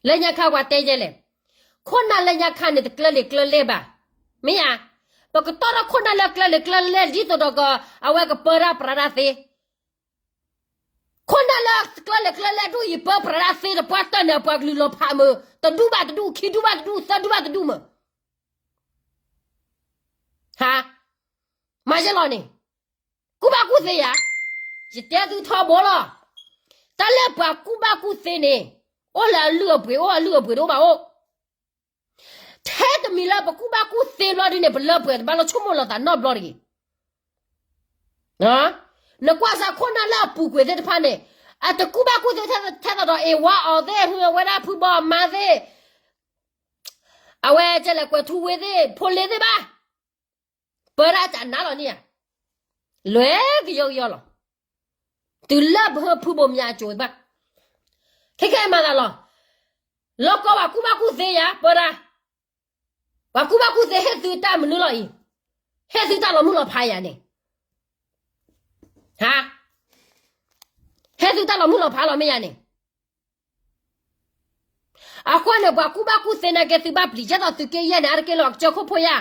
လၢညါခါပှၤတဲယဲလဲၣ်, ခိၣ်နၢ်လၢညါခါန့ၣ် တကျၢၤလံာ်ကျၢၤလဲၢ်ဘၣ်, မ့ၢ်ဧါ, ပကတီၢ်ထီၣ်ခိၣ်နၢ်လၢကျၢၤလံာ်ကျၢၤလဲၢ် ဒ်သိးဒီးက အဝဲကပၢတၢ်ပြးတၢ်သ့ ခိၣ်နၢ်လၢကျၢၤလံာ်ကျၢၤလဲၢ်ဒိၣ်အံၤ ပၢပြးတၢ်သ့ တပှၢ်တၢၢ်န့ၣ် အပှၤကလုာ်လီၤဖးမုာ် တဒူၣ်ဘၣ်တဒူၣ် ခံဒူၣ်ဘၣ်တဒူၣ် သၢဒူၣ်ဘၣ်တဒူၣ်မုာ်, ဟါ, မၤယဲလီၤန့ၣ်, ကူၣ်ဘၣ်ကူၣ်သ့ယၤ, ယတဲသုထီဘိလီၤ, တၢ်လၢပှၤကူၣ်ဘၣ်ကူၣ်သ့န့ၣ်, အိၣ်လၢအလုၢ်အပှ့ၤ အိၣ်အလုၢ်အပှ့ၤတအိၣ်ဘၣ်အိၣ် ထဲတမံၤလၢပကူၣ်ဘၣ်ကူၣ်သ့ဘျီဒ်န့ၣ် ပလၢပှဲၤတဘၣ်လီၤ ဆိကမိၣ်လီၤသးနီတဘျီတဂ့ၤ. နကွၢ်စ့ၢ်ခိၣ်နၢ်လၢအပူၤကွံာ်သ့ၣ်တဖၣ်န့ၣ်, အတကူၣ်ဘၣ်ကူၣ်သ့ထဲသိးဒီး အ့ၣ်ဝါအီၤသ့ၣ် ဟုဝဲဒၣ်ဖုဘီအမါသ့ၣ်, အဝဲကဲလဲၣ် ကွဲၤထူဝ့သ့ၣ် ဖိလ့သ့ၣ်ဘၣ်, ပၢတၢ်တနါလီၤန့ၣ်ဧါ, လွဲကယီကယီလီၤ. တုၤလၢပဟၢဖုဘိၣ်မၠးအစိၤဘၣ်, ခဲခဲအံၤမၤသးလီၤ, လီၢ်ကီပှၤကူၣ်ဘၣ်ကူၣ်သ့ယၤ ပၢတၢ်, ပှၤကူၣ်ဘၣ်ကူၣ်သ့ဟ့ၣ်သုတၢ်မနုၤလီၤအံၤ, ဟ့ၣ်သုတၢ်လီၤမုၢ်လီၤဖးယၤန့ၣ်, ဟါ, ဟ့ၣ်သုတၢ်လီၤမုၢ်လီၤဖးလီၤမ့ၢ်ယၤန့ၣ် အဃိန့ၣ် ပှၤကူၣ်ဘၣ်ကူၣ်သ့နာ်က့ သုဘၣ်ပျံၤ ဒ်သိးသုးက့ယဲၢ်န့ၣ် အါတက့ၢ်လီၤ အကစၢၢ်ခိၣ်ဖိယါ,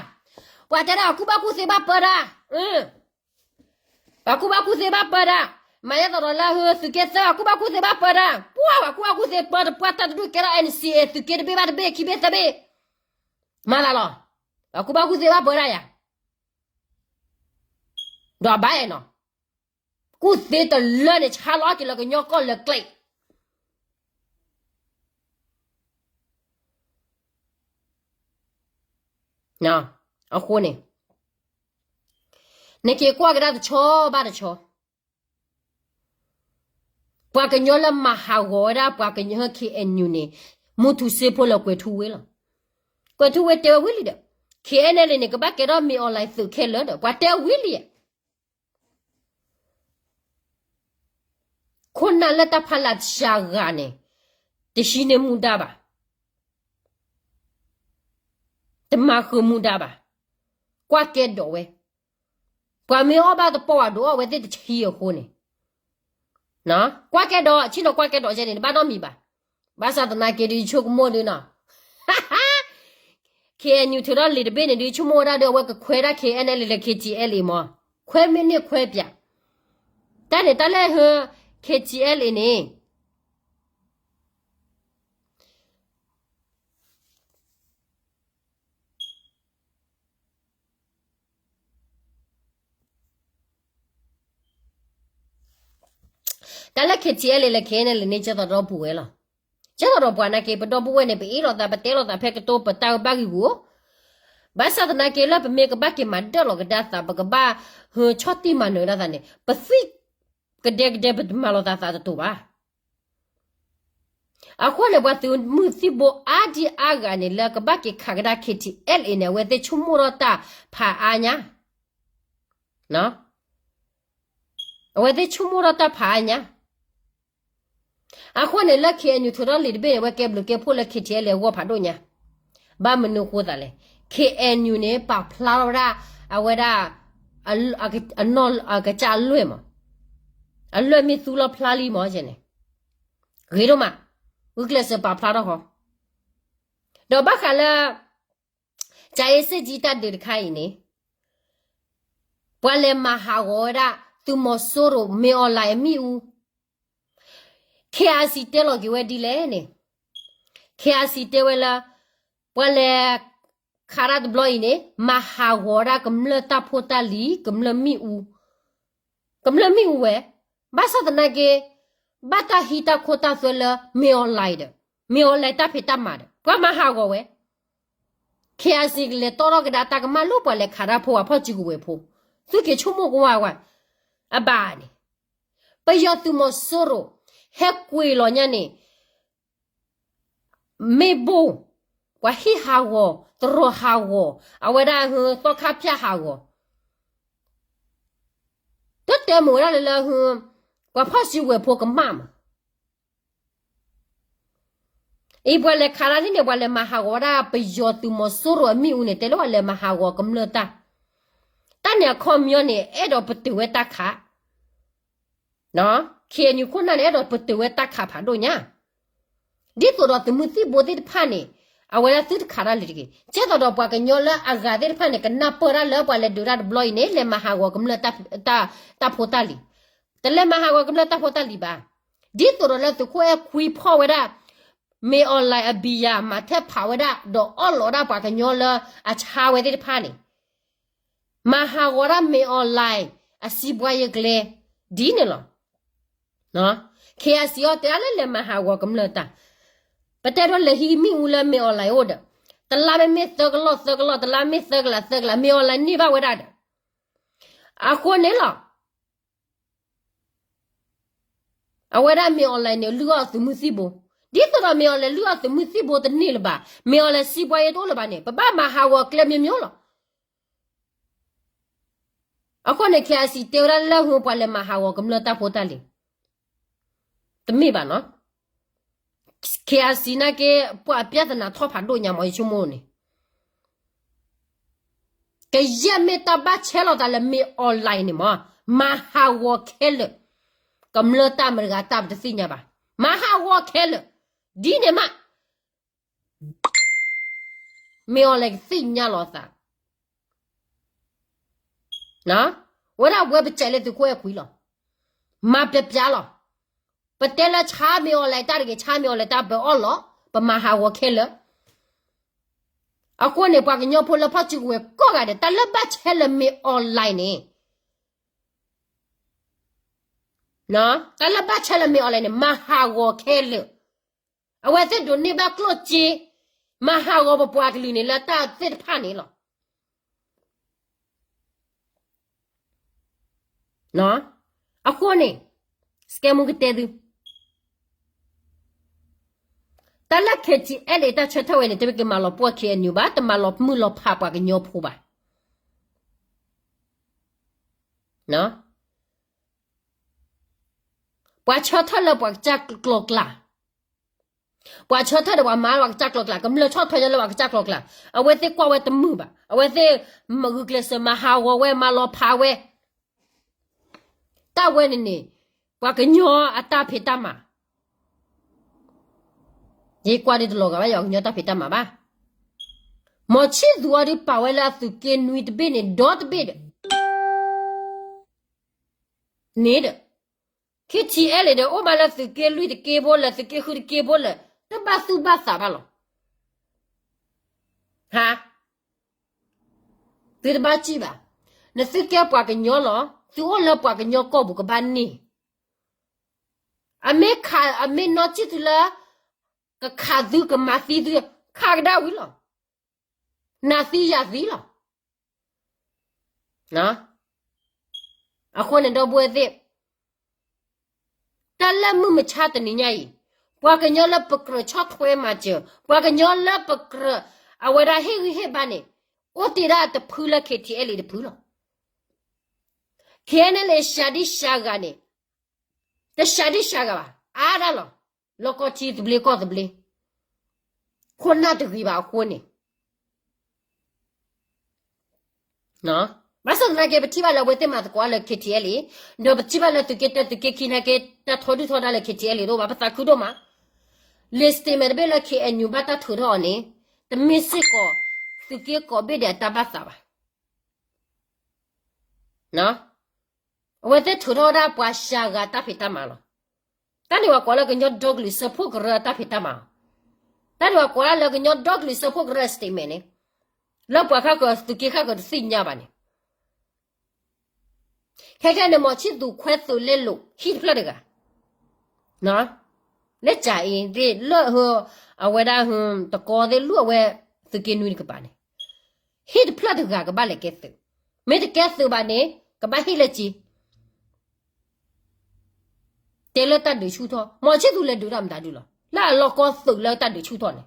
ပှၤတဲဒၣ် ပှၤကူၣ်ဘၣ်ကူၣ်သ့ဘၣ်ပၢတၢ်, ပှၤကူၣ်ဘၣ်ကူၣ်သ့ဘၣ်ပၢတၢ်, မၤယဲသိးဒီးလၢဟုသုးက့သၢ ပှၤကူၣ်ဘၣ်ကူၣ်သ့ဘၣ်ပၢတၢ်, ပှၤ ပှၤကူၣ်ဘၣ်ကူၣ်သ့ပၢတပှၢ်တၢ်တဒူၣ်ကဲထီၣ် NCA သုးက့တဘ့ၣ်ဘၣ်တဘ့ၣ် ခံဘ့ၣ်သၢဘ့ၣ်, မၤသးလီၤ, ပှၤကူၣ်ဘၣ်ကူၣ်သ့ဘၣ်ပၢတၢ်ယါ ဒီးဘၣ်အဲၣ်နီၤ, ကူၣ်သ့တလၢန့ၣ် ဆါလီၤက့ၤလၢကညီကီၢ်လၢကျဲ, အဃိန့ၣ်, နက့ၤကွၢ်ကဒါတဆီဘၣ်တဆီ, ပှၤကညီလၢမၤဟးဂီၤဝဲဒၣ် ပှၤကညီ KNU န့ၣ်, မူထူစ့ဖိလၢကွဲၤထူဝ့လီၤ. ကွဲၤထူဝ့တဲဝဲဝံၤလံဒီး, KNLA န့ၣ် ကဘၣ်ကဲထီၣ်မ့ၢ် online သုးခဲလၢာ်ဒီး ပှၤတဲဝံၤလံ ခိၣ်နၢ်လၢတၢ်ဖးလၢ်တစှၤဂၤန့ၣ်, တဟံးန့ၢ်မူဒါဘၣ်, တမၤဃုာ်မူဒါဘၣ်, ကွၢ်ကဲဒိးဝဲ, ပှၤမ့ၢ်အီၣ်ဘၣ်တပီၢ်ဝဲဒိးအီၣ်ဝဲသ့ၣ်တဆံအဃိန့ၣ်, ကွၢ်ကဲဒိး ဆ့ၣ်နီၤကွၢ်ကဲဒိးကဲန့ၣ် တဘၣ်နီတမံၤဘၣ်, ဘၣ်ဆၣ်သနာ်က့ဒီး ယဆိကမိၣ်ဒုးနီၤ KNU ထုးထီၣ်လံာ်တဘ့ၣ်န့ၣ်ဒီး ဆိကမိၣ်ဝဲဒၣ်ဒီး အဝဲကခွဲးဒၣ် KNLA လၢ KTLA မး, ခွဲးမ့ၢ်န့ၢ်ခွဲးပၠး, တၢ်န့ၣ်တၢ်လၢဟၢ KTLA န့ၣ်, တၢ်လၢ KTLA လၢ KNLA န့ၣ် ကဲသိးဒီပုၢ်ဝဲၢ်လီၤ. ကဲသိးဒီးပှၤနာ်က့ ပဒီပုၢ်ဝဲၢ်န့ၣ် ပအ့ၣ်လိာ်သး ပတဲလိာ်သးဖဲကတိၤ ပတၢ်ဘၣ်ဂံၢ်ဂူာ်, ဘၣ်ဆၣ်သနာ်က့လၢပမ့ၢ်ကဘၣ်က့ၤမၤဒၢၣ်လီၤကဒါသး ပကဘၣ်ဟၢဆီၣ်တံၢ်မၤနၢၤဒၣ်သးန့ၣ် ပသွံၣ်ကဒဲကဒဲ ပတမၤလိာ်သးသးတတိၤဘၣ်. အဃိန့ၣ် ပှၤသုးမုၢ်သံၣ်ဘိအါဒံအါဂၤန့ၣ် လၢကဘၣ်က့ၤခးကဒါ KTLA န့ၣ် အဝဲသ့ၣ်ဆိကမိၣ်ထီၣ်တၢ်ဖးအါညါ. အဝဲသ့ၣ်ဆိကမိၣ်ထီၣ်တၢ်ဖးအါညါ. အဃိန့ၣ်လၢ K N U ထုးထီၣ်လံာ်တဘ့ၣ်န့ၣ် အဝဲကဲဘျုးကဲဖှိၣ်လၢ K T L အဂီၢ်ဖးဒိၣ်ညါ. ဘၣ်မနုၤအဃိသးလဲၣ်, K N U န့ၣ် ပာ်ဖျါထီၣ်ဝဲဒၣ် အဝဲဒၣ် အနီၢ်ကစၢ်အလွဲၢ်မး, အလွဲၢ်မ့ၢ်သူလီၤဖျါလံမးန့ၣ်, ဂ့ၤဒိၣ်မး, ဂုာ်ကျဲးစၢးပာ်ဖျါထီၣ်ဃီ, ဒီးဘၣ်ဃးလၢ ကၠၤအ့စ့ၣ်ကၠံတၢ်ဒုးတခါအံၤန့ၣ် ပှၤလဲၤမၤဟးဂီၤဝဲဒၣ် သုးမီၤစိရိၤ မ့ၢ်အီၣ်လဲၣ်အမ့ၣ်အူ, K I C တဲလီၤက့ၤဝဲဒ်လဲၣ်န့ၣ်, K I C တဲဝဲလၢ ပှၤလဲၤ ခးတၢ်တဘျီအံၤန့ၣ် မၤဟးဂီၤဝဲဒၣ်ကမျၢၢ်တၢ်ဖိတၢ်လံၤ ကမျၢၢ်မ့ၣ်အူ, ကမျၢၢ်မ့ၣ်အူဝဲ, ဘၣ်ဆၣ်သနာ်က့ ဘၣ်တၢ်ဟံးတၢ်ခိၣ်တၢ်သွဲလၢမ့ၢ်အီၣ်လဲၣ်ဒီး မ့ၢ်အီၣ်လဲၣ်တၢ်ဖံးတၢ်မၤဒီး ပှၤမၤဟးဂီၤဝဲ, K I C ကလဲၤတီထီၣ်ကဒါတၢ်ကမၣ်လၢပှၤလဲၤခးတၢ်ဖိအဖီၣ်စုကဝဲၤဖိ, သုက့ၤဆိကမိၣ်ကွၢ်ဝဲ, အဘၣ်န့ၣ် ပယီၤသုးမီၤစိရိၤ ဟဲကွံာ်လီၤညါန့ၣ် မ့ၣ်ဘိၣ်, ပှၤဟံၣ်ဟးဂီၤ, တရီၤဟးဂီၤ, အဝဲဒၣ်ဟ သီခါဖၠၣ်ဟးဂီၤ, တတဲမုာ်ဝဲဒၣ်လၢလၢဟ ပှၤဖီၣ်စုကဝဲၤဖိကမၣ်မး, အံၤပှၤလဲၤခးတၢ်လံန့ၣ် ပှၤလဲၤမၤဟးဂီၤဝဲဒၣ်ပယီၤသုးမီၤစိရိၤအမ့ၣ်အူန့ၣ် တဲလၢပှၤလဲၤမၤဟးဂီၤကမျၢၢ်တၢ်, တၢ်န့ၣ်အခီပညီန့ၣ် အဲၣ်ဒိးပတုာ်ဝဲတၢ်ခး K N U ခိၣ်နၢ်န့ၣ် အဲၣ်ဒိးပတုာ်ဝဲတၢ်ခးဖးဒိၣ်ညါ, ဒ်သိးဒီးသုးမုၢ်သံၣ်ဘိသ့ၣ်တဖၣ်န့ၣ် အဝဲဒၣ်သုတခးတၢ်လံၤတဂ့ၤ, ကဲသိးဒီးပှၤကညီလၢအဂၤသ့ၣ်တဖၣ်န့ၣ် ကနၢ်ပၢၢ်တၢ်လၢပှၤလဲၤဒုးတၢ်တဘျီအံၤန့ၣ် လဲၤမၤဟးဂီၤကမျၢၢ်တၢ်ဖိတၢ်လံၤ, တလဲၤမၤဟးဂီၤကမျၢၢ်တၢ်ဖိတၢ်လံၤဘၣ်, ဒ်သိးဒီးလၢသုးခိၣ်အဲၣ်ခွံဖီၣ်ဝဲဒၣ် မ့ၢ်အီၣ်လဲၣ်အဘံယၤ မၤထဲဖးဝဲဒၣ် ဒီးအီၣ်လီးဒၣ်ပှၤကညီလၢအဆါဝဲသ့ၣ်တဖၣ်န့ၣ် မၤဟးဂီၤဒၣ်မ့ၢ်အီၣ်လဲၣ်အစံးပှၤယကျဲ ဒ်န့ၣ်လီၤ. K I C အီၤတဲအါလၢလဲၤမၤဟးဂီၤကမျၢၢ်တၢ်, ပတဲဒိးလဲၤဟံးမ့ၣ်အူလၢမ့ၢ်အီၣ်လဲၣ်အိၣ်ဒီး တလါမ့မ့ၢ်သၢကလီၢ်သၢကလီၢ် တလါမ့ၢ်သၢကလးသၢကလး မ့ၢ်အီၣ်လဲၣ်န့ၢ်ဘၣ်ဝဲဒၣ်ဒီး အဃိန့ၣ်လီၤ. အဝဲဒၣ်မ့ၢ်အီၣ်လဲၣ်န့ၣ် လုၢ်အီၣ်သုးမုၢ်သံၣ်ဘိ, ဒ်သိးဒီးမ့ၢ်အီၣ်လဲၣ်လုၢ်အီၣ်သုးမုၢ်သံၣ်ဘိတန့ၢ်လၢၤဘၣ်, မ့ၢ်အီၣ်လဲၣ်စံးပှၤယတအိၣ်လၢၤဘၣ်န့ၣ် ပဘၣ်မၤဟးဂီၤကျဲမ့ၢ်မ့ၢ်လီၤ. အဃိန့ၣ် K I C တဲဝဲဒၣ်လၢဟိပှၤလဲၤမၤဟးဂီၤကမျၢၢ်တၢ်ဖိတၢ်လံၤ, တမ့ၢ်ဘၣ်နီၤ. K I C နာ်က့ ပှၤအပြဿနာထီၣ်ဖးဒိၣ်ညါမး ယဆိကမိၣ်န့ၣ် ကယဲၢ်မ့ၢ်တၢ်ဘၣ်ဆဲးလီၤသးလၢမ့ၢ်အီၣ်လဲၣ်န့ၣ်မး မၤဟးဂီၤခဲလၢာ်, ကမျၢၢ်တၢ်မတဂၤတၢ်ပတသ့ၣ်ညါဘၣ်, မၤဟးဂီၤခဲလၢာ်, ဒ်န့ၣ်မး မ့ၢ်အီၣ်လဲၣ်ကသ့ၣ်ညါလီၤသး ဝဲဒၣ်ဝဲပစဲးလၢသုးခိၣ်အဲၣ်ခွံလီၤ. မၤပျဲပျါလီၤ. ပတဲလၢဆါမ့ၢ်အီၣ်လဲၣ်တၢ်တဂ့ၤ, ဆါမ့ၢ်အီၣ်လဲၣ်တၢ်ပအီၣ်လီၤ, ပမၤဟးဂီၤခဲလၢာ်. အဃိန့ၣ် ပှၤကညီဖိလၢဖီၣ်စုကဝဲၤကိးဂၤဒဲး တၢ်လၢဘၣ်ဆဲးလၢမ့ၢ်အီၣ်လဲၣ်န့ၣ် တၢ်လၢဘၣ်ဆဲးလၢမ့ၢ်အီၣ်လဲၣ်န့ၣ် မၤဟးဂီၤခဲလၢာ်. အဝဲသ့ၣ်ဒိးန့ၢ်ဘၣ်ကျိၣ်စ့, မၤဟးဂီၤပပှၤကလုာ်န့ၣ်လၢတၢ်သ့ၣ်တဖၣ်န့ၣ်လီၤ. အဃိန့ၣ် စကဲမူကတဲသု, တၢ်လၢ K T L A တၢ်ဆၢထၢၣ်ဝဲန့ၣ် တမ့ၢ်ကမၤလီၤပှီၢ် K N U ဘၣ်, တမၤလီၤမုၢ်လီၤဖးပှၤကညီဖိဘၣ်. ပှၤဆၢထၢၣ်လၢပှၤကစၢ်ကျီကျါ, ပှၤဆၢထၢၣ်ဒီးပှၤမၤပှၤကစၢ်ကျီကျါ, ကမျၢၢ်ဆီၣ်ထွဲညီလၢပှၤကစၢ်ကျီကျါ, အဝဲသ့ၣ်ကွၢ်ဝဲတမုာ်ဘၣ်, အဝဲသ့ၣ်မၤဂုာ်ကျဲးစၢးမၤဟးဂီၤဝဲ မၤလီၤဖးဝဲ တၢ်ဝဲန့ၣ်န့ၣ် ပှၤကညီအတၢ်ဖံးတၢ်မၤ, ယကွၢ်ဒ်တလီၤဂာ်ဘၣ် ယပှၤကညီတၢ်ဖံးတၢ်မၤဘၣ်. မီၤဆံၣ်သူၤအီၤဒုးပာ်ဝဲလၢအသုးက့နွံတဘ့ၣ်န့ၣ် ဒီတဘ့ၣ်ဒီး န့ၣ်ဒီး K T L A ဒီး အိၣ်မးလၢသုးက့လွံၢ်တက့ဖိလၢ သုးက့ဃုတက့ဖိလၢ တဘၣ်သူၣ်ဘၣ်သးဘၣ်လီၤ. ဟါ, သုတဘၣ်စံၣ်ဘၣ်. နသုကဲပှၤကညီလီၤ, သုအိၣ်လၢပှၤကညီကီၢ်ပူၤကဘၣ်န့ၢ်, အမ့ၢ်ခး, အမ့ၢ်နီၢ်စံၣ်သုလၢ ကခးသုကမၤသံသု, ခးကဒါဝံၤလီၤ. နၤသံယၤသံလီၤ. အဃိန့ၣ် ဒီပုၢ်ဝဲၢ်သ့ၣ်, တၢ်လၢမုၢ်မဆါတနံၤညါအံၤ, ပှၤကညီလၢပကြၢးဆီၣ်ထွဲမၤစၢၤ, ပှၤကညီလၢပကြၢး အဝဲဒၣ်ဟ့ၣ်ဂံၢ်ဟ့ၣ်ဘါန့ၣ်, အိၣ်တ့ၢ်ဒၣ်တဖုလၢ K T L A တဖုလီၤ. ခဲအံၤန့ၣ်လၢရှၤဒံၣ်ရှၤဂၤန့ၣ် တရှၤဒံၣ်ရှၤဂၤဘၣ် အါဒၣ်လီၤ. လီၢ်ကီၢ်ထံသဘျ့ကီၢ်သဘျ့ ခိၣ်နၢ်တဂ့ၤဘၣ်အဃိန့ၣ် ဘၣ်ဆၣ်သနာ်က့ ပထံၣ်ဘၣ်လၢအဝဲသ့ၣ်မၤသကိးလၢ ခ့ထံအဲလ်အ့ ဒီးပထံၣ်ဘၣ်လၢသုးက့တၢ သုးက့ခံနာ်က့ တၢ်ထီဒုၣ်ထီဒါလၢ ခ့ထံအဲလ်အ့ တအိၣ်ဘၣ် ပသးခုဒိၣ်မး. လံာ် statement တဘ့ၣ်လၢ ခ့အဲၣ်ယူၣ် ဘၣ်တၢ်ထုးထီၣ်အီၤန့ၣ် တမ့ၢ်စ့ၢ်ကီး သုးက့ကိးဘ့ၣ်ဒဲးအတၢ်ဘၣ်သးဘၣ်. အဝဲသ့ၣ်ထုးထီၣ်ဝဲဒၣ်ပှၤရှၤဂၤတၢ်ဖံးတၢ်မၤလီၤ. တၢ်န့ၣ်ပှၤကိးလၢကညီဒီကလုာ်စၢဖှိၣ်ကရၢအတၢ်ဖံးတၢ်မၤလီၤ. တၢ်န့ၣ်ပှၤကိးလၢကညီဒီကလုာ်စၢဖှိၣ်ကရၢအ statement န့ၣ် လၢပှၤခါကၢၤ သုးက့ခါကၢၤတသ့ၣ်ညါဘၣ်န့ၣ် ခဲခဲန့ၣ် မီၤဆံၣ်သူးခွဲသုးလဲလိာ် ဟံၣ်တဖျၢၣ်တဂၤ လၢကၠၤအ့သ့ၣ်လၢ အဝဲဒၣ် တကီသ့ၣ်လၢအဝဲ သုးက့နွံတကပၤန့ၣ် ဟံၣ်တဖျၢၣ်တဂၤကဘၣ်လဲၤကဲသုး, မ့ၢ်တကဲသုးဘၣ်န့ၣ် ကဘၣ်ဟ့ၣ်လၢက့ တဲလၢတၢ်ဒုးဆူၣ်ထီၣ် မီၤဆံၣ်သူးလဲၤဒုးတၢ်မတၤဒုလီၤ. လၢအလီၢ်ကီသုးလၢတၢ်ဒုးဆူၣ်ထီၣ်န့ၣ်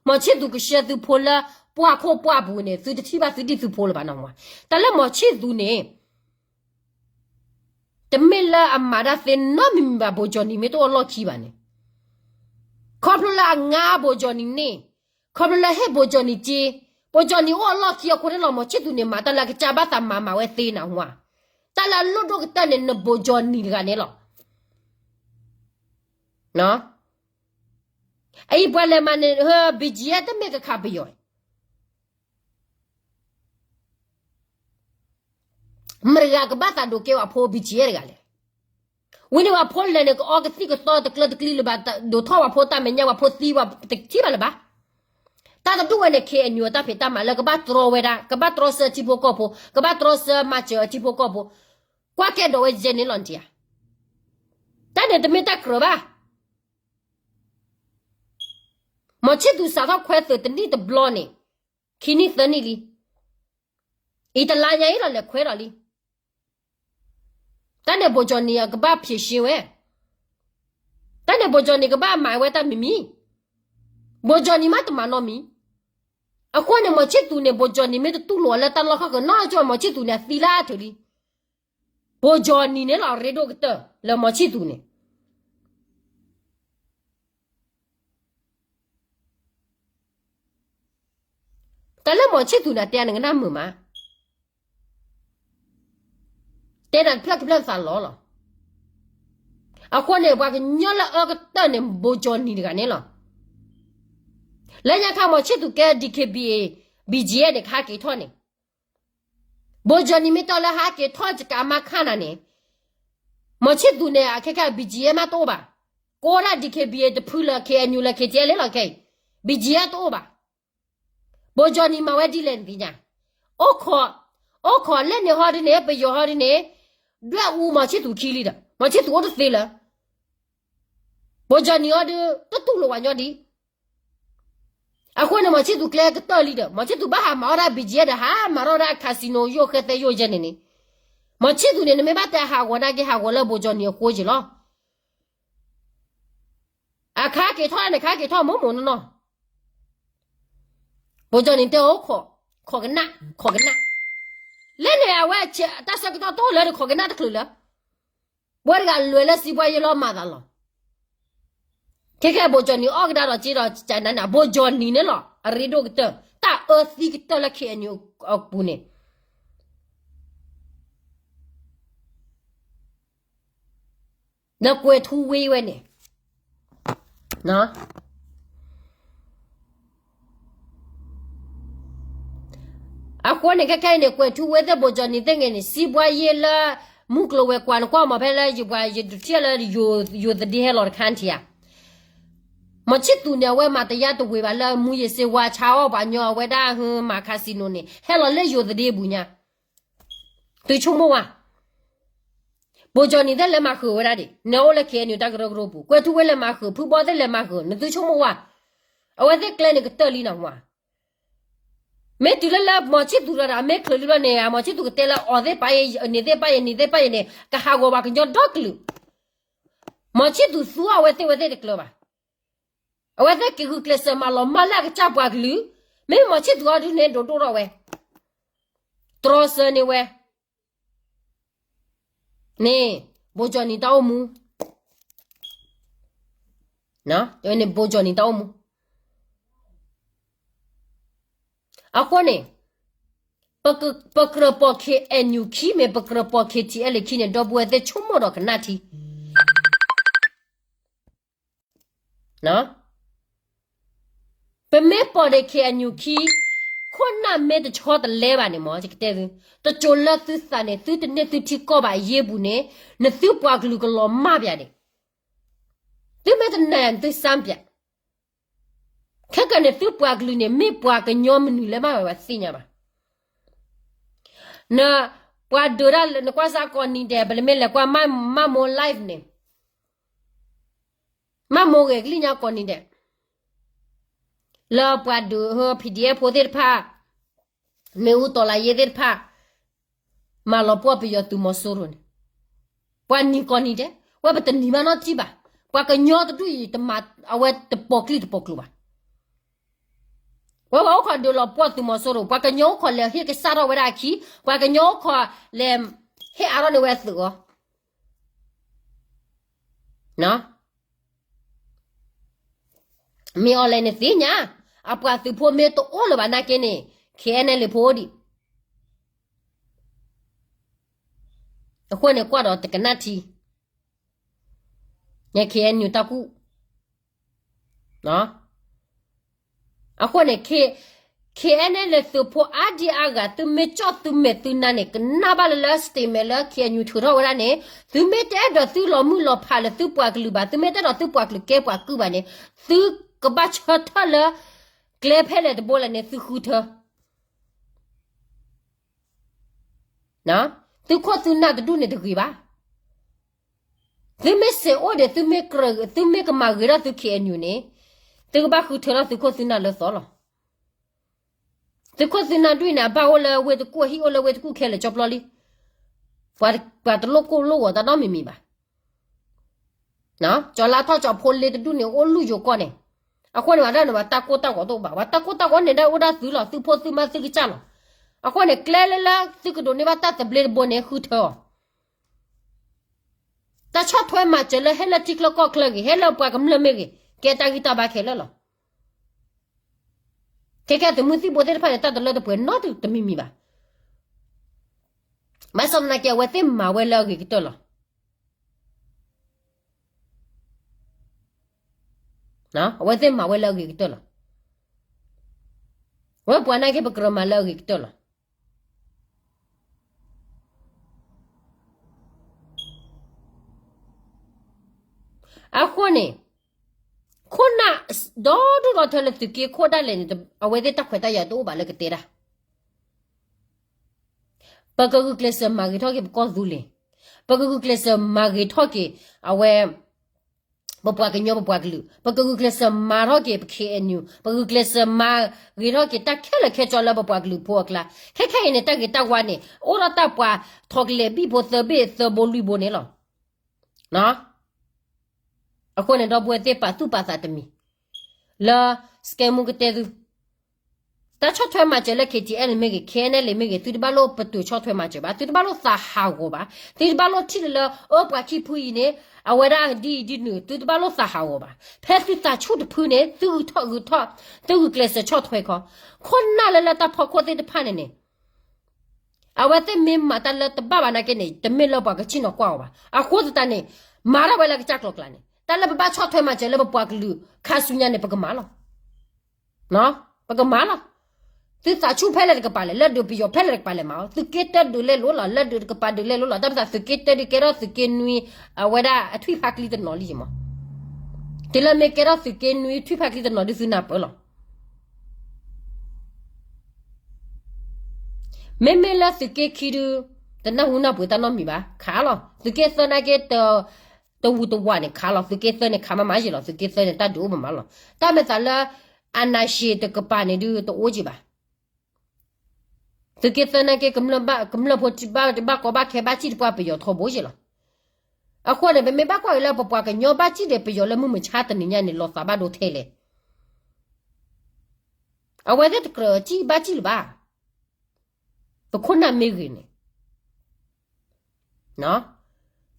မီၤဆံၣ်သူးကဆှၢသုးဖိလၢ ပှၢ်ခိၣ်ပှၢ်ပူၤန့ၣ် သုတထံၣ်ဘၣ်သုဒံၣ်သုဖိလၢၤဘၣ်နီၤ. တၢ်လၢမီၤဆံၣ်သူးန့ၣ် တမ့ၢ်လၢအမၤတၢ်သ့နီတမံၤမံၤဘၣ် ဘိၣ်ကၠီၣ်နံၤမ့ၢ်တအိၣ်လီၢ်ခံဘၣ်န့ၣ် ခီဖျိလၢအငါဘိၣ်ကၠီၣ်နံၤန့ၣ် ခီဖျိလၢဟ့ၣ်ဘိၣ်ကၠီၣ်နံၤက့ ဘိၣ်ကၠီၣ်နံၤအိၣ်အလီၢ်ခံအဃိန့ၣ်လီၤ. မီၤဆံၣ်သူးန့ၣ် မၤတၢ်လၢအကစၢ်ဘၣ်သးမၤမၤဝဲသ့နၤဝါ, တၢ်လၢအလိၣ်ဒိၣ်ကတၢၢ်န့ၣ် နဘိၣ်ကၠီၣ်နံၤတဂၤန့ၣ်လီၤ. အအံၤပှၤလဲၤမၤန့ၣ် ဘံၣ်ကၠံအဲၣ် တမ့ၢ်ကခးပယီၤ မတၤတဂၤကဘၣ်သးဒိးကဲပှၤဖိ ဘံၣ်ကၠံအဲၣ် တဂၤလဲၣ်. ဝံၤန့ၣ်ပှၤဖိလဲၣ်န့ၣ် ကအီကသံၣ်ကသီတကျၢတကျံ လၢၤဘၣ် ဒိးထီၣ်ပှၤဖိတၢ်မဲာ်ညါ ပှၤဖိသံ ပှၤတထံၣ်ဘၣ်လၢၤဘၣ်. တၢ်တဒူၣ်ဝဲန့ၣ် ခ့ၣ်အဲၣ်ယူၣ် အတၢ်ဖံးတၢ်မၤလၢကဘၣ်တြီဝဲဒၣ် ကဘၣ်တြီဆၢထံဖိကီၢ်ဖိ ကဘၣ်တြီဆၢမၤစၢၤအထံဖိကီၢ်ဖိ ကွၢ်ကဲဒိးဝဲယဲန့ၣ်လီၤတံၢ်ဧါ. တၢ်န့ၣ်တမ့ၢ်တၢ်ကြၢးဘၣ်. မီၤဆံၣ်သူးစးထီၣ်ခွဲသုးတနံၣ်တဘျီန့ၣ် ခံနံၣ်သၢနံၣ်လံ. အံၤတလါညါအံၤလီၤ လဲၤခွဲးဒီးလံ. တၢ်န့ၣ်ဘိၣ်ကၠီၣ်နံၤအကဘၣ်ဖံးရှ့ဝဲ, တၢ်န့ၣ်ဘိၣ်ကၠီၣ်နံၤကဘၣ်မၤဝဲတၢ်မံၤမံၤ, ဘိၣ်ကၠီၣ်နံၤမးတမၤနီတမံၤ. အဃိန့ၣ် မီၤဆံၣ်သူးန့ၣ် ဘိၣ်ကၠီၣ်နံၤမ့ၢ်တတူၢ်လိာ်အီၤလၢတၢ်လီၢ်ခီၣ်ကၢၤနီၢ်ကၠီၣ် မီၤဆံၣ်သူးန့ၣ် အသံလၢအထၢၣ်လံ. ဘိၣ်ကၠီၣ်နံၤန့ၣ်လီၤ အရ့ဒိၣ်ကတၢၢ်လၢမီၤဆံၣ်သူးန့ၣ် တၢ်လၢမီၤဆံၣ်သူးန့ၣ် တဲနကနၣ်မုာ်မး, တဲနၤတဖျၢၣ်တဖျၢၣ်သးလီၤလီၤ. အဃိန့ၣ် ပှၤကညီလၢအအၢကတၢၢ်န့ၣ် ဘိၣ်ကၠီၣ်နံၤတဂၤန့ၣ်လီၤ. လၢညါခါမီၤဆံၣ်သူးကဲ DKBA BGF န့ၣ် ကဟးက့ၤထီၣ်န့ၣ်, ဘိၣ်ကၠီၣ်နံၤမ့ၢ်တီၢ်လၢဟးက့ၤထီၣ်ကကးမါခါနၤန့ၣ်, မီၤဆံၣ်သူးန့ၣ် အခဲခဲ BGF မးတအိၣ်ဘၣ်, ကအိၣ်ဒၣ် DKBA တဖုလၢ ခ့ၣ်အဲၣ်ယူၣ် လၢ ခ့ၣ်ထံအဲလ်အ့ လီၤခဲအံၤ, BGF တအိၣ်ဘၣ်. ဘိၣ်ကၠီၣ်နံၤမၤဝဲဒ်လဲၣ်နသ့ၣ်ညါ, အိၣ်ခိး, အိၣ်ခိးလဲၣ်န့ၣ်ဟီဒ်န့ၣ် ပယီၤဟီဒ်န့ၣ်, ဒွဲၣ်အူမီၤဆံၣ်သူးခံလံဒီး မီၤဆံၣ်သူးအိၣ်တသ့လၢၤ. ဘိၣ်ကၠီၣ်နံၤအီၤဒီး တတူၢ်လိာ်ဝဲညီဒံး. အဃိန့ၣ် မီၤဆံၣ်သူးကျဲကတၢၢ်လံဒီး မီၤဆံၣ်သူးဘၣ်ဟးမၤအီၣ်ဒၣ် BGF ဒီး ဟးမၤထီၣ်ဒၣ် casino ယိၣ်ဃဲသဲယိၣ်ယဲန့ၣ်န့ၣ်, မီၤဆံၣ်သူးန့ၣ် နမ့ၢ်ဘၣ်တဲဟးဂီၤနာ်က့ ဟးဂီၤလၢဘိၣ်ကၠီၣ်နံၤအဃိက့ၤလီၤ. အခါက့ၤထီၣ်န့ၣ် ခါက့ၤထီၣ်မိၢ်မိၢ်နီၢ်နီၢ်, ဘိၣ်ကၠီၣ်နံၤတဲအိၣ်ခိး, ခိးကနၣ်, ခိးကနၣ်, လၢန့ၣ် အဝဲတၢ်ဆၢကတီၢ်တအိၣ်လၢၤဒီး ခိးကနၣ်တချုးလၢၤ. ပဝဲတဂၤလဲၤလၢစံးဘှါယ့လီၤမၤသးလီၤ. ခဲခဲဘိၣ်ကၠီၣ်နံၤအီၣ်ကဒါဒီးက့ဒီးကနၤန့ၣ် ဘိၣ်ကၠီၣ်နံၤန့ၣ်လီၤ အရ့ဒိၣ်ကတၢၢ် တၢ်အၢသံကတၢၢ်လၢ ခ့ၣ်အဲၣ်ယူၣ် အပူၤန့ၣ် ဒီးကွဲၤထူဝ့ဝဲန့ၣ်, အဃိန့ၣ် ခဲခဲအံၤန့ၣ် ကွဲၤထူဝ့သ့ၣ် ဘိၣ်ကၠီၣ်နံၤသ့ၣ်ဂ့ၤန့ၣ် စံးဘှါယ့လၢ မူကျိၤဝဲၤကွာ်န့ၣ် ကွၢ်မးဖဲလၢယပှၤယတထံၣ်လၢ ယိၤသဒ့ဟဲလီၤတခါထံၣ်ဧါ. မီၤဆံၣ်သူးန့ၣ် အဝဲမၤတယါတဝ့ၤဘၣ်လၢ မူယ့ၤစ့ဝါ ဆါအီၣ်ပှၤညီ အဝဲဒၣ်မၤ casino န့ၣ် ဟဲလီၤလၢယိၤသဒ့ပူၤညါ သုဆိကမိၣ်ဝဲ, ဘိၣ်ကၠီၣ်နံၤသ့ၣ်လဲၤမၤဃုာ်ဝဲဒၣ်ဒံး နအိၣ်လၢ ခ့ၣ်အဲၣ်ယူၣ် တၢ်ကရၢကရိပူၤ ကွဲၤထူဝ့လဲၤမၤဃုာ် ဖုဘီသ့ၣ်လဲၤမၤဃုာ် နသုဆိကမိၣ်ဝဲ, အဝဲသ့ၣ်ကျဲန့ၣ်ကတၢၢ်လံနီၤဝဲ, မ့ၢ်တုၤလၢလၢမီၤဆံၣ်သူးဒီး အမ့ၢ်ချုးလံဘျီန့ၣ် မီၤဆံၣ်သူးကတဲလၢအီၤသ့ၣ်ပာ်အံၤ နံၤသ့ၣ်ပာ်အံၤ နံၤသ့ၣ်ပာ်အံၤန့ၣ် ကဟးဂီၤပှၤကညီဒီကလုာ်, မီၤဆံၣ်သူးသူအဝဲသ့ၣ်ဝဲသ့ၣ်တကျၢၤဘၣ်. အဝဲသ့ၣ်က့ၤဂုာ်ကျဲးစၢးမၤလီၤမၢ်လၢအကစၢ်ပှၤကလုာ်, မ့မ့ၢ်မီၤဆံၣ်သူးအီၤဒုန့ၣ် ဒိးဒိၣ်ထီၣ်ဝဲ, တြီဆၢန့ၢ်ဝဲ, န့ၣ် ဘိကၠီၣ်နံၤတၢ်အိၣ်မူ, န့ၣ် ဘိကၠီၣ်နံၤတၢ်အိၣ်မူ. အဃိန့ၣ် ပကြၢးပိာ် K N U ခံ မ့ၢ်ပကြၢးပိာ် K T L A ခံန့ၣ် ဒီပုၢ်ဝဲၢ်သ့ၣ်ဆိကမိၣ်ဒီးကနၣ်ထံ ပမ့ၢ်ပိာ်ဒီး K N U ခံ, ခိၣ်နၢ်မ့ၢ်တဆီတလဲဘၣ်န့ၣ်မ့ၢ် ယကတဲသု, တစိၤလၢသုသးန့ၣ် သုတန့ၢ်သုထံကီၢ်ဘၣ် အယ့ပူၤန့ၣ်, နသုပှၤကလုာ်ကလီၤမၢ်ပၠးန့ၣ်, သုမ့ၢ်တနာ်ယၤန့ၣ် သုစၢ်ပၠး. ခဲကနံၣ်န့ၣ် သုပှၤကလုာ်န့ၣ် မ့ၢ်ပှၤကညီမနုၤလဲၣ်မးဝဲ ပှၤသ့ၣ်ညါဘၣ်. နပှၤဒုးတၢ်လၢ နကွၢ်စ့ၢ်ကီးနံၤဒဲး ပလဲၤမ့ၢ်လဲၤကွၢ် မၢ်မိၢ် live န့ၣ် မၢ်မိၢ်ဂဲၤကလံၣ်ညါကိးနံၤဒဲး, လၢပှၤဒုး P D F ဖိသ့ၣ်တဖၣ်, မ့ၣ်အူ တော်လှန်ရေး သ့ၣ်တဖၣ် မၤလီၤပှီၢ်ပယီၤသုးမီၤစိရိၤန့ၣ်, ပှၤနံၤကိးနံၤဒဲး, ဝဲပတနံၤဘၣ်နီတထံၣ်ဘၣ်. ပှၤကညီတဒူၣ်အံၤ တမၤအဝဲတပိာ်ကျိၣ်တပိာ်ကျိၤဘၣ်. ဝဲပှၤအိၣ်ခိးဒုးလီၤပှီၢ်သုးမီၤစိရိၤ, ပှၤကညီအိၣ်ခိးလဲၤဟ့ၣ်ကစၢ်ထီၣ်ဝဲဒၣ်အခံ, ပှၤကညီအိၣ်ခိးလဲၤဟ့ၣ်အါထီၣ်န့ၢ်ဝဲသုးအီၤ မ့ၢ်အီၤလဲၣ်န့ၣ်သ့ၣ်ညါ, အပှၤသုးဖိမ့ၢ်တအိၣ်လၢၤဘၣ်နာ်က့န့ၣ် K N L A ဖိဒံး. အဃိန့ၣ်ကွၢ်ဒီးတကနၣ်ထံ, ညါ K N U တၢ်ကူၣ် အဃိန့ၣ် K N L A သုးဖိအါဒံအါဂၤ သုမ့ၢ်ကၠီၣ်သုမဲာ်သုနါန့ၣ် ကနၣ်ဘၣ်လၢလၢ statement လၢ K N U ထုးထီၣ်ဝဲဒၣ်န့ၣ်, သုမ့ၢ်တအဲၣ်ဒိးသုလီၤမုၢ်လီၤဖးလၢသုပှၤကလုာ်ဘၣ်, သုမ့ၢ်တအဲၣ်ဒိးသုပှၤကလုာ်ကဲပှၤကုၢ်ဘၣ်န့ၣ်, သုကဘၣ်ဆၢထၢၣ်လၢ ကျဲဖဲလဲၣ်တဘိလဲၣ်န့ၣ် သုဃုထၢ သုခိၣ်သုနၢ်တဒူၣ်န့ၣ်တဂ့ၤဘၣ်. သုမ့ၢ်စ့ၢ်အိၣ်ဒီး သုမ့ၢ်ကမၤဂ့ၤထီၣ်သု K N U န့ၣ်, သုကဘၣ်ဃုထၢထီၣ်သုခိၣ်သုနၢ်လၢသီလီၤ. သုခိၣ်သုနၢ်ဒူၣ်န့ၣ် အဘၣ်အိၣ်လၢဝ့ၢ်တကူၣ်, အဟံၣ်အိၣ်လၢဝ့ၢ်တကူၣ်ခဲလၢာ်ကၠီပျီလံ. ပှၤတလိၣ်ကိၢ်လိၣ်ဂီၤတၢ်နီတမံၤမံၤဘၣ်. ကၠီၤလါထီၣ်ကၠီၤဖိလ့တဒူၣ်န့ၣ် အိၣ်လုၢ်ယိၤကီၢ်န့ၣ်, အဃိန့ၣ် ဘၣ်ဒၣ်န့ၣ် ဘၣ်တၢ်ကိၢ်တၢ်ဂီၤတအိၣ်ဘၣ်, ဘၣ်တၢ်ကိၢ်တၢ်ဂီၤန့ၣ် ဒၣ်အိၣ်ဒၣ်သုလီၤ, သုဖိသုမါသုကစၢ်လီၤ. အဃိန့ၣ် ကျဲလၢလၢသုကဒိးန့ၢ်ဘၣ်တၢ်သဘျ့တဘိန့ၣ် ဃုထၢအီၤ တၢ်ဆီၣ်ထွဲမၤစၢၤလၢဟဲလၢထံချၢကီၢ်ချၢဂ့ၤ, ဟဲလၢပှၤကမျၢၢ်မ့ၢ်ဂ့ၤ, ကဲတၢ်ဂံၢ်တၢ်ဘါခဲလၢာ်လီၤ. ခဲကဲသုးမုၢ်သံၣ်ဘိသ့ၣ်တဖၣ်န့ၣ် တၢ်တလၢတပှဲၤနီတမံၤမံၤဘၣ်. ဘၣ်ဆၣ်သနာ်က့ အဝဲသ့ၣ်မၤဝဲလၢအဂ့ၤကတၢၢ်လီၤ. အဝဲသ့ၣ်မၤဝဲလၢအဂ့ၤကတၢၢ်လီၤ. ဝဲပှၤနာ်က့ ပကြၢးမၤလၢအဂ့ၤကတၢၢ်လီၤ. အဃိန့ၣ် ခိၣ်နၢ်ဒီဒူၣ်ဒီထၢလၢသုးက့ခိၣ်ဒၣ်လဲာ်န့ၣ် အဝဲသ့ၣ်တၢ်ခွဲးတၢ်ယာ်တအိၣ်ဘၣ်လၢကတဲတၢ်. ပကဂုာ်ကျဲးစၢးမၤဂ့ၤထီၣ်က့ၤပကီၢ်သူလ့ၤ, ပကဂုာ်ကျဲးစၢးမၤဂ့ၤထီၣ်က့ၤ အဝဲ ပပှၤကညီပပှၤကလုာ်, ပကဂုာ်ကျဲးစၢးမၤထီၣ်က့ၤပ K N U, ပဂုာ်ကျဲးစၢးမၤဂ့ၤထီၣ်က့ၤတၢ်ခဲလၢာ်ခဲဆ့လၢပပှၤကလုာ်ဖိအကျါ. ခဲခဲအံၤန့ၣ် တၢ်ဂ့ၤတၢ်ဝါန့ၣ် အိၣ်ဒီးတၢ်ပှၤထိးကလဲၤဘံၣ်ဖိသၢဘ့ၣ်သၢဘိလွံၢ်ဘိန့ၣ်လီၤ. အဃိန့ၣ် ဒီပုၢ်ဝဲၢ်သ့ၣ် ပာ်သူၣ်ပာ်သးတမံၤ လၢ စကဲမူကတဲသု တၢ်ဆီၣ်ထွဲမၤစၢၤလၢ K T L မ့ၢ်ဂ့ၤ K N L မ့ၢ်ဂ့ၤ သုတဘၣ်လိၣ်ပတုာ်ဆီၣ်ထွဲမၤစၢၤဘၣ်, သုတဘၣ်လိၣ်သးဟးဂီၤဘၣ်, သုတဘၣ်လိၣ်ထံၣ်လၢလၢ အၢ ပှၤခံဖုအံၤန့ၣ် အဝဲဒၣ်ဒ်အံၤဒ်နုၤ သုတဘၣ်လိၣ်သးဟးဂီၤဘၣ်. ဖဲသုသးဆူၣ်တဖုန့ၣ် သုဂုာ်ထီၣ်ဂုာ်ထီၣ်, သုဂုာ်ကျဲးစၢးဆီၣ်ထွဲခီ, ခိၣ်နၢ်လၢလၢတၢ်ဖီခိၣ်သ့ၣ်တဖၣ်န့ၣ်န့ၣ် အဝဲသ့ၣ်မ့ၢ်မၤတၢ်လၢတဘၣ်ဘၣ်နာ်က့န့ၣ် တမ့ၢ်လၢပှၤကဆ့ၣ်နီၤကွၢ်အီၤဘၣ်. အဃိသတးန့ၣ် မၤထီၣ်ဝဲလၢကစၢ်ကျိၤကျါန့ၣ် တၢ်လၢပဘၣ်ဆီၣ်ထွဲမၤစၢၤလၢပပှၤကလုာ်ခါဆူညါန့ၣ် ပကမၤလီၤ. ပကမၤလီၤ. သုသးဆူၣ်ဖဲလဲၣ်တကပၤလဲၣ်, လၢဒုးပယီၤဖဲလဲၣ်တကပၤလဲၣ်မၤအီၤ, သုးက့တၢဒုးလဲလိာ်လီၤ, လၢဒုးတကပၤဒုးလဲလိာ်လီၤ. တၢ်မၤသးသုးက့တၢဒုးကဲထီၣ်သုးက့နွံ အဝဲဒၣ်အထွံၣ်ဖးကျံတနီၤလံမး. တုၤလၢမ့ၢ်ကဲထီၣ်သုးက့နွံထွံၣ်ဖးကျံတနီၤဒုးသုနၢ်ပၢၢ်လီၤ. မ့မ့ၢ်လၢသုးက့ခံဒုး တနၢ်ဟူနၢ်ပှ့ၤတၢ်နီတမံၤဘၣ်, ခးလီၤ. သုးက့သၢနာ်က့ တဝူတဝးန့ၣ်ခးလီၤ. သုးက့သၢန့ၣ်ခးမးမးယံာ်လီၤ. သုးက့သၢန့ၣ် တၢ်ဒုးအိၣ်မးမးလီၤ. တၢ်မၤသးလၢ အနၢ်ရှ့တကပၤန့ၣ်ဒုးတအိၣ်က့ဘၣ်. သုးက့သၢနာ်က့ ကမျၢၢ်ဖိဘၣ်ကီဘၣ်ခဲဘၣ်စံၣ်တပှၢ်ပယီၤထီဘိယံာ်လီၤ. အဃိန့ၣ် ပမ့ၢ်ဘၣ်ကွၢ်က့ၤလၢပပှၤကညီဘၣ်စံၣ်ဒီးပယီၤလၢမုၢ်မဆါတနံၤညါန့ၣ် လီၤသးဘၣ်ဒိထဲလဲၣ်. အဝဲသ့ၣ်တကြၢးစံၣ်ဘၣ်စံၣ်လၢၤဘၣ်. ပခိၣ်နၢ်မ့ၢ်ဂ့ၤန့ၣ်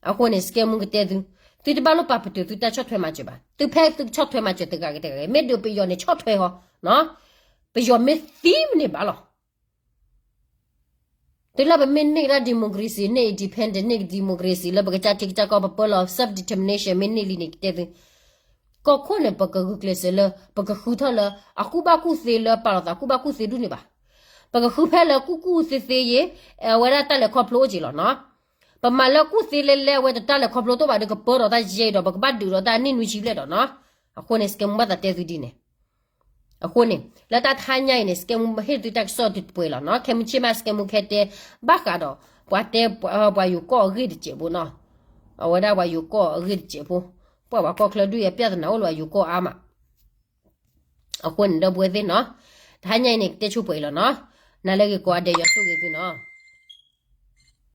အဃိန့ၣ် စကဲမူကတဲသု, သုတဘၣ်လိၣ်ပာ်ပတုာ်သုတၢ်ဆီၣ်ထွဲမၤစၢၤဘၣ်. သုဖဲသုဆီၣ်ထွဲမၤစၢၤတဂၤဂ့ၤတဂၤဂ့ၤ, မ့ၢ်ဒုးပယီၤန့ၣ်ဆီၣ်ထွဲဟီ, ပယီၤမ့ၢ်သံမ့ၢ်န့ၣ်ဘၣ်လီၤ. တုၤလၢပမ့ၢ်န့ၢ်ကဒါ democracy န့ၢ် independent န့ၢ် democracy လၢပကစၢ်ထံကစၢ်ကီၢ် ပပၢလီၤ self determination မ့ၢ်န့ၢ်လံန့ၣ် ကတဲသု, ကီၢ်ခိၣ်န့ၣ် ပကဂုာ်ကျဲးစၢးလၢ ပကဃုထီၣ်လၢ အကူၣ်ဘၣ်ကူၣ်သ့လၢပာ်လီၤသးကူၣ်ဘၣ်ကူၣ်သ့ဒူၣ်န့ၣ်ဘၣ်. ပကဃုဖဲလၢကူၣ်ကူၣ်သ့သ့ယ့ၣ်, အဝဲဒၣ်တၢ်လဲၤခီဖျိအိၣ်က့ၤလီၤနီၤ. ပမၤလၢကူၣ်သ့လဲလဲ အဝဲတၢ်လဲၤခီဖျိတအိၣ်ဘၣ်ဒီး ကပၢဒီးတၢ်ယဲအံၤဒီး ပကဘၣ်ဒုးဒီးတၢ်နံၣ်နွံဆံဘျဲၣ်ဒီးနီၤ. အဃိန့ၣ် စကဲမူဘၣ်သးတဲသုဒ်န့ၣ်. အဃိန့ၣ် လၢတၢ်တဟါညါအံၤန့ၣ် စကဲမူဟ့ၣ်သုတၢ်ကစီၣ်တပှဲၤလီၤနီၤ. ခဲမုၢ်ဆ့ၣ်မး စကဲမူခဲတဲ ဘၣ်ဃးဒီး ပှၤတဲ ပှၤယိၤကီၢ်အဂ့ၢ်တစဲးဖိနီၤ. အဝဲဒၣ်ပှၤယိၤကီၢ်အဂ့ၢ်တစဲးဖိ, ပှၤပှၤကီၢ်ချၢဒုးယဲ ပြဿနာ အိၣ်လၢပှၤယိၤကီၢ်အါမး. အဃိန့ၣ် ဒီပုၢ်ဝဲၢ်သ့ၣ်နီၤ, တဟါညါအံၤန့ၣ် ကတဲဆိပှဲၤအံၤလီၤနီၤ. နၤလၢဂ့ၤကိးဂၤဒဲး ယွၤဆိၣ်ဂ့ၤသုနီၤ.